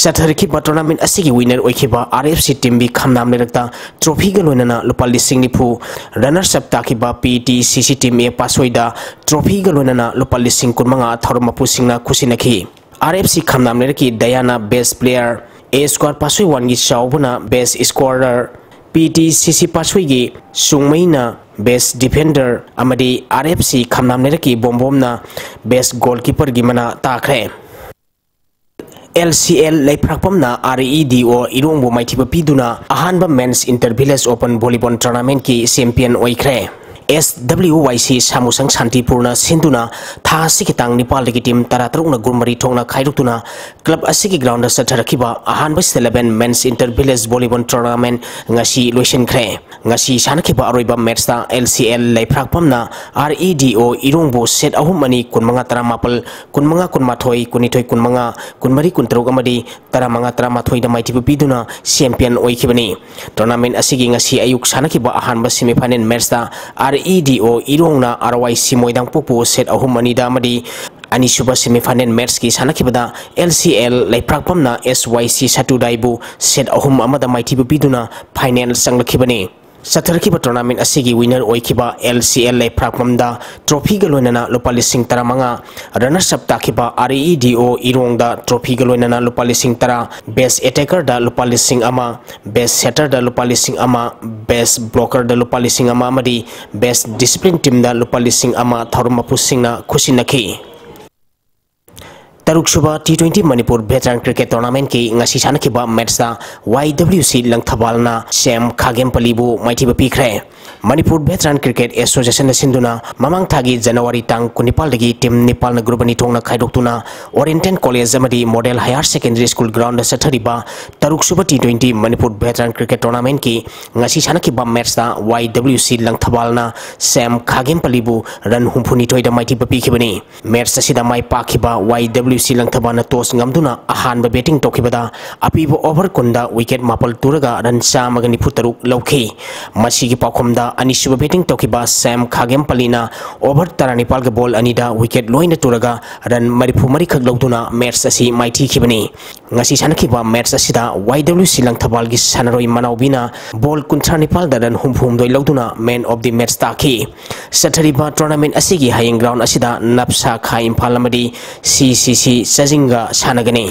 ꯆꯠꯊꯔꯛꯈꯤꯕ ꯇꯣꯔꯅꯥꯃꯦꯟ ꯑꯁꯤꯒꯤ ꯋꯤꯅꯔ ꯑꯣꯏꯈꯤꯕ R F C team B Khamnam ꯂꯩꯔꯛꯇ ꯇ꯭ꯔꯣꯐꯤꯒ ꯂꯣꯏꯅꯅ ꯂꯨꯄꯥ ꯂꯤꯁꯤꯡ ꯅꯤꯐꯨ, ꯔꯅꯔꯁ ꯑꯞ ꯇꯥꯈꯤꯕ ꯄꯤ ꯇꯤ ꯁꯤ ꯁꯤ ꯇꯤꯝ ꯑꯦ ꯄꯥꯠꯁꯣꯏꯗ ꯇ꯭ꯔꯣꯐꯤꯒ ꯂꯣꯏꯅꯅ ꯂꯨꯄꯥ ꯂꯤꯁꯤꯡ ꯀꯨꯟꯃꯉꯥ ꯊꯧꯔꯝ ꯃꯄꯨꯁꯤꯡꯅ ꯈꯨꯠꯁꯤꯟꯅꯈꯤ꯫ ꯑꯥꯔ ꯑꯦꯐ ꯁꯤ ꯈꯝꯅꯥꯝ ꯂꯩꯔꯛꯀꯤ ꯗꯌꯥꯅ ꯕꯦꯁ ꯄ꯭ꯂꯦꯌꯔ, ꯑꯦ ꯁ꯭ꯀ꯭ꯋꯥꯔ ꯄꯥꯠꯁꯣꯏ ꯋꯥꯟꯒꯤ ꯆꯥꯎꯕꯅ ꯕꯦꯁ ꯁ꯭ꯀꯣꯔꯔ, ꯄꯤ ꯇꯤ ꯁꯤ ꯁꯤ ꯄꯥꯠꯁꯣꯏꯒꯤ ꯁꯨꯡꯃꯩꯅ ꯕꯦꯁ ꯗꯤꯐꯦꯟꯗꯔ ꯑꯃꯗꯤ ꯑꯥꯔ ꯑꯦꯐ ꯁꯤ ꯈꯝꯅꯥꯝ ꯂꯩꯔꯛꯀꯤ ꯕꯣꯝꯕꯣꯝꯅ ꯕꯦꯁ ꯒꯣꯜꯀꯤꯄꯔꯒꯤ ꯃꯅꯥ ꯇꯥꯈ꯭ꯔꯦ꯫ ꯑꯦꯜ ꯁꯤ ꯑꯦꯜ ꯂꯩꯐ꯭ꯔꯥꯛꯄꯝꯅ ꯑꯥꯔ ꯏ ꯗꯤ ꯑꯣ ꯏꯔꯣꯡꯕꯨ ꯃꯥꯏꯊꯤꯕ ꯄꯤꯗꯨꯅ ꯑꯍꯥꯟꯕ men's inter village open volleyball ꯇꯣꯔꯅꯥꯃꯦꯟꯠꯀꯤ ꯆꯦꯝꯄꯤꯌꯟ ꯑꯣꯏꯈ꯭ꯔꯦ꯫ ꯑꯦꯁ ꯗꯕ꯭ꯂꯤꯎ ꯋꯥꯏ ꯁꯤ ꯁꯥꯃꯨꯁꯪ ꯁꯥꯟꯇꯤꯄꯨꯔꯅ ꯁꯤꯟꯗꯨꯅ ꯊꯥ ꯑꯁꯤꯒꯤ ꯇꯥꯡ ꯅꯤꯄꯥꯜꯗꯒꯤ ꯇꯤꯝ ꯇꯔꯥꯇꯔꯨꯛꯅ ꯒ꯭ꯔꯨꯞ ꯃꯔꯤ ꯊꯣꯛꯅ ꯈꯥꯏꯗꯣꯛꯇꯨꯅ ꯀ꯭ꯂꯕ ꯑꯁꯤꯒꯤ ꯒ꯭ꯔꯥꯎꯟꯗ ꯆꯠꯊꯔꯛꯈꯤꯕ ꯑꯍꯥꯟꯕ state eleven men's inter village volleyball tournament ꯉꯁꯤ ꯂꯣꯏꯁꯤꯟꯈ꯭ꯔꯦ꯫ ꯉꯁꯤ ꯁꯥꯟꯅꯈꯤꯕ ꯑꯔꯣꯏꯕ ꯃꯦꯠꯁꯇ ꯑꯦꯜ ꯁꯤ ꯑꯦꯜ ꯂꯩꯐ꯭ꯔꯥꯛꯄꯝꯅ ꯑꯥꯔ ꯏ ꯗꯤ ꯑꯣ ꯏꯔꯣꯡꯕꯨ ꯁꯦꯠ ꯑꯍꯨꯝ ꯑꯅꯤ, ꯀꯨꯟꯃꯉꯥ ꯇꯔꯥꯃꯥꯄꯜ, ꯀꯨꯟꯃꯉꯥ ꯀꯨꯟꯃꯥꯊꯣꯏ, ꯀꯨꯟꯅꯤꯊꯣꯏ ꯀꯨꯟꯃꯉꯥ, ꯀꯨꯟꯃꯔꯤ ꯀꯨꯟꯇꯔꯨꯛ ꯑꯃꯗꯤ ꯇꯔꯥꯃꯉꯥ ꯇꯔꯥꯃꯥꯊꯣꯏꯗ ꯃꯥꯏꯊꯤꯕ ꯄꯤꯗꯨꯅ ꯆꯦꯝꯄꯤꯌꯟ ꯑꯣꯏꯈꯤꯕꯅꯤ꯫ ꯇꯣꯔꯅꯥꯃꯦꯟ ꯑꯁꯤꯒꯤ ꯉꯁꯤ ꯑꯌꯨꯛ ꯁꯥꯟꯅꯈꯤꯕ ꯑꯍꯥꯟꯕ ꯁꯦꯃꯤꯐꯥꯏꯅꯦꯜ ꯃꯦꯠꯁꯇ ꯑꯥꯔ ꯏ ꯗꯤ ꯑꯣ ꯏꯔꯣꯡꯅ ꯑꯥꯔ ꯋꯥꯏ ꯁꯤ ꯃꯣꯏꯗꯥꯡꯄꯣꯛꯄꯨ ꯁꯦꯠ ꯑꯍꯨꯝ ꯑꯅꯤꯗ ꯑꯃꯗꯤ ꯑꯅꯤꯁꯨꯕ ꯁꯦꯃꯤꯐꯥꯏꯅꯦꯜ ꯃꯦꯠꯁꯀꯤ ꯁꯥꯟꯅꯈꯤꯕꯗ ꯑꯦꯜ ꯁꯤ ꯑꯦꯜ ꯂꯩꯐ꯭ꯔꯥꯛꯄꯝꯅ ꯑꯦꯁ ꯋꯥꯏ ꯁꯤ ꯁꯥꯇꯨꯗꯥꯏꯕꯨ ꯁꯦꯠ ꯑꯍꯨꯝ ꯑꯃꯗ ꯃꯥꯏꯊꯤꯕ ꯄꯤꯗꯨꯅ ꯐꯥꯏꯅꯦꯜ ꯆꯪꯂꯛꯈꯤꯕꯅꯤ꯫ ꯆꯠꯊꯔꯛꯈꯤꯕ ꯇꯣꯔꯅꯥꯃꯦꯟ ꯑꯁꯤꯒꯤ ꯋꯤꯅꯔ ꯑꯣꯏꯈꯤꯕ ꯑꯦꯜ ꯁꯤ ꯑꯦꯜ ꯂꯩꯐ꯭ꯔꯥꯛꯄꯝꯗ ꯇ꯭ꯔꯣꯐꯤꯒ ꯂꯣꯏꯅꯅ ꯂꯨꯄꯥ ꯂꯤꯁꯤꯡ ꯇꯔꯥꯃꯉꯥ, ꯔꯅꯔꯁ ꯑꯞ ꯇꯥꯈꯤꯕ ꯑꯥꯔ ꯏ ꯗꯤ ꯑꯣ ꯏꯔꯣꯡꯗ ꯇ꯭ꯔꯣꯐꯤꯒ ꯂꯣꯏꯅꯅ ꯂꯨꯄꯥ ꯂꯤꯁꯤꯡ ꯇꯔꯥ, ꯕꯦꯁ ꯑꯦꯇꯦꯀꯔꯗ ꯂꯨꯄꯥ ꯂꯤꯁꯤꯡ ꯑꯃ, ꯕꯦꯁ ꯁꯦꯇꯔꯗ ꯂꯨꯄꯥ ꯂꯤꯁꯤꯡ ꯑꯃ, ꯕꯦꯁ ꯕ꯭ꯂꯣꯀꯔꯗ ꯂꯨꯄꯥ ꯂꯤꯁꯤꯡ ꯑꯃ ꯑꯃꯗꯤ ꯕꯦꯁ ꯗꯤꯁꯤꯄ꯭ꯂꯤꯟ ꯇꯤꯝꯗ ꯂꯨꯄꯥ ꯂꯤꯁꯤꯡ ꯑꯃ ꯊꯧꯔꯝ ꯃꯄꯨꯁꯤꯡꯅ ꯈꯨꯠꯁꯤꯟꯅꯈꯤ꯫ ꯇꯔꯨꯛꯁꯨꯕ T twenty Manipur Veteran Cricket Tournamentꯀꯤ ꯉꯁꯤ ꯁꯥꯟꯅꯈꯤꯕ matchꯇ Y W C ꯂꯪꯊꯕꯥꯜꯅ ꯁꯦꯝ ꯈꯥꯒꯦꯝꯄꯜꯂꯤꯕꯨ ꯃꯥꯏꯊꯤꯕ ꯄꯤꯈ꯭ꯔꯦ꯫ Manipur Veteran Cricket Associationꯅ ꯁꯤꯟꯗꯨꯅ ꯃꯃꯥꯡ ꯊꯥꯒꯤ January ꯇꯥꯡ ꯀꯨꯟꯅꯤꯄꯥꯜꯗꯒꯤ team ꯅꯤꯄꯥꯜꯅ group ꯑꯅꯤ ꯊꯣꯛꯅ ꯈꯥꯏꯗꯣꯛꯇꯨꯅ Oriental College ꯑꯃꯗꯤ Model Higher Secondary School groundꯗ ꯆꯠꯊꯔꯤꯕ ꯇꯔꯨꯛꯁꯨꯕ T twenty Manipur Veteran Cricket Tournamentꯀꯤ ꯉꯁꯤ ꯁꯥꯟꯅꯈꯤꯕ matchꯇ Y W C ꯂꯪꯊꯕꯥꯜꯅ ꯁꯦꯝ ꯈꯥꯒꯦꯝꯄꯜꯂꯤꯕꯨ run ꯍꯨꯝꯐꯨꯅꯤꯊꯣꯏꯗ ꯃꯥꯏꯊꯤꯕ ꯄꯤꯈꯤꯕꯅꯤ꯫ Match ꯑꯁꯤꯗ ꯃꯥꯏ ꯄꯥꯛꯈꯤꯕ Y W C ꯂꯪꯊꯕꯥꯜꯅ toss ꯉꯝꯗꯨꯅ ꯑꯍꯥꯟꯕ batting ꯇꯧꯈꯤꯕꯗ ꯑꯄꯤꯕ over ꯀꯨꯟꯗ wicket ꯃꯥꯄꯜ ꯇꯨꯔꯒ run ꯆꯥꯝꯃꯒ ꯅꯤꯐꯨ ꯇꯔꯨꯛ ꯂꯧꯈꯤ꯫ ꯃꯁꯤꯒꯤ ꯄꯥꯎꯈꯨꯝꯗ ꯑꯅꯤꯁꯨꯕ batting ꯇꯧꯈꯤꯕ ꯁꯦꯝ ꯈꯥꯒꯦꯝꯄꯜꯂꯤꯅ over ꯇꯔꯥꯅꯤꯄꯥꯜꯒ ball ꯑꯅꯤꯗ wicket ꯂꯣꯏꯅ ꯇꯨꯔꯒ run ꯃꯔꯤꯐꯨ ꯃꯔꯤꯈꯛ ꯂꯧꯗꯨꯅ match ꯑꯁꯤ ꯃꯥꯏꯊꯤꯈꯤꯕꯅꯤ꯫ ꯉꯁꯤ ꯁꯥꯟꯅꯈꯤꯕ match ꯑꯁꯤꯗ Y W C ꯂꯪꯊꯕꯥꯜꯒꯤ ꯁꯥꯟꯅꯔꯣꯏ ꯃꯅꯥꯎꯕꯤꯅ ball ꯀꯨꯟꯊ꯭ꯔꯥ ꯅꯤꯄꯥꯜꯗ run ꯍꯨꯝꯐꯨ ꯍꯨꯝꯗꯣꯏ ꯂꯧꯗꯨꯅ man of the match ꯇꯥꯈꯤ꯫ ꯆꯠꯊꯔꯤꯕ tournament ꯑꯁꯤꯒꯤ ꯍꯌꯦꯡ ground ꯑꯁꯤꯗ ꯅꯞꯁꯥ ꯈꯥ ꯏꯝꯐꯥꯜ ꯑꯃꯗꯤ C C C ꯆꯥꯖꯤꯡꯒ ꯁꯥꯟꯅꯒꯅꯤ꯫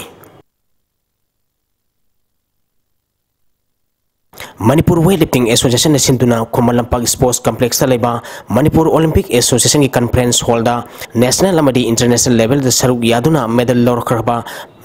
Manipur Weightlifting Associationꯅ ꯁꯤꯟꯗꯨꯅ ꯈꯨꯃꯟ ꯂꯝꯄꯥꯛ Sports Complexꯇ ꯂꯩꯕ Manipur Olympic Associationꯒꯤ conference hallꯗ national ꯑꯃꯗꯤ international levelꯗ ꯁꯔꯨꯛ ꯌꯥꯗꯨꯅ medal ꯂꯧꯔꯛꯈ꯭ꯔꯕ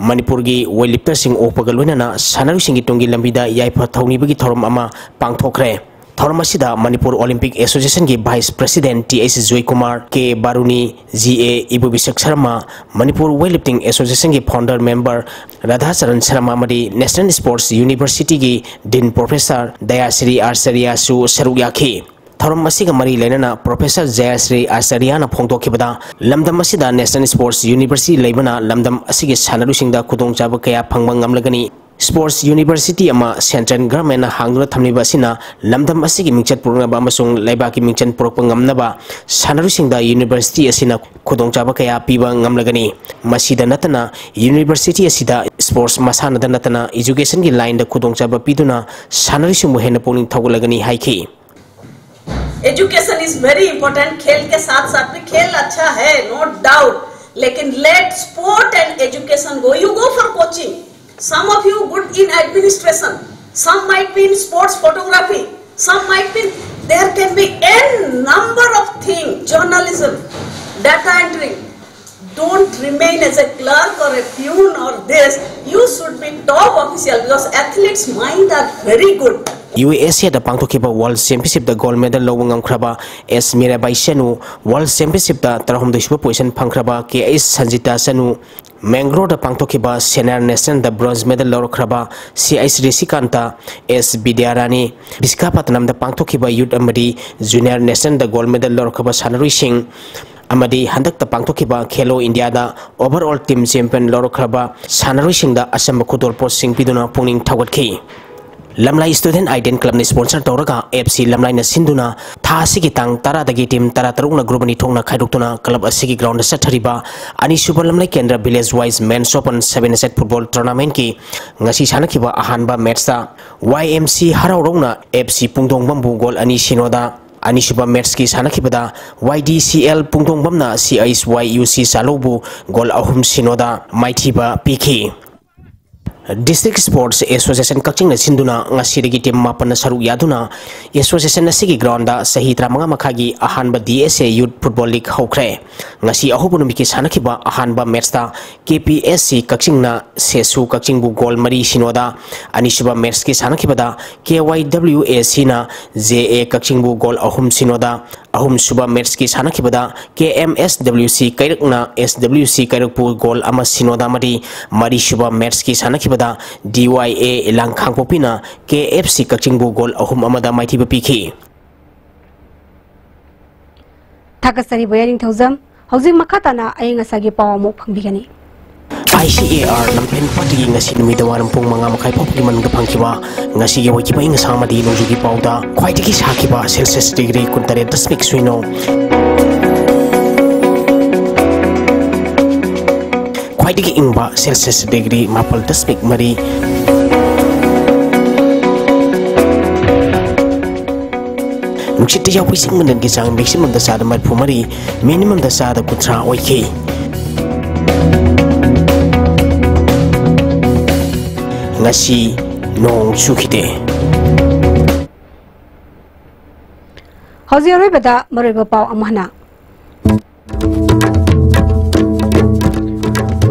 ꯃꯅꯤꯄꯨꯔꯒꯤ weightlifterꯁꯤꯡ ꯑꯣꯛꯄꯒ ꯂꯣꯏꯅꯅ ꯁꯥꯟꯅꯔꯣꯏꯁꯤꯡꯒꯤ ꯇꯨꯡꯒꯤ ꯂꯝꯕꯤꯗ ꯌꯥꯏꯐ ꯊꯧꯅꯤꯕꯒꯤ ꯊꯧꯔꯝ ꯑꯃ ꯄꯥꯡꯊꯣꯛꯈ꯭ꯔꯦ꯫ ꯊꯧꯔꯝ ꯑꯁꯤꯗ Manipur Olympic Associationꯒꯤ Vice President T H Joykumar, K Baruni, G A Ibobisak Sharma, Manipur Weightlifting Associationꯒꯤ founder member Radhacharan Sharma ꯑꯃꯗꯤ National Sports Universityꯒꯤ Dean Professor Dayashree Acharyaꯁꯨ ꯁꯔꯨꯛ ꯌꯥꯈꯤ꯫ ꯊꯧꯔꯝ ꯑꯁꯤꯒ ꯃꯔꯤ ꯂꯩꯅꯅ Professor Dayashree Acharyaꯅ ꯐꯣꯡꯗꯣꯛꯈꯤꯕꯗ, ꯂꯝꯗꯝ ꯑꯁꯤꯗ National Sports University ꯂꯩꯕꯅ ꯂꯝꯗꯝ ꯑꯁꯤꯒꯤ ꯁꯥꯟꯅꯔꯣꯏꯁꯤꯡꯗ ꯈꯨꯗꯣꯡꯆꯥꯕ ꯀꯌꯥ ꯐꯪꯕ ꯉꯝꯂꯒꯅꯤ꯫ Sports University ꯑꯃ central governmentꯅ ꯍꯥꯡꯗꯨꯅ ꯊꯝꯂꯤꯕ ꯑꯁꯤꯅ ꯂꯝꯗꯝ ꯑꯁꯤꯒꯤ ꯃꯤꯡꯆꯠ ꯄꯨꯔꯛꯅꯕ ꯑꯃꯁꯨꯡ ꯂꯩꯕꯥꯛꯀꯤ ꯃꯤꯡꯆꯠ ꯄꯨꯔꯛꯄ ꯉꯝꯅꯕ ꯁꯥꯟꯅꯔꯣꯏꯁꯤꯡꯗ university ꯑꯁꯤꯅ ꯈꯨꯗꯣꯡꯆꯥꯕ ꯀꯌꯥ ꯄꯤꯕ ꯉꯝꯂꯒꯅꯤ꯫ ꯃꯁꯤꯗ ꯅꯠꯇꯅ university ꯑꯁꯤꯗ sports ꯃꯁꯥꯟꯅꯗ ꯅꯠꯇꯅ educationꯒꯤ lineꯗ ꯈꯨꯗꯣꯡꯆꯥꯕ ꯄꯤꯗꯨꯅ ꯁꯥꯟꯅꯔꯣꯏꯁꯤꯡꯕꯨ ꯍꯦꯟꯅ ꯄꯨꯛꯅꯤꯡ ꯊꯧꯒꯠꯂꯒꯅꯤ ꯍꯥꯏꯈꯤ꯫ Education is very important. खेल के साथ साथ भी, खेल अच्छा है, no doubt, लेकिन let sport and education go. You go for coaching. Some of you good in administration, some might be in sports photography, some might be, there can be n number of things, journalism, data entry. Don't remain as a clerk or a peon or this. You should be top official because athletes' mind are very good. U S ꯑꯦꯗ ꯄꯥꯡꯊꯣꯛꯈꯤꯕ world ꯆꯦꯝꯄꯤꯌꯟꯁꯤꯞꯇ gold medal ꯂꯧꯕ ꯉꯝꯈ꯭ꯔꯕ S Mirabai Chanu, world ꯆꯦꯝꯄꯤꯌꯟꯁꯤꯞꯇ ꯇꯔꯥꯍꯨꯝꯗꯣꯏꯁꯨꯕ position ꯐꯪꯈ꯭ꯔꯕ K H Sanjita Chanu, ꯃꯦꯡꯒ꯭ꯂꯣꯔꯗ ꯄꯥꯡꯊꯣꯛꯈꯤꯕ ꯁꯦꯅꯤꯌꯔ ꯅꯦꯁꯅꯦꯜꯗ ꯕ꯭ꯔꯣꯟꯖ ꯃꯦꯗꯜ ꯂꯧꯔꯛꯈ꯭ꯔꯕ C H Rishikant, S Bidyarani, ꯕꯤꯁꯥꯈꯥꯄꯠꯅꯝꯗ ꯄꯥꯡꯊꯣꯛꯈꯤꯕ ꯌꯨꯠ ꯑꯃꯗꯤ ꯖꯨꯅꯤꯌꯔ ꯅꯦꯁꯅꯦꯜꯗ ꯒꯣꯜꯗ ꯃꯦꯗꯜ ꯂꯧꯔꯛꯈ꯭ꯔꯕ ꯁꯥꯟꯅꯔꯣꯏꯁꯤꯡ, ꯑꯃꯗꯤ ꯍꯟꯗꯛꯇ ꯄꯥꯡꯊꯣꯛꯈꯤꯕ ꯈꯦꯂꯣ ꯏꯟꯗꯤꯌꯥꯗ ꯑꯣꯚꯔꯑꯣꯜ ꯇꯤꯝ ꯆꯦꯝꯄꯤꯌꯟ ꯂꯧꯔꯛꯈ꯭ꯔꯕ ꯁꯥꯟꯅꯔꯣꯏꯁꯤꯡꯗ ꯑꯆꯝꯕ ꯈꯨꯗꯣꯜꯄꯣꯠꯁꯤꯡ ꯄꯤꯗꯨꯅ ꯄꯨꯛꯅꯤꯡ ꯊꯧꯒꯠꯈꯤ꯫ ꯂꯝꯂꯥꯏ ꯁ꯭ꯇꯨꯗꯦꯟꯠ ꯑꯥꯏꯗꯤꯌꯦꯜ ꯀ꯭ꯂꯕꯅ ꯁ꯭ꯄꯣꯟꯁꯔ ꯇꯧꯔꯒ ꯑꯦꯐ ꯁꯤ ꯂꯝꯂꯥꯏꯅ ꯁꯤꯟꯗꯨꯅ ꯊꯥ ꯑꯁꯤꯒꯤ ꯇꯥꯡ ꯇꯔꯥꯗꯒꯤ ꯇꯤꯝ ꯇꯔꯥꯇꯔꯨꯛꯅ ꯒ꯭ꯔꯨꯞ ꯑꯅꯤ ꯊꯣꯛꯅ ꯈꯥꯏꯗꯣꯛꯇꯨꯅ ꯀ꯭ꯂꯕ ꯑꯁꯤꯒꯤ ꯒ꯭ꯔꯥꯎꯟꯗ ꯆꯠꯊꯔꯤꯕ ꯑꯅꯤꯁꯨꯕ ꯂꯝꯂꯥꯏ ꯀꯦꯟꯗ꯭ꯔ ꯚꯤꯂꯦꯖ ꯋꯥꯏꯁ ꯃꯦꯟꯁ ꯑꯣꯄꯟ ꯁꯚꯦꯟ ꯑꯦꯁ ꯑꯦꯠ ꯐꯨꯠꯕꯣꯜ ꯇꯣꯔꯅꯥꯃꯦꯟꯠꯀꯤ ꯉꯁꯤ ꯁꯥꯟꯅꯈꯤꯕ ꯑꯍꯥꯟꯕ ꯃꯦꯠꯁꯇ ꯋꯥꯏ M C ꯍꯔꯥꯎꯔꯧꯅ F C ꯄꯨꯡꯗꯣꯡꯕꯝꯕꯨ goal ꯑꯅꯤ ꯁꯤꯅꯣꯗ, ꯑꯅꯤꯁꯨꯕ ꯃꯦꯠꯁꯀꯤ ꯁꯥꯟꯅꯈꯤꯕꯗ ꯋꯥꯏ ꯗꯤ ꯁꯤ ꯑꯦꯜ ꯄꯨꯡꯗꯣꯡꯕꯝꯅ ꯁꯤ ꯑꯩꯆ ꯋꯥꯏ ꯌꯨ ꯁꯤ ꯆꯥꯂꯧꯕꯨ ꯒꯣꯜ ꯑꯍꯨꯝ ꯁꯤꯅꯣꯗ ꯃꯥꯏꯊꯤꯕ ꯄꯤꯈꯤ꯫ ꯗꯤꯁꯇ꯭ꯔꯤꯛ ꯁ꯭ꯄꯣꯔꯠꯁ ꯑꯦꯁꯣꯁꯤꯌꯦꯁꯟ ꯀꯛꯆꯤꯡꯅ ꯁꯤꯟꯗꯨꯅ ꯉꯁꯤꯗꯒꯤ ꯇꯤꯝ ꯃꯥꯄꯟꯅ ꯁꯔꯨꯛ ꯌꯥꯗꯨꯅ ꯑꯦꯁꯣꯁꯤꯌꯦꯁꯟ ꯑꯁꯤꯒꯤ ꯒ꯭ꯔꯥꯎꯟꯗ ꯆꯍꯤ ꯇꯔꯥꯃꯉꯥ ꯃꯈꯥꯏꯒꯤ ꯑꯍꯥꯟꯕ ꯗꯤ ꯑꯦꯁ ꯑꯦ ꯌꯨꯠ ꯐꯨꯠꯕꯣꯜ ꯂꯤꯒ ꯍꯧꯈ꯭ꯔꯦ꯫ ꯉꯁꯤ ꯑꯍꯧꯕ ꯅꯨꯃꯤꯠꯀꯤ ꯁꯥꯟꯅꯈꯤꯕ ꯑꯍꯥꯟꯕ ꯃꯦꯠꯁꯇ K P S C ꯀꯛꯆꯤꯡꯅ ꯁꯦꯁꯨ ꯀꯛꯆꯤꯡꯕꯨ goal ꯃꯔꯤ ꯁꯤꯅꯣꯗ, ꯑꯅꯤꯁꯨꯕ ꯃꯦꯠꯁꯀꯤ ꯁꯥꯟꯅꯈꯤꯕꯗ ꯀꯦ ꯋꯥꯏ ꯗꯕ꯭ꯂꯤꯎ ꯑꯦ ꯁꯤꯅ ꯖꯦ ꯑꯦ ꯀꯛꯆꯤꯡꯕꯨ ꯒꯣꯜ ꯑꯍꯨꯝ ꯁꯤꯅꯣꯗ, ꯑꯍꯨꯝꯁꯨꯕ ꯃꯦꯠꯁꯀꯤ ꯁꯥꯟꯅꯈꯤꯕꯗ ꯀꯦ ꯑꯦꯝ ꯑꯦꯁ ꯗꯕ꯭ꯂꯤꯎ ꯁꯤ ꯀꯩꯔꯛꯅ ꯑꯦꯁ ꯗꯕ꯭ꯂꯤꯎ ꯁꯤ ꯀꯩꯔꯛꯄꯨ ꯒꯣꯜ ꯑꯃ ꯁꯤꯅꯣꯗ ꯑꯃꯗꯤ ꯃꯔꯤꯁꯨꯕ ꯃꯦꯠꯁꯀꯤ ꯁꯥꯟꯅꯈꯤꯕꯗ ꯗꯤ ꯋꯥꯏ ꯑꯦ ꯏꯂꯥꯡ ꯈꯥꯡꯄꯣꯛꯄꯤꯅ ꯀꯦ ꯑꯦꯐ ꯁꯤ ꯀꯛꯆꯤꯡꯕꯨ ꯒꯣꯜ ꯑꯍꯨꯝ ꯑꯃꯗ ꯃꯥꯏꯊꯤꯕ ꯄꯤꯈꯤ꯫ ꯊꯥꯒꯠꯆꯔꯤ ꯕꯣꯌꯥ ꯅꯤꯡꯊꯧꯖꯝ꯫ ꯍꯧꯖꯤꯛ ꯃꯈꯥ ꯇꯥꯅ ꯑꯏꯪ ꯑꯁꯥꯒꯤ ꯄꯥꯎ ꯑꯃꯨꯛ ꯐꯪꯕꯤꯒꯅꯤ꯫ ꯑꯥꯏ ꯁꯤ ꯑꯦ ꯑꯥꯔ ꯂꯝꯐꯦꯜ ꯄꯥꯠꯇꯒꯤ ꯉꯁꯤ ꯅꯨꯃꯤꯗꯥꯡ ꯋꯥꯏꯔꯝ ꯄꯨꯡ ꯃꯉꯥ ꯃꯈꯥꯏ ꯐꯥꯎꯕꯒꯤ ꯃꯅꯨꯡꯗ ꯐꯪꯈꯤꯕ ꯉꯁꯤꯒꯤ ꯑꯣꯏꯈꯤꯕ ꯑꯏꯪ ꯑꯁꯥ ꯑꯃꯗꯤ ꯅꯣꯡꯖꯨꯒꯤ ꯄꯥꯎꯗ ꯈ꯭ꯋꯥꯏꯗꯒꯤ ꯁꯥꯈꯤꯕ ꯁꯦꯜꯁꯤꯌꯁ ꯗꯤꯒ꯭ꯔꯤ ꯀꯨꯟꯇꯔꯦꯠ ꯗꯁꯃꯤꯛ ꯁꯤꯅꯣ, ꯈ꯭ꯋꯥꯏꯗꯒꯤ ꯏꯪꯕ ꯁꯦꯜꯁꯤꯌꯁ ꯗꯤꯒ꯭ꯔꯤ ꯃꯥꯄꯜ ꯗꯁꯃꯤꯛ ꯃꯔꯤ, ꯅꯨꯡꯁꯤꯠꯇ ꯌꯥꯎꯕ ꯏꯁꯤꯡ ꯃꯅꯤꯜꯒꯤ ꯆꯥꯡ ꯃꯦꯛꯁꯤꯃꯝꯗ ꯆꯥꯗ ꯃꯔꯤꯐꯨ ꯃꯔꯤ, ꯃꯤꯅꯤꯃꯝꯗ ꯆꯥꯗ ꯀꯨꯟꯊ꯭ꯔꯥ ꯑꯣꯏꯈꯤ꯫ ꯉꯁꯤ ꯅꯣꯡ ꯆꯨꯈꯤꯗꯦ꯫ ꯍꯧꯖꯤꯛ ꯑꯔꯣꯏꯕꯗ ꯃꯔꯨꯑꯣꯏꯕ ꯄꯥꯎ ꯑꯃꯨꯛ ꯍꯟꯅ꯫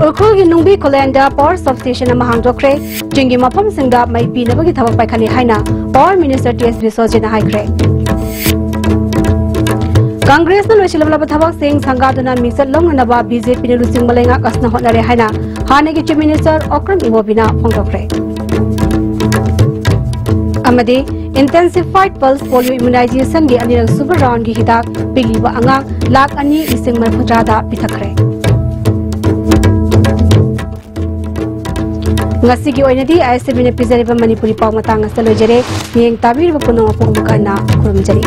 ꯎꯈ꯭ꯔꯨꯜꯒꯤ ꯅꯨꯡꯕꯤ ꯈꯨꯂꯦꯟꯗ power substation ꯑꯃ ꯍꯥꯡꯗꯣꯛꯈ꯭ꯔꯦ꯫ ꯆꯤꯡꯒꯤ ꯃꯐꯝꯁꯤꯡꯗ ꯃꯩ ꯄꯤꯅꯕꯒꯤ ꯊꯕꯛ ꯄꯥꯏꯈꯠꯂꯤ ꯍꯥꯏꯅ Power Minister ꯇꯤ ꯑꯦꯁ ꯕꯤꯁꯣꯖꯤꯠꯅ ꯍꯥꯏꯈ꯭ꯔꯦ꯫ ꯀꯪꯒ꯭ꯔꯦꯁꯅ ꯂꯣꯏꯁꯤꯜꯂꯕ ꯊꯕꯛꯁꯤꯡ ꯁꯪꯒꯥꯗꯨꯅ ꯃꯤꯡꯆꯠ ꯂꯧꯅꯅꯕ ꯕꯤ ꯖꯦ ꯄꯤꯅ ꯂꯨꯆꯤꯡꯕ ꯂꯩꯉꯥꯛ ꯑꯁꯤꯅ ꯍꯣꯠꯅꯔꯦ ꯍꯥꯏꯅ ꯍꯥꯟꯅꯒꯤ Chief Minister ꯑꯣꯀ꯭ꯔꯝ ꯏꯕꯣꯕꯤꯅ ꯐꯣꯡꯗꯣꯛꯈ꯭ꯔꯦ꯫ ꯑꯃꯗꯤ Intensified Pulse Polio Immunizationꯒꯤ ꯑꯅꯤꯔꯛ ꯁꯨꯕ roundꯒꯤ ꯍꯤꯗꯥꯛ ꯄꯤꯛꯂꯤꯕ ꯑꯉꯥꯡ ꯂꯥꯈ ꯑꯅꯤ ꯂꯤꯁꯤꯡ ꯃꯔꯤꯐꯨꯇꯔꯥꯗ ꯄꯤꯊꯛꯈ꯭ꯔꯦ꯫ ꯉꯁꯤꯒꯤ ꯑꯣꯏꯅꯗꯤ ꯑꯥꯏ ꯑꯦꯁ ꯇꯤ ꯚꯤꯅ ꯄꯤꯖꯔꯤꯕ ꯃꯅꯤꯄꯨꯔꯤ ꯄꯥꯎ ꯃꯇꯥꯡ ꯑꯁꯤꯗ ꯂꯣꯏꯖꯔꯦ꯫ ꯃꯤꯠꯌꯦꯡ ꯇꯥꯕꯤꯔꯤꯕ ꯄꯨꯝꯅꯃꯛꯄꯨ ꯑꯃꯨꯛ ꯍꯟꯅ ꯈꯨꯔꯨꯝꯖꯔꯤ꯫